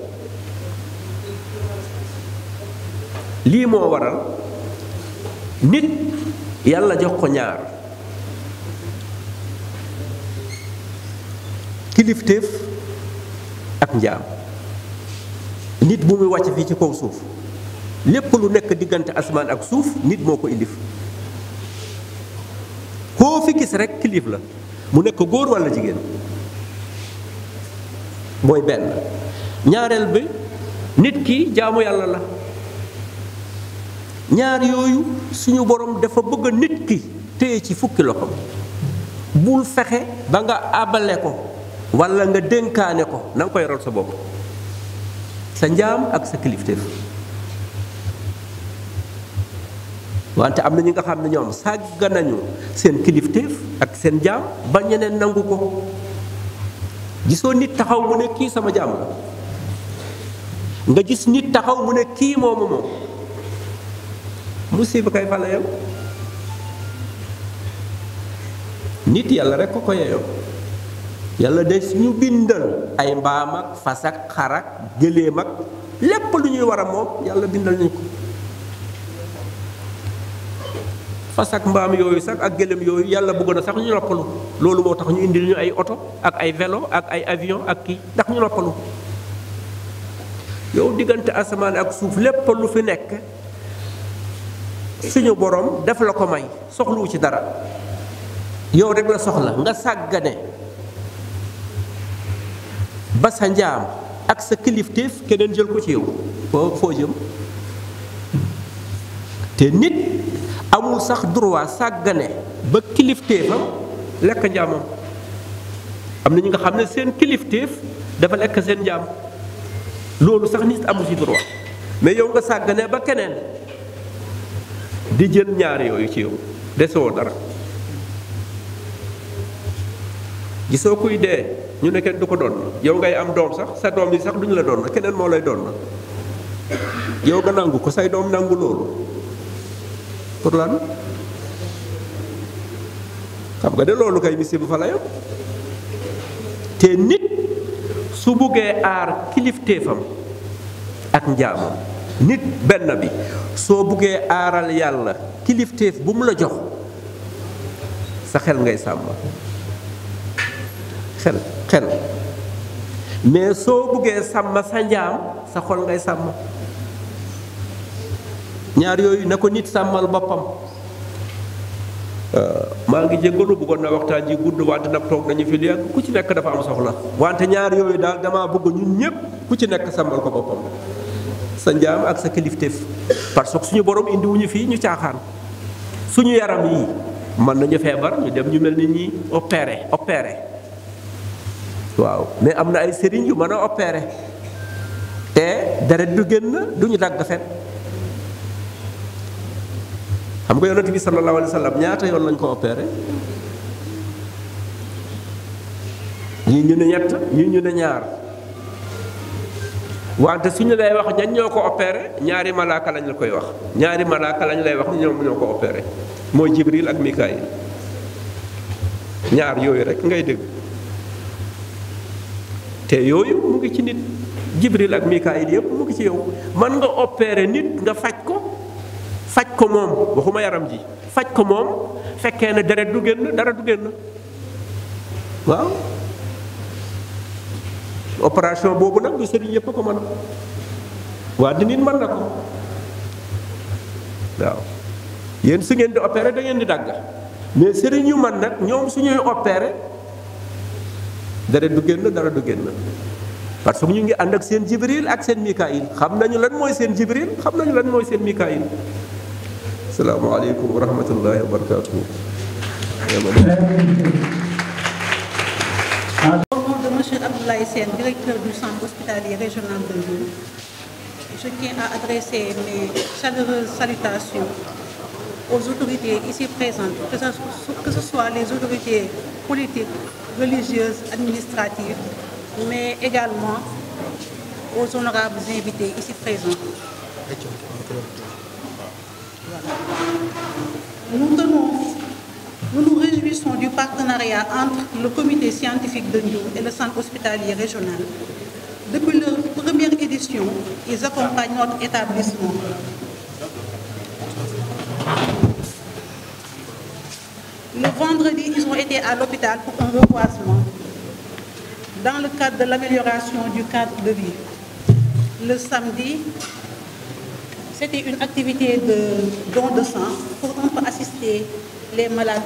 Lii moo waral nit, Yàlla jox ko ñaar: kilifteef ak njaam. Nit bu muy wàcc fii ci kaw suuf, lépp lu nekk diggante asamaan ak suuf, nit moo ko ilif. Koo fi gis rek, kilif la, mu nekk góor walla jigéen. Mooy benn. Ñaareel bi, nit ki jaamu Yàlla la. Ñaar yooyu, suñu borom dafa bëgg nit ki téye ci fukki loxo. Bul fexe ba nga abale ko walla nga dénkaane ko, na nga ko yoral sa bopp, sa njaam ak sa kilifteef. Wante am na ñi nga xam ne ñoom sàggan nañu seen kilifteef ak seen jaam ba ñeneen nangu ko. Gisoo nit taxaw mu ne, "Kii sama jaam la." Nga gis nit taxaw mu ne, "Kii moomu moom." Musiba kay fa la yem. Nit, Yàlla rekk ko ko yeyoo. Yàlla de suñu bindal ay mbaam ak fas ak xar ak gëléem ak lépp lu ñuy war a moom, Yàlla bindal ñu ko. Fas ak mbaam yooyu sax ak gëléem yooyu, Yàlla bëgg na sax ñu noppalu. Loolu moo tax ñu indil ñu ay oto ak ay vélo ak ay avion ak kii, ndax ñu noppalu. Yow, diggante asamaan ak suuf, lépp lu fi nekk, suñu borom def la ko may, soxluwu ci dara. Yow rek la soxla, nga sàggane ba sa njaam ak sa kilifteef keneen jël ko ci yow. Foo, foo jëm? Te nit amul sax droit sàggane ba kilifteefam lekk njaamam. Am na ñi nga xam ne seen kilifteef dafa lekk seen njaam. Loolu sax nit amu ci droit. Mais yow nga sàggane ba keneen di jël ñaar yooyu ci yow, desewoo dara. Gisoo kuy dee, ñu ne kenn du ko doon. Yow ngay am doom sax, sa doom yi sax duñu la doon, keneen moo lay doon. Yow nga nangu ko, say doom nangu loolu. Pour lan? Xam nga de, loolu kay, musiba fa la yem. Te nit, su buggee aar kilifteefam ak njaamam, nit benn bi, soo buggee aaral Yàlla kilifteef bu mu la jox, sa xel ngay sàmm. Xel, Mais soo buggee sàmm sa njaam, sa xol ngay sàmm. Ñaar yooyu na ko nit sàmmal boppam. Maa ngi jéggalu, bëggoon na waxtaan ji gudd, wante nag toog nañu fi lu yàgg, ku ci nekk dafa am soxla. Wante ñaar yooyu daal, dama bëgg ñun ñépp ku ci nekk sàmmal ko boppam, sa njaam ak sa kilifteef. Parce que suñu borom indiwuñu fii ñu caaxaan. Suñu yaram yi mën nañu feebar, ñu dem ñu mel ni ñi opéré opéré. Waaw, mais am na ay sëriñ yu mën a opéré te deret du génn, duñu dagg fen. Xam nga yonent bi sallallahu alayhi wa sallam, ñaata yoon lañ ko opéré? Ñii ñu ne ñett, ñii ñu ne ñaar. Wante suñu lay wax ñan ñoo ko opéré, ñaari malaaka lañ la koy wax. Ñaari malaaka lañ lay wax ñoom ñoo ko opéré, mooy Jibril ak Mikaayil. Ñaar yooyu rek ngay dégg. Te yooyu mu ngi ci nit. Jibril ak Mikaayil yëpp mu ngi ci yow. Mën nga opéré nit, nga faj ko, faj ko moom, waxuma yaram ji, faj ko moom, fekkee ne deret du génn, dara du génn. Waaw. Opération boobu nag, du sëriñ yëpp ko mën. Waa di nit mën na ko. Waaw. Yéen su ngeen di opéré, da ngeen di dagg. Mais sëriñ yu man nag, ñoom suñuy opéré, deret du génn, dara du génn. Parce que ñu ngi ànd ak seen Jibril ak seen Mikaayil. Xam nañu lan mooy seen Jibril, xam nañu lan mooy seen Mikaayil. Asalaamaaleykum wa rahmatullahi wa barakatuhu. Au nom de monsieur Abdoulaye Sène, directeur du centre hospitalier régional de Ndiour, je tiens à adresser mes chaleureuses salutations aux autorités ici présentes, que ce, que ce soit les autorités politiques, religieuses, administratives, mais également aux honorables invités ici présents. Voilà. Nous tenons, nous nous réjouissons du partenariat entre le comité scientifique de Ndiour et le centre hospitalier régional. Depuis leur première édition, ils accompagnent notre établissement. Le vendredi, ils ont été à l'hôpital pour un reboisement dans le cadre de l'amélioration du cadre de vie. Le samedi, c'était une activité de don de sang pour un peu assister les malades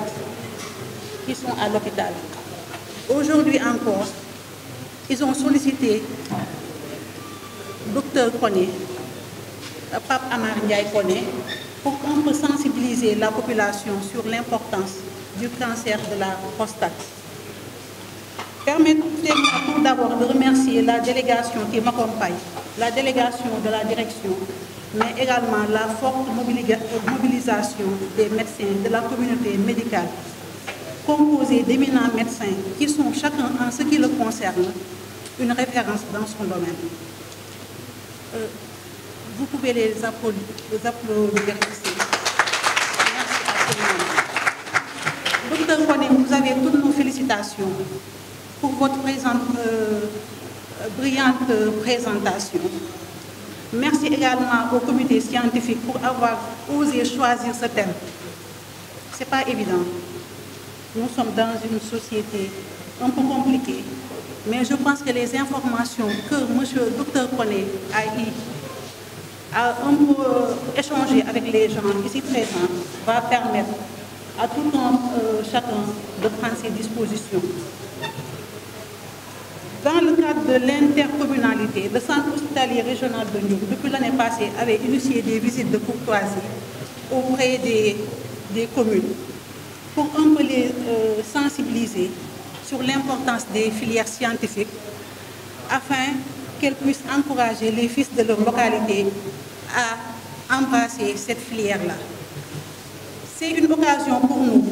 qui sont à l'hôpital. Aujourd'hui encore, ils ont sollicité Docteur Koné, Pape Amar Ndiaye Koné, pour qu'on peut sensibiliser la population sur l'importance du cancer de la prostate. Permettez-moi tout d'abord de remercier la délégation qui m'accompagne, la délégation de la direction, mais également la forte mobiliga- mobilisation des médecins de la communauté médicale, composée d'éminents médecins qui sont chacun, en ce qui le concerne, une référence dans son domaine. Euh, vous pouvez les applaudir, les applaudir ici. Merci à tout le monde. Docteur Koné, vous avez toutes nos félicitations pour votre présente, euh, brillante présentation. Merci également au comité scientifique pour avoir osé choisir ce thème. C'est pas évident. Nous sommes dans une société un peu compliquée, mais je pense que les informations que monsieur Docteur Koné a eues, a un peu, euh, échangé avec les gens ici présents, va permettre à tout un, euh, chacun de prendre ses dispositions. Dans le cadre de l'intercommunalité, le centre hospitalier régional de Ndiour, depuis l'année passée, avait initié des visites de courtoisie auprès des, des communes pour un peu les, euh, sensibiliser sur l'importance des filières scientifiques afin qu'elles puissent encourager les fils de leur localité à embrasser cette filière-là. C'est une occasion pour nous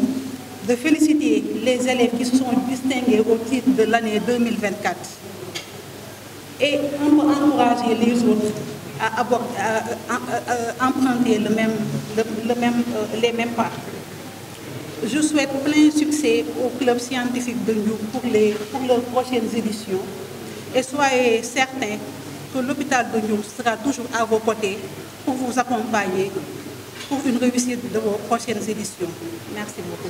de féliciter les élèves qui se sont distingués au titre de l'année deux mille vingt-quatre et on peut encourager les autres à, abor- à, à, à, à emprunter le même, le, le même, euh, les mêmes pas. Je souhaite plein succès au club scientifique de Ndiour pour les, pour leurs prochaines éditions et soyez certains que l'hôpital de Ndiour sera toujours à vos côtés pour vous accompagner pour une réussite de vos prochaines éditions. Merci beaucoup.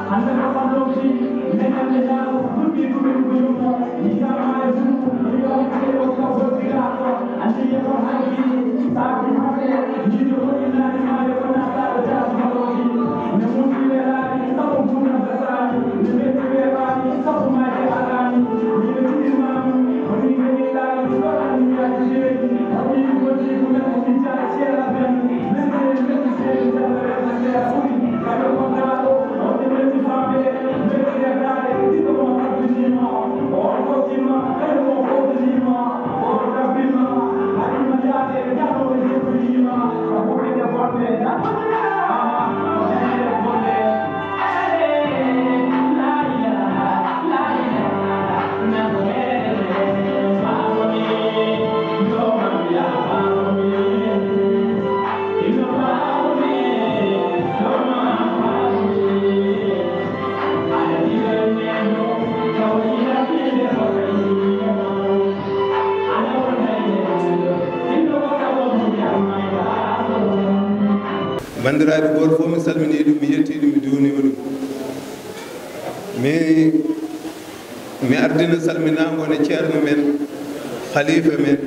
Hannde ko fallooji, menen e Laamɗo ko ɗum ɓe ɗum ɓe ɗum ɓe ɗum. Yiɗaa maa e ɗum, ɗum ko ɗum ɓe ɗum ko ɗum ɓe ɗum. Anndi e ko haɗi, saaki maɓɓe, yiɗi ko ɗum naani maa e ko naataɗo jaasi fallooji. Ne mundi ɓe laari, sabu ngurndan basaani, ne metti ɓe ɓaani, sabu maayde alaani. Yiɗi ɗum maami, ko ɗum ɓe ɗum laari, ko ɗum ɓe ɗum jeeyi. Ko ɗum ko ɗum ko men ko ɗum jaasi ceera men. Banndiraaɓe, gooto fof mi salminii ɗum, mi yettii ɗum, mi duwnii ɗum. Mi, mi ardina salminaango ne ceerno men, haliifa men,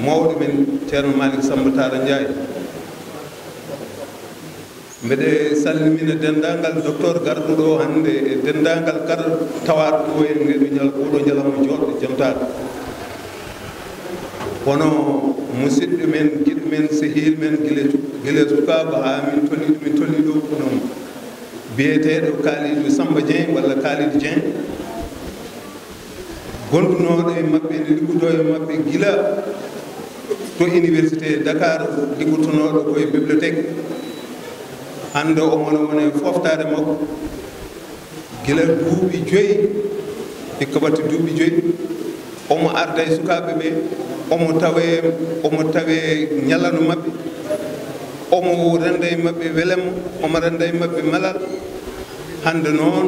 mawɗo men, ceerno Malick Samba Talla Ndiaye. Mbeɗe salmina denndaangal docteur garɗo ɗo hannde e denndaangal kala tawaaɗo ɗo en ngeɗo ñal-, oɗo ñalawma jooɗɗo jamtaaɗo. Kono musidɗo men, giɗo men, sehil men, gila cu-, gila sukaaku haa min tolni, min tolni ɗo, ko noon biyeteeɗo Kalidou Samba Dieng walla Kalidou Dieng, gondunooɗo e maɓɓe, ene liggodoo e maɓɓe gila to Université Dakar, liggotonooɗo ko e bibliothèque. Hannde omo wona e fooftaare makko gila duuɓi joyi, hikka watti duuɓi joyi. Omo arda e sukaaɓe ɓe, omo tawe, omo tawe ñalano maɓɓe, omo renda e maɓɓe welema, omo renda e maɓɓe malal. Hannde noon,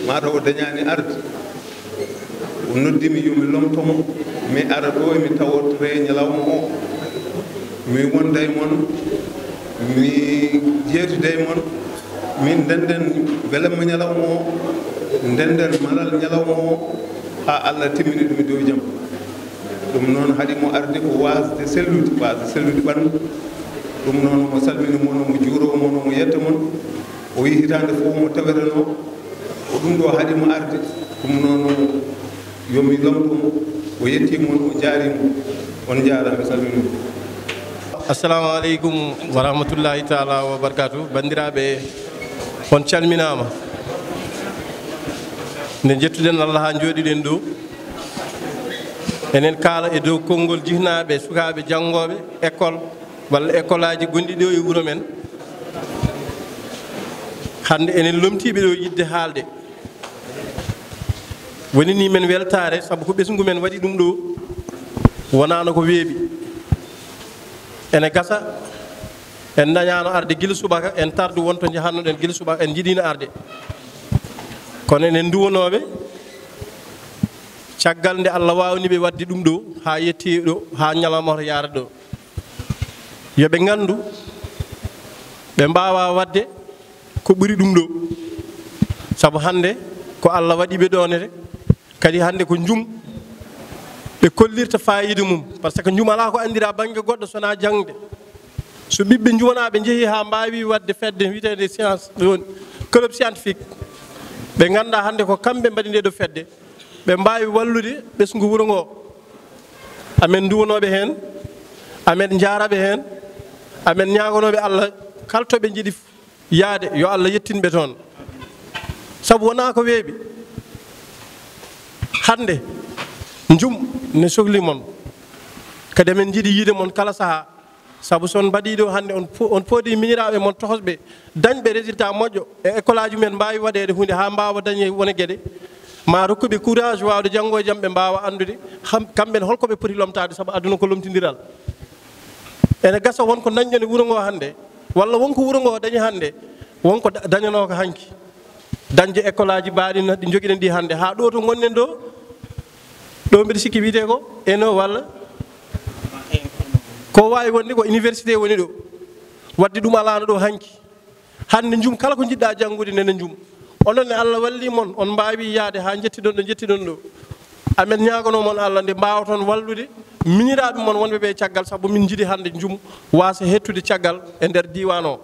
mataw o dañaani arde. O noddi mi yo mi lomto mo, mi ara ɗo, mi tawotre ñalawma o. Mi wonda e mon, mi jeetuda e mon, min ndenden welema ñalawma o, ndenden malal ñalawma o, haa Allah timmini ɗum e dow jam. Ɗum noon haɗi mo arde ko waasde sellude, waasde sellude ɓanndu. Ɗum noon omo salmina mon, omo juuroo mon, omo yetta mon. O yii hitaande fof mo tawetenoo, ko ɗum ɗo haɗi mo arde. Ɗum noon yo mi lomto mo, o yetti mon, o jaari mo. On njaaraama, mi salmini on. Assalamu aleykum wa rahmatullahi taala wa barakatuh. Banndiraaɓe, on calminaama. Nde njettuɗen Allah haa njooɗiɗen ɗo, enen kaala e dow konngol jihnaaɓe sukaaɓe janngooɓe école walla écoleaaji gonɗi ɗo e wuro men. Hannde enen lomtiiɓe ɗo yiɗde haalde. Woni ni men weltaare, sabu ko ɓesngu men waɗi ɗum ɗo, wonaano ko weeɓi. Ene gasa, en dañaano arde gila subaka, en tardu won to njahannoɗen gila subaka, en njiɗiino arde. Kono enen nduwonooɓe, caggal nde Allah waawni ɓe waɗde ɗum ɗo, haa yetti ɗo, haa ñalawma hoto yaara ɗo. Yo ɓe nganndu, ɓe mbaawa waɗde ko ɓuri ɗum ɗo. Sabu hannde ko Allah waɗi ɓe ɗoonete, kadi hannde ko njum ɓe kollirta faayiida mum, par ce que njum alaa ko anndira bannge goɗɗo so wonaa jaŋde. So ɓiɓɓe njuwanaaɓe njehii haa mbaawi waɗde fedde wiyeteende science, ɗum woni club scientifique, ɓe ngannda hannde ko kamɓe mbaɗi nde ɗo fedde, ɓe mbaawi wallude ɓesngu wuro ngo. Amen nduwanooɓe heen, amen njaaraɓe heen, amen ñaaganooɓe Allah kala to ɓe njiɗi yaade, yo Allah yettin ɓe toon. Sabu wonaa ko weeɓi. Hannde, njum ne sokli mon. Kadi amen njiɗi yiide mon kala sahaa. Sabu so on mbaɗii ɗo hannde, on po-, on poodi miñiraaɓe mon tohosɓe, dañɓe résultat moƴƴo e école aji men, mbaawi waɗeede huunde haa mbaawa dañde wone geɗe. Ma rokku ɓe courage waawde janngo e jam, ɓe mbaawa anndude ham-, kamɓe ne hol ko ɓe poti lomtaade, sabu aduna ko lomtindiral. Ene gasa won ko dañɗon e wuro ngo hannde, walla won ko wuro ngo dañi hannde, won ko da-, dañanoo ko hanki. Dañde école aji mbaaɗi no ɗi njogiɗen ɗi hannde, haa ɗo to ngonɗen ɗo, ɗo mbiɗa sikki wiyetee ko eno walla ko waawi wonde ko université woni ɗo. Waɗde ɗum alaano ɗo hanki. Hannde njum kala ko njiɗɗa janngude nene njum. Onon ne, Allah walli mon, on mbaawi yahde haa njettiɗon ɗo njettiɗon ɗo. Amen ñaaganoo mon Allah nde mbaawaton wallude miñiraaɓe mon wonɓe ɓe caggal, sabu min njiɗi hannde njum waasa hettude caggal e nder diiwaan o.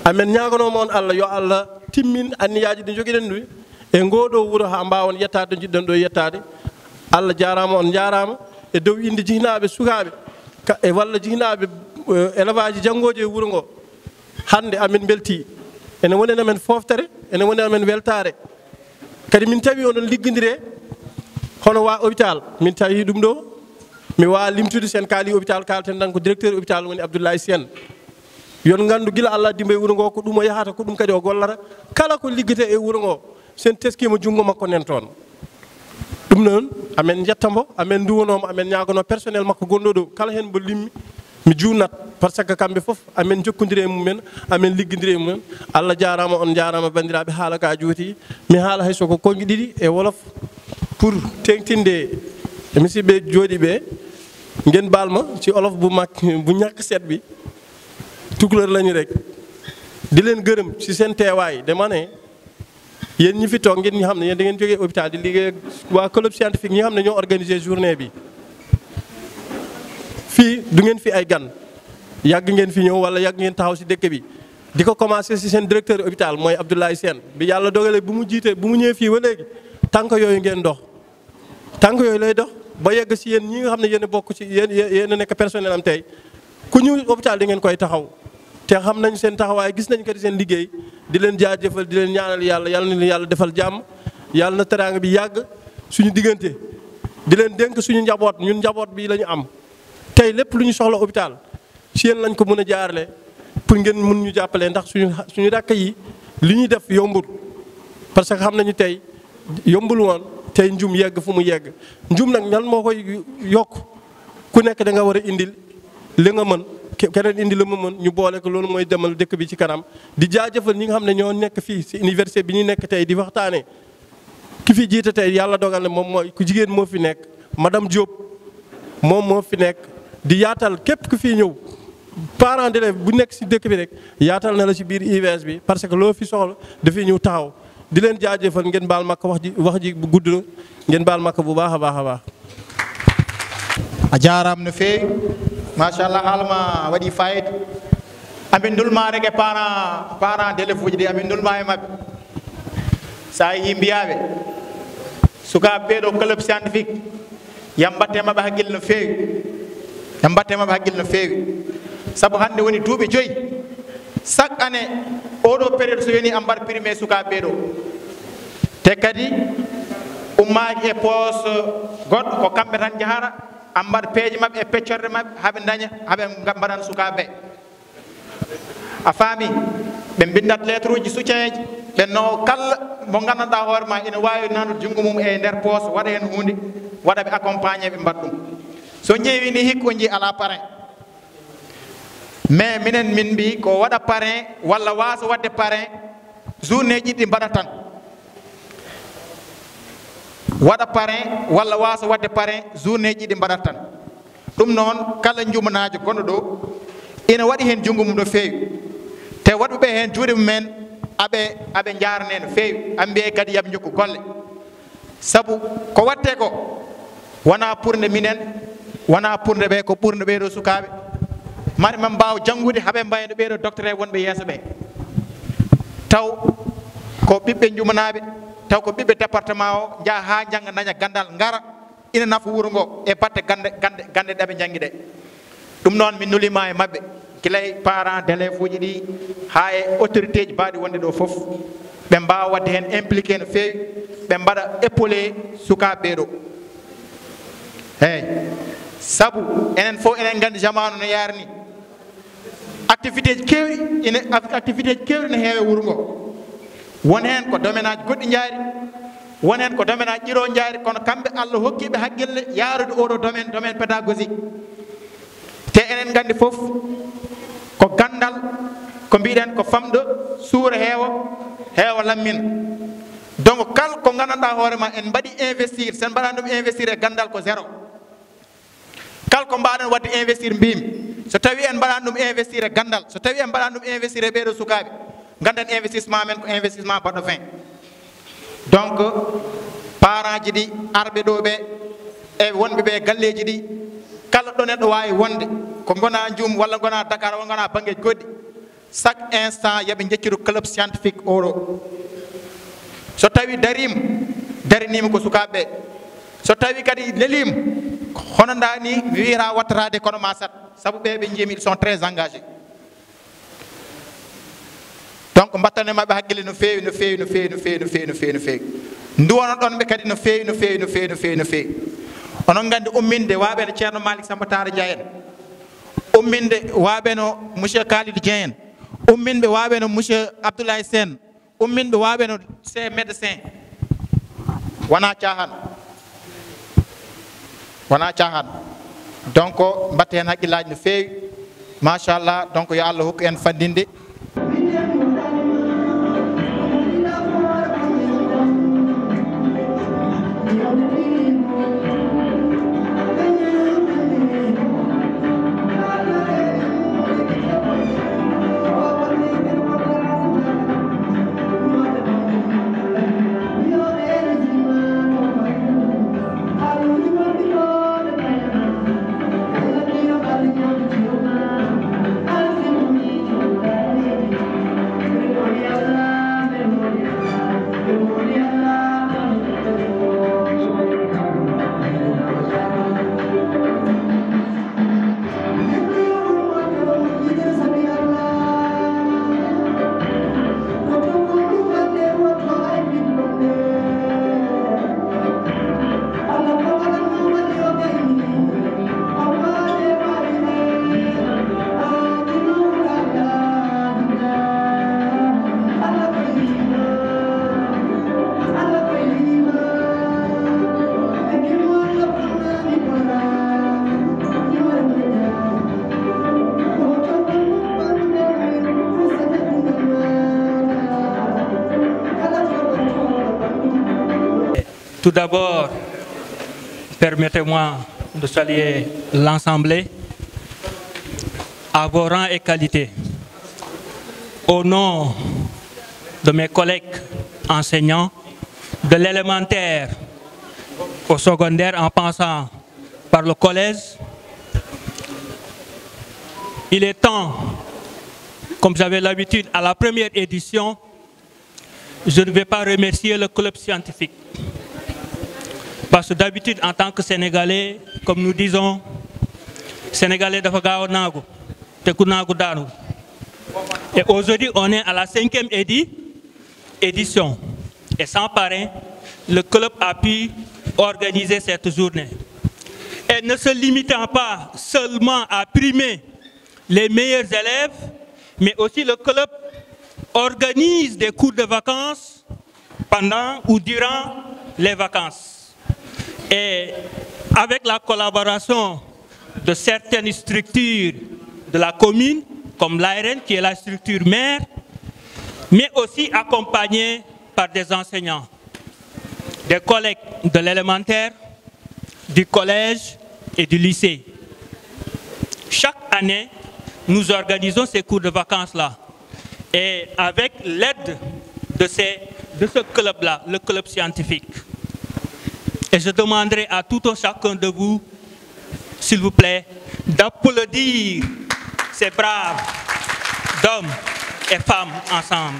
Amen ñaaganoo mon Allah, yo Allah timmin anniyaaji ɗi njogiɗen ɗi e ngoo ɗoo wuro haa mbaawon yettaade ɗo njiɗɗon ɗo yettaade. Allah jaaraama, on njaaraama e dow innde jihnaaɓe sukaaɓe ka, e walla jihnaaɓe, eh, élevage janngooje e wuro ngo. Hannde amin mbeltii. Ene woni amen fooftere, ene woni amen weltaare. Kadi min tawi oɗon liggondire hono waa hôpital. Min tawi ɗum ɗo, mi waawa limtude, sen kaali hôpital, kaalten tan ko directeur hôpital woni Abdoulaye Sène. Yon nganndu gila Allah dimba e wuro ngo, ko ɗum o yahata, ko ɗum kadi o gollata. Kala ko liggete e wuro ngo, sen teskiima junngo makko nen toon. Ɗum noon, amen njetta mbo, amen nduwanoo mo, amen ñaaganoo personnel makko gonɗo ɗo, kala heen mbo limmi, mi juutnat, par ce que kamɓe fof amen njokkondiri e mumen, amen liggondiri e mumen. Allah jaaraama, on njaaraama, banndiraaɓe, haala ka juuti. Mi haala hay so ko konngi ɗiɗi e wolof pour teeŋtinde e musidɓe jooɗiiɓe. Ngeen baal ma ci olof bu mag, bu ñàkk set bi. Tukulóor lañu rek. Di leen gërëm ci seen teewaay. Dama ne, yéen ñi fi toog, ngeen ñi xam ne yéen da ngeen jógee hôpital di liggéey ak waa club scientifique ñi xam ne ñoo organisé journée bi. Fii du ngeen fi ay gan, yàgg ngeen fi ñëw wala yàgg ngeen taxaw ci dëkk bi. Di ko commencé ci seen directeur hôpital, mooy Abdoulaye Sène, bi Yàlla dogalee bu mu jiite, bu mu ñëwee fii ba léegi, tànk yooyu ngeen dox. Tànk yooyu lay dox ba yegg ci yéen ñi nga xam ne yéen a bokk ci, yéen, yéen a nekk personnel am tey. Ku ñëw hôpital da ngeen koy taxaw, te xam nañ seen taxawaay, gis nañ ko di seen liggéey. Di leen jaajëfal, di leen ñaanal Yàlla, Yàlla na leen Yàlla defal jàmm, Yàlla na teraanga bi yàgg suñu diggante. Di leen dénk suñu njaboot, ñun njaboot bi la ñu am. Tey lépp lu ñu soxla hôpital, ci yéen lañ ko mën a jaarale pour ngeen mun ñu jàppale, ndax suñu, suñu rakk yi, li ñuy def yombul, parce que xam nañu tey yombul woon tey njum yegg fu mu yegg. Njum nag, ñan moo koy yokk? Ku nekk da nga war a indil li nga mën, ke-, keneen indi li mu mën, ñu boole ko. Loolu mooy demal dëkk bi ci kanam. Di jaajëfal ñi nga xam ne ñoo nekk fii ci université bi ñu nekk tey di waxtaanee. Ki fi jiite tey, Yàlla dogal na moom mooy ku jigéen moo fi nekk, madame Diop, moom moo fi nekk di yaatal képp ku fi ñëw. Parent d'élève bu nekk ci dëkk bi rek, yaatal na la ci biir U V S bi, parce que loo fi soxla dafay ñëw taxaw. Di leen jaajëfal, ngeen baal ma ko wax ji, wax ji bu gudd na, ngeen baal ma ko bu baax a baax a baax. A jaaraama no feewi, machallah, haala ma waɗi fayida. Amin ndulma rek e parent, parent d'élève uji ɗi, amin ndulma e maɓɓe. So a yii mbiyaaɓe sukaaɓe ɓee ɗo club scientifique, yam mbatte maɓɓe hakkille no feewi. Yam mbatte maɓɓe hakkille no feewi. Sabu hannde woni duuɓi joyi, chaque année, oo ɗo période so yoni, a mbaɗa primé sukaaɓe ɓee ɗo. Te kadi ummaaki e poos goɗɗo, ko kamɓe tan njahata, a mbaɗa peeje maɓɓe e peccorde maɓɓe, haɓe ndaña, haɓe nga-, mbaɗana sukaaɓe ɓe. A faami? Ɓe mbinndat lettre uji soutien ji, ɓe no kala mo nganndanɗaa hoore ma ina waawi nannude junngo mum e nder poos, waɗa heen huunde, waɗa ɓe accompagné, ɓe mbaɗa ɗum. So ƴeewi ni hikka, on njii alaa parrain. Mais minen min mbi ko waɗa parrain walla waasa waɗde parrain, journée ji ɗiɗi mbaɗat tan. Waɗa parrain walla waasa waɗde parrain, journée ji ɗiɗi mbaɗat tan. Ɗum noon, kala njumanaajo gonɗo ɗo, ina waɗi heen junngo mum no feewi. Te waɗɓe ɓe heen juuɗe mumen, aɓe, aɓe njaarane no feewi, aɓe mbiyee kadi yo ɓe njokku golle. Sabu ko waɗtee ko wonaa ɓurde minen, wonaa ɓurde ɓe, ko ɓurde ɓee ɗo sukaaɓe. Mari maa ɓe mbaaw janngude, haa ɓe mbayno ɓee ɗo doctorat wonɓe yeeso ɓe. Taw ko ɓiɓɓe njumanaaɓe, taw ko ɓiɓɓe département o, njaha haa njannga, ndaña ganndal, ngara, ina nafa wuro ngo e batte gannde, gannde, gannde ɗe ɓe njanngi ɗe. Ɗum noon, min nuliima e maɓɓe, gila e parents d'élèves uji ɗi haa e autorité ji baɗi wonde ɗo fof, ɓe mbaawa waɗde heen impliqué no feewi, ɓe mbaɗa épaulé sukaaɓe ɓee ɗo. Eeyi, sabu enen fof eɗen nganndi jamaanu no yaari ni. Activité ji keewɗi ine, activité ji keewɗi ne heewe wuro ngo. Won heen ko domaine aji goɗɗi njaari, won heen ko domaine aji ɗiɗo njaari, kono kamɓe Allah hokki ɓe hakkille yaarude oo ɗo domaine, domaine pédagogique. Te enen nganndi fof ko ganndal, ko mbiɗen ko famɗo suura heewa, heewa lammina. Donc kala ko nganndanɗaa hoore ma en mbaɗi investir, so en mbaɗaani ɗum investir e ganndal ko zéro. Kala ko mbaaɗen waɗde investir mbimi, so tawi en mbaɗaani ɗum investir e ganndal, so tawi en mbaɗaani ɗum investir e ɓee ɗo sukaaɓe, Ngannden investissement men ko investissement baɗɗo fin. Donc, parent ji ɗi, arɓe ɗo ɓe, e wonɓe ɓe galleeji ɗi, kala ɗo neɗɗo waawi wonde, ko ngona Njum walla ngona Dakar walla ngona banngeeji goɗɗi, chaque instant yoɓe njeccitu club scientifique oɗo. So tawi darim, darinima ko sukaaɓe ɓe. So tawi kadi nelim, hono nda ni mi wiyata wattataade kono ma sat, sabu ɓe ɓe njiyami ils sont très engagés. Donc mbattane maɓɓe haqqille no feewi, no feewi, no feewi, no feewi, no feewi, no feewi, no feewi. Nduwono ɗon ɓe kadi no feewi, no feewi, no feewi, no feewi, no feewi. Onon nganndi umminde waaɓe no Ceerno Malick Samba Tara Dia en, umminde waaɓe no monsieur Khalidou Dieng en, umminde waaɓe no monsieur Abdoulaye Sène, umminɓe waaɓe no ces médecins. Wona caahan. Wona caahan. Donc mbatte heen haqqillaaji no feewi. Machallah, donc yo Allah hokku en fanndinde. Tout d'abord, permettez-moi de saluer l'Assemblée à vos rangs et qualités. Au nom de mes collègues enseignants, de l'élémentaire au secondaire en passant par le collège, il est temps, comme j'avais l'habitude à la première édition, je ne vais pas remercier le club scientifique. Parce que d'habitude, en tant que Sénégalais, comme nous disons, Sénégalais dafa gaaw a naagu, te ku naagu daanu. Et aujourd'hui, on est à la cinquième édi- édition. Et sans parrain, le club a pu organiser cette journée. Et ne se limitant pas seulement à primer les meilleurs élèves, mais aussi le club organise des cours de vacances pendant ou durant les vacances. Et avec la collaboration de certaines structures de la commune, comme l'A R N, qui est la structure mère, mais aussi accompagné par des enseignants, des collègues de l'élémentaire, du collège et du lycée. Chaque année, nous organisons ces cours de vacances-là. Et avec l'aide de, ces, de ce club-là, le club scientifique. Et je demanderai à tout un chacun de vous, s'il vous plaît, d'applaudir ces braves d'hommes et femmes ensemble.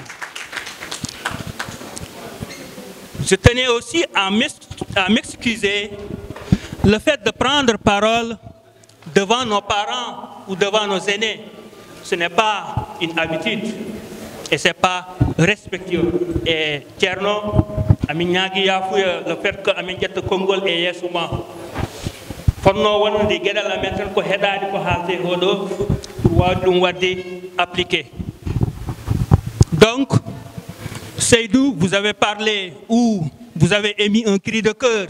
Je tenais aussi à m'ex- à m'excuser le fait de prendre parole devant nos parents ou devant nos aînés. Ce n'est pas une habitude et c'est pas respectueux. E Ceerno, amin ñaagi yaafuya le fait que amin ƴetta konngol e yeeso ma. Fotnoo wonde geɗal amen tan ko heɗaade ko haalte oɗo pour waawde ɗum waɗde appliqué. Donc, Seydou, vous avez parlé ou vous avez émis un cri de cœur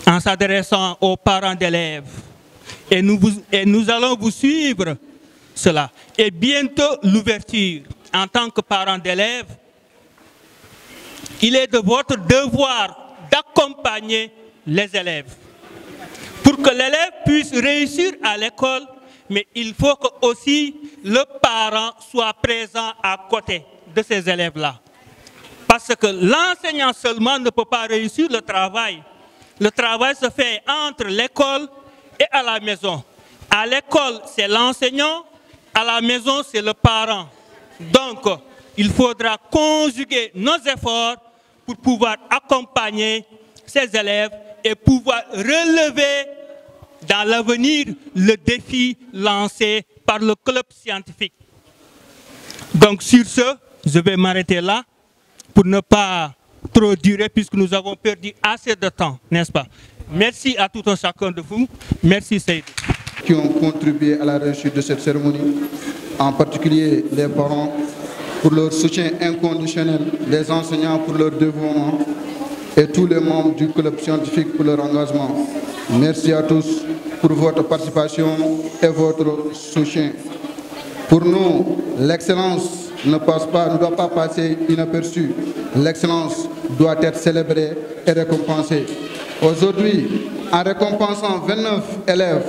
en s'adressant aux parents d'élèves. Et nous, vous- et nous allons vous suivre cela. Et bientôt, l'ouverture. En tant que parent d'élève, il est de votre devoir d'accompagner les élèves pour que l'élève puisse réussir à l'école Mais il faut que aussi le parent soit présent à côté de ces élèves-là. Parce que l'enseignant seulement ne peut pas réussir le travail. Le travail se fait entre l'école et à la maison. À l'école, c'est l'enseignant, à la maison, c'est le parent. Donc, il faudra conjuguer nos efforts pour pouvoir accompagner ces élèves et pouvoir relever dans l'avenir le défi lancé par le club scientifique. Donc sur ce, je vais m'arrêter là pour ne pas trop durer puisque nous avons perdu assez de temps, n'est-ce pas? Merci à tout un chacun de vous. Merci Seydou. Qui ont contribué à la réussite de cette cérémonie, en particulier les parents, pour leur soutien inconditionnel, les enseignants pour leur dévouement et tous les membres du club scientifique pour leur engagement. Merci à tous pour votre participation et votre soutien. Pour nous, l'excellence ne passe pas, ne doit pas passer inaperçue. L'excellence doit être célébrée et récompensée. Aujourd'hui, en récompensant vingt-neuf élèves,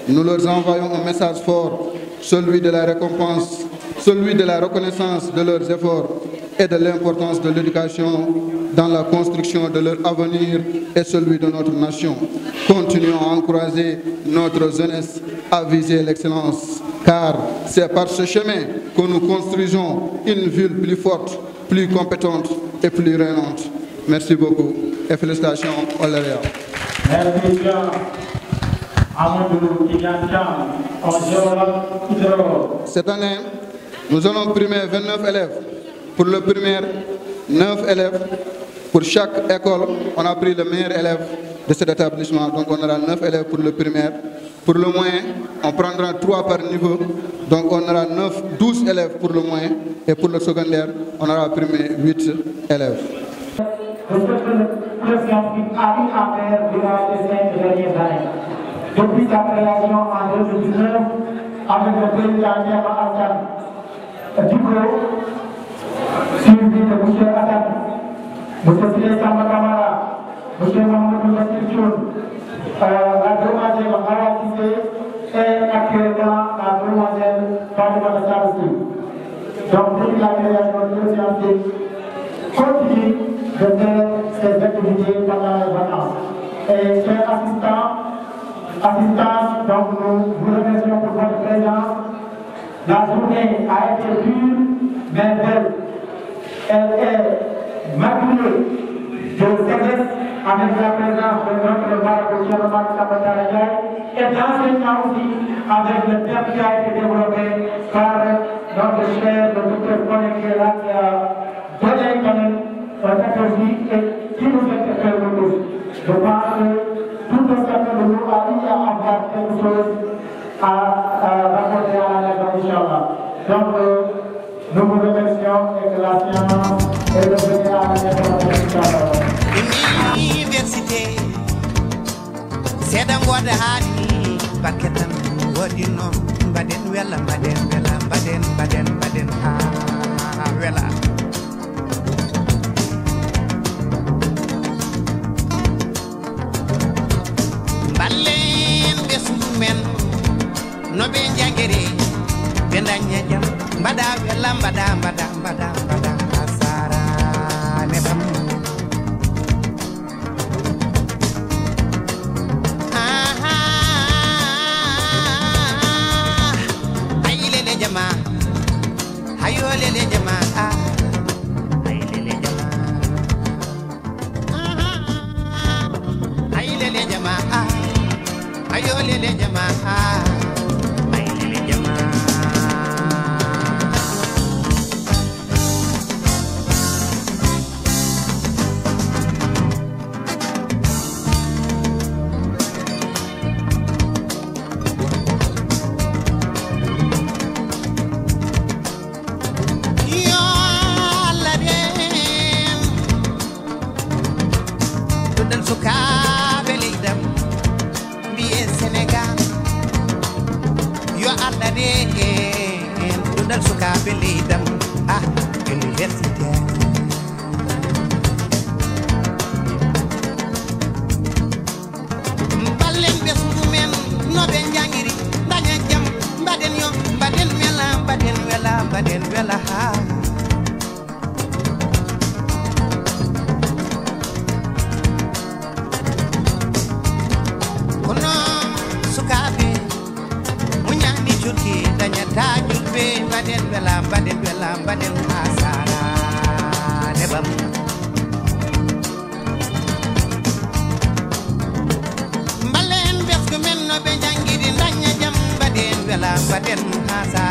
nous leur envoyons un message fort, celui de la récompense, celui de la reconnaissance de leurs efforts et de l'importance de l'éducation dans la construction de leur avenir et celui de notre nation. Continuons à encourager notre jeunesse à viser l'excellence, car c'est par ce chemin que nous construisons une ville plus forte, plus compétente et plus rayonnante. Merci beaucoup et félicitations aux lauréats. Merci bien. Amadou Tidiane Thiam, un géologue hydro. Cette année, nous allons primer vingt-neuf élèves. Pour le primaire, neuf élèves. Pour chaque école, on a pris le meilleur élève de cet établissement. Donc on aura neuf élèves pour le primaire. Pour le moyen, on prendra trois par niveau. Donc on aura neuf, douze élèves pour le moyen. Et pour le secondaire, on aura primé huit élèves. Le secteur de scientifique a eu à faire durant ces cinq dernières années. Depuis sa création en deux mille dix-neuf, avec le président Thierno Alassane Dicko, suivi de M. Assane, M. Siré Samba Camara, M. Mahamadou Bassir Thioune, euh, la demoiselle Hawa Cissé et actuellement la demoiselle Fatimata Sarr Sy. Donc, depuis la création de ce scientifique, continue de faire ses activités pendant les vacances. Et chers assistants, assistantes, donc nous vous remercions pour votre présence. La journée a été dure, mais belle. Elle est maculée de sagesse avec la présence de notre marabout Thierno Malick Samba Talla Ndiaye et d'enseignement aussi avec le thème qui a été développé par notre cher le docteur Koné qui est là, qui a donné quand même un aperçu et qui nous interpelle tous. Je pense que tout un chacun de nous a eu à avoir quelque chose à, à rapporter à la maison, Inch'Allah. Donc, euh, nous vous remercions et que la science est revenue à la maison, Inch'Allah. Université seeɗa ngoda haali barke tan woɗino. Mbaɗen wela, mbaɗen wela, mbaɗen mbaɗen mbaɗen ha wela. Mballen ɓesngu men no ɓe njagiri ɓe dañña jam. Mbaɗa wela, mbaɗa mbaɗa mbaɗa mbaɗa asara ne bam. Aha. Ay lele jama. Hayo lele jama. Ah. Ay lele jama. Aha. Ay lele jama. Ah. Ayo lele jama. Ah. Ay lele jama. Yo Allah reen duɗal sukaaɓe leydam, mbiye Sénégal. Yo Allah reen duɗal sukaaɓe leydam. Ah, universitaire. Mballen ɓesngu men no ɓe njangiri daña jam. Mbaɗen wela haa. Kono sukaaɓe, muñani jurki dañata julɓe. Mbaɗen wela, mbaɗen wela, mbaɗen haa saara nebam. Mballen ɓesgu men no ɓe janngiri daña jam. Mbaɗen wela, mbaɗen haa saara.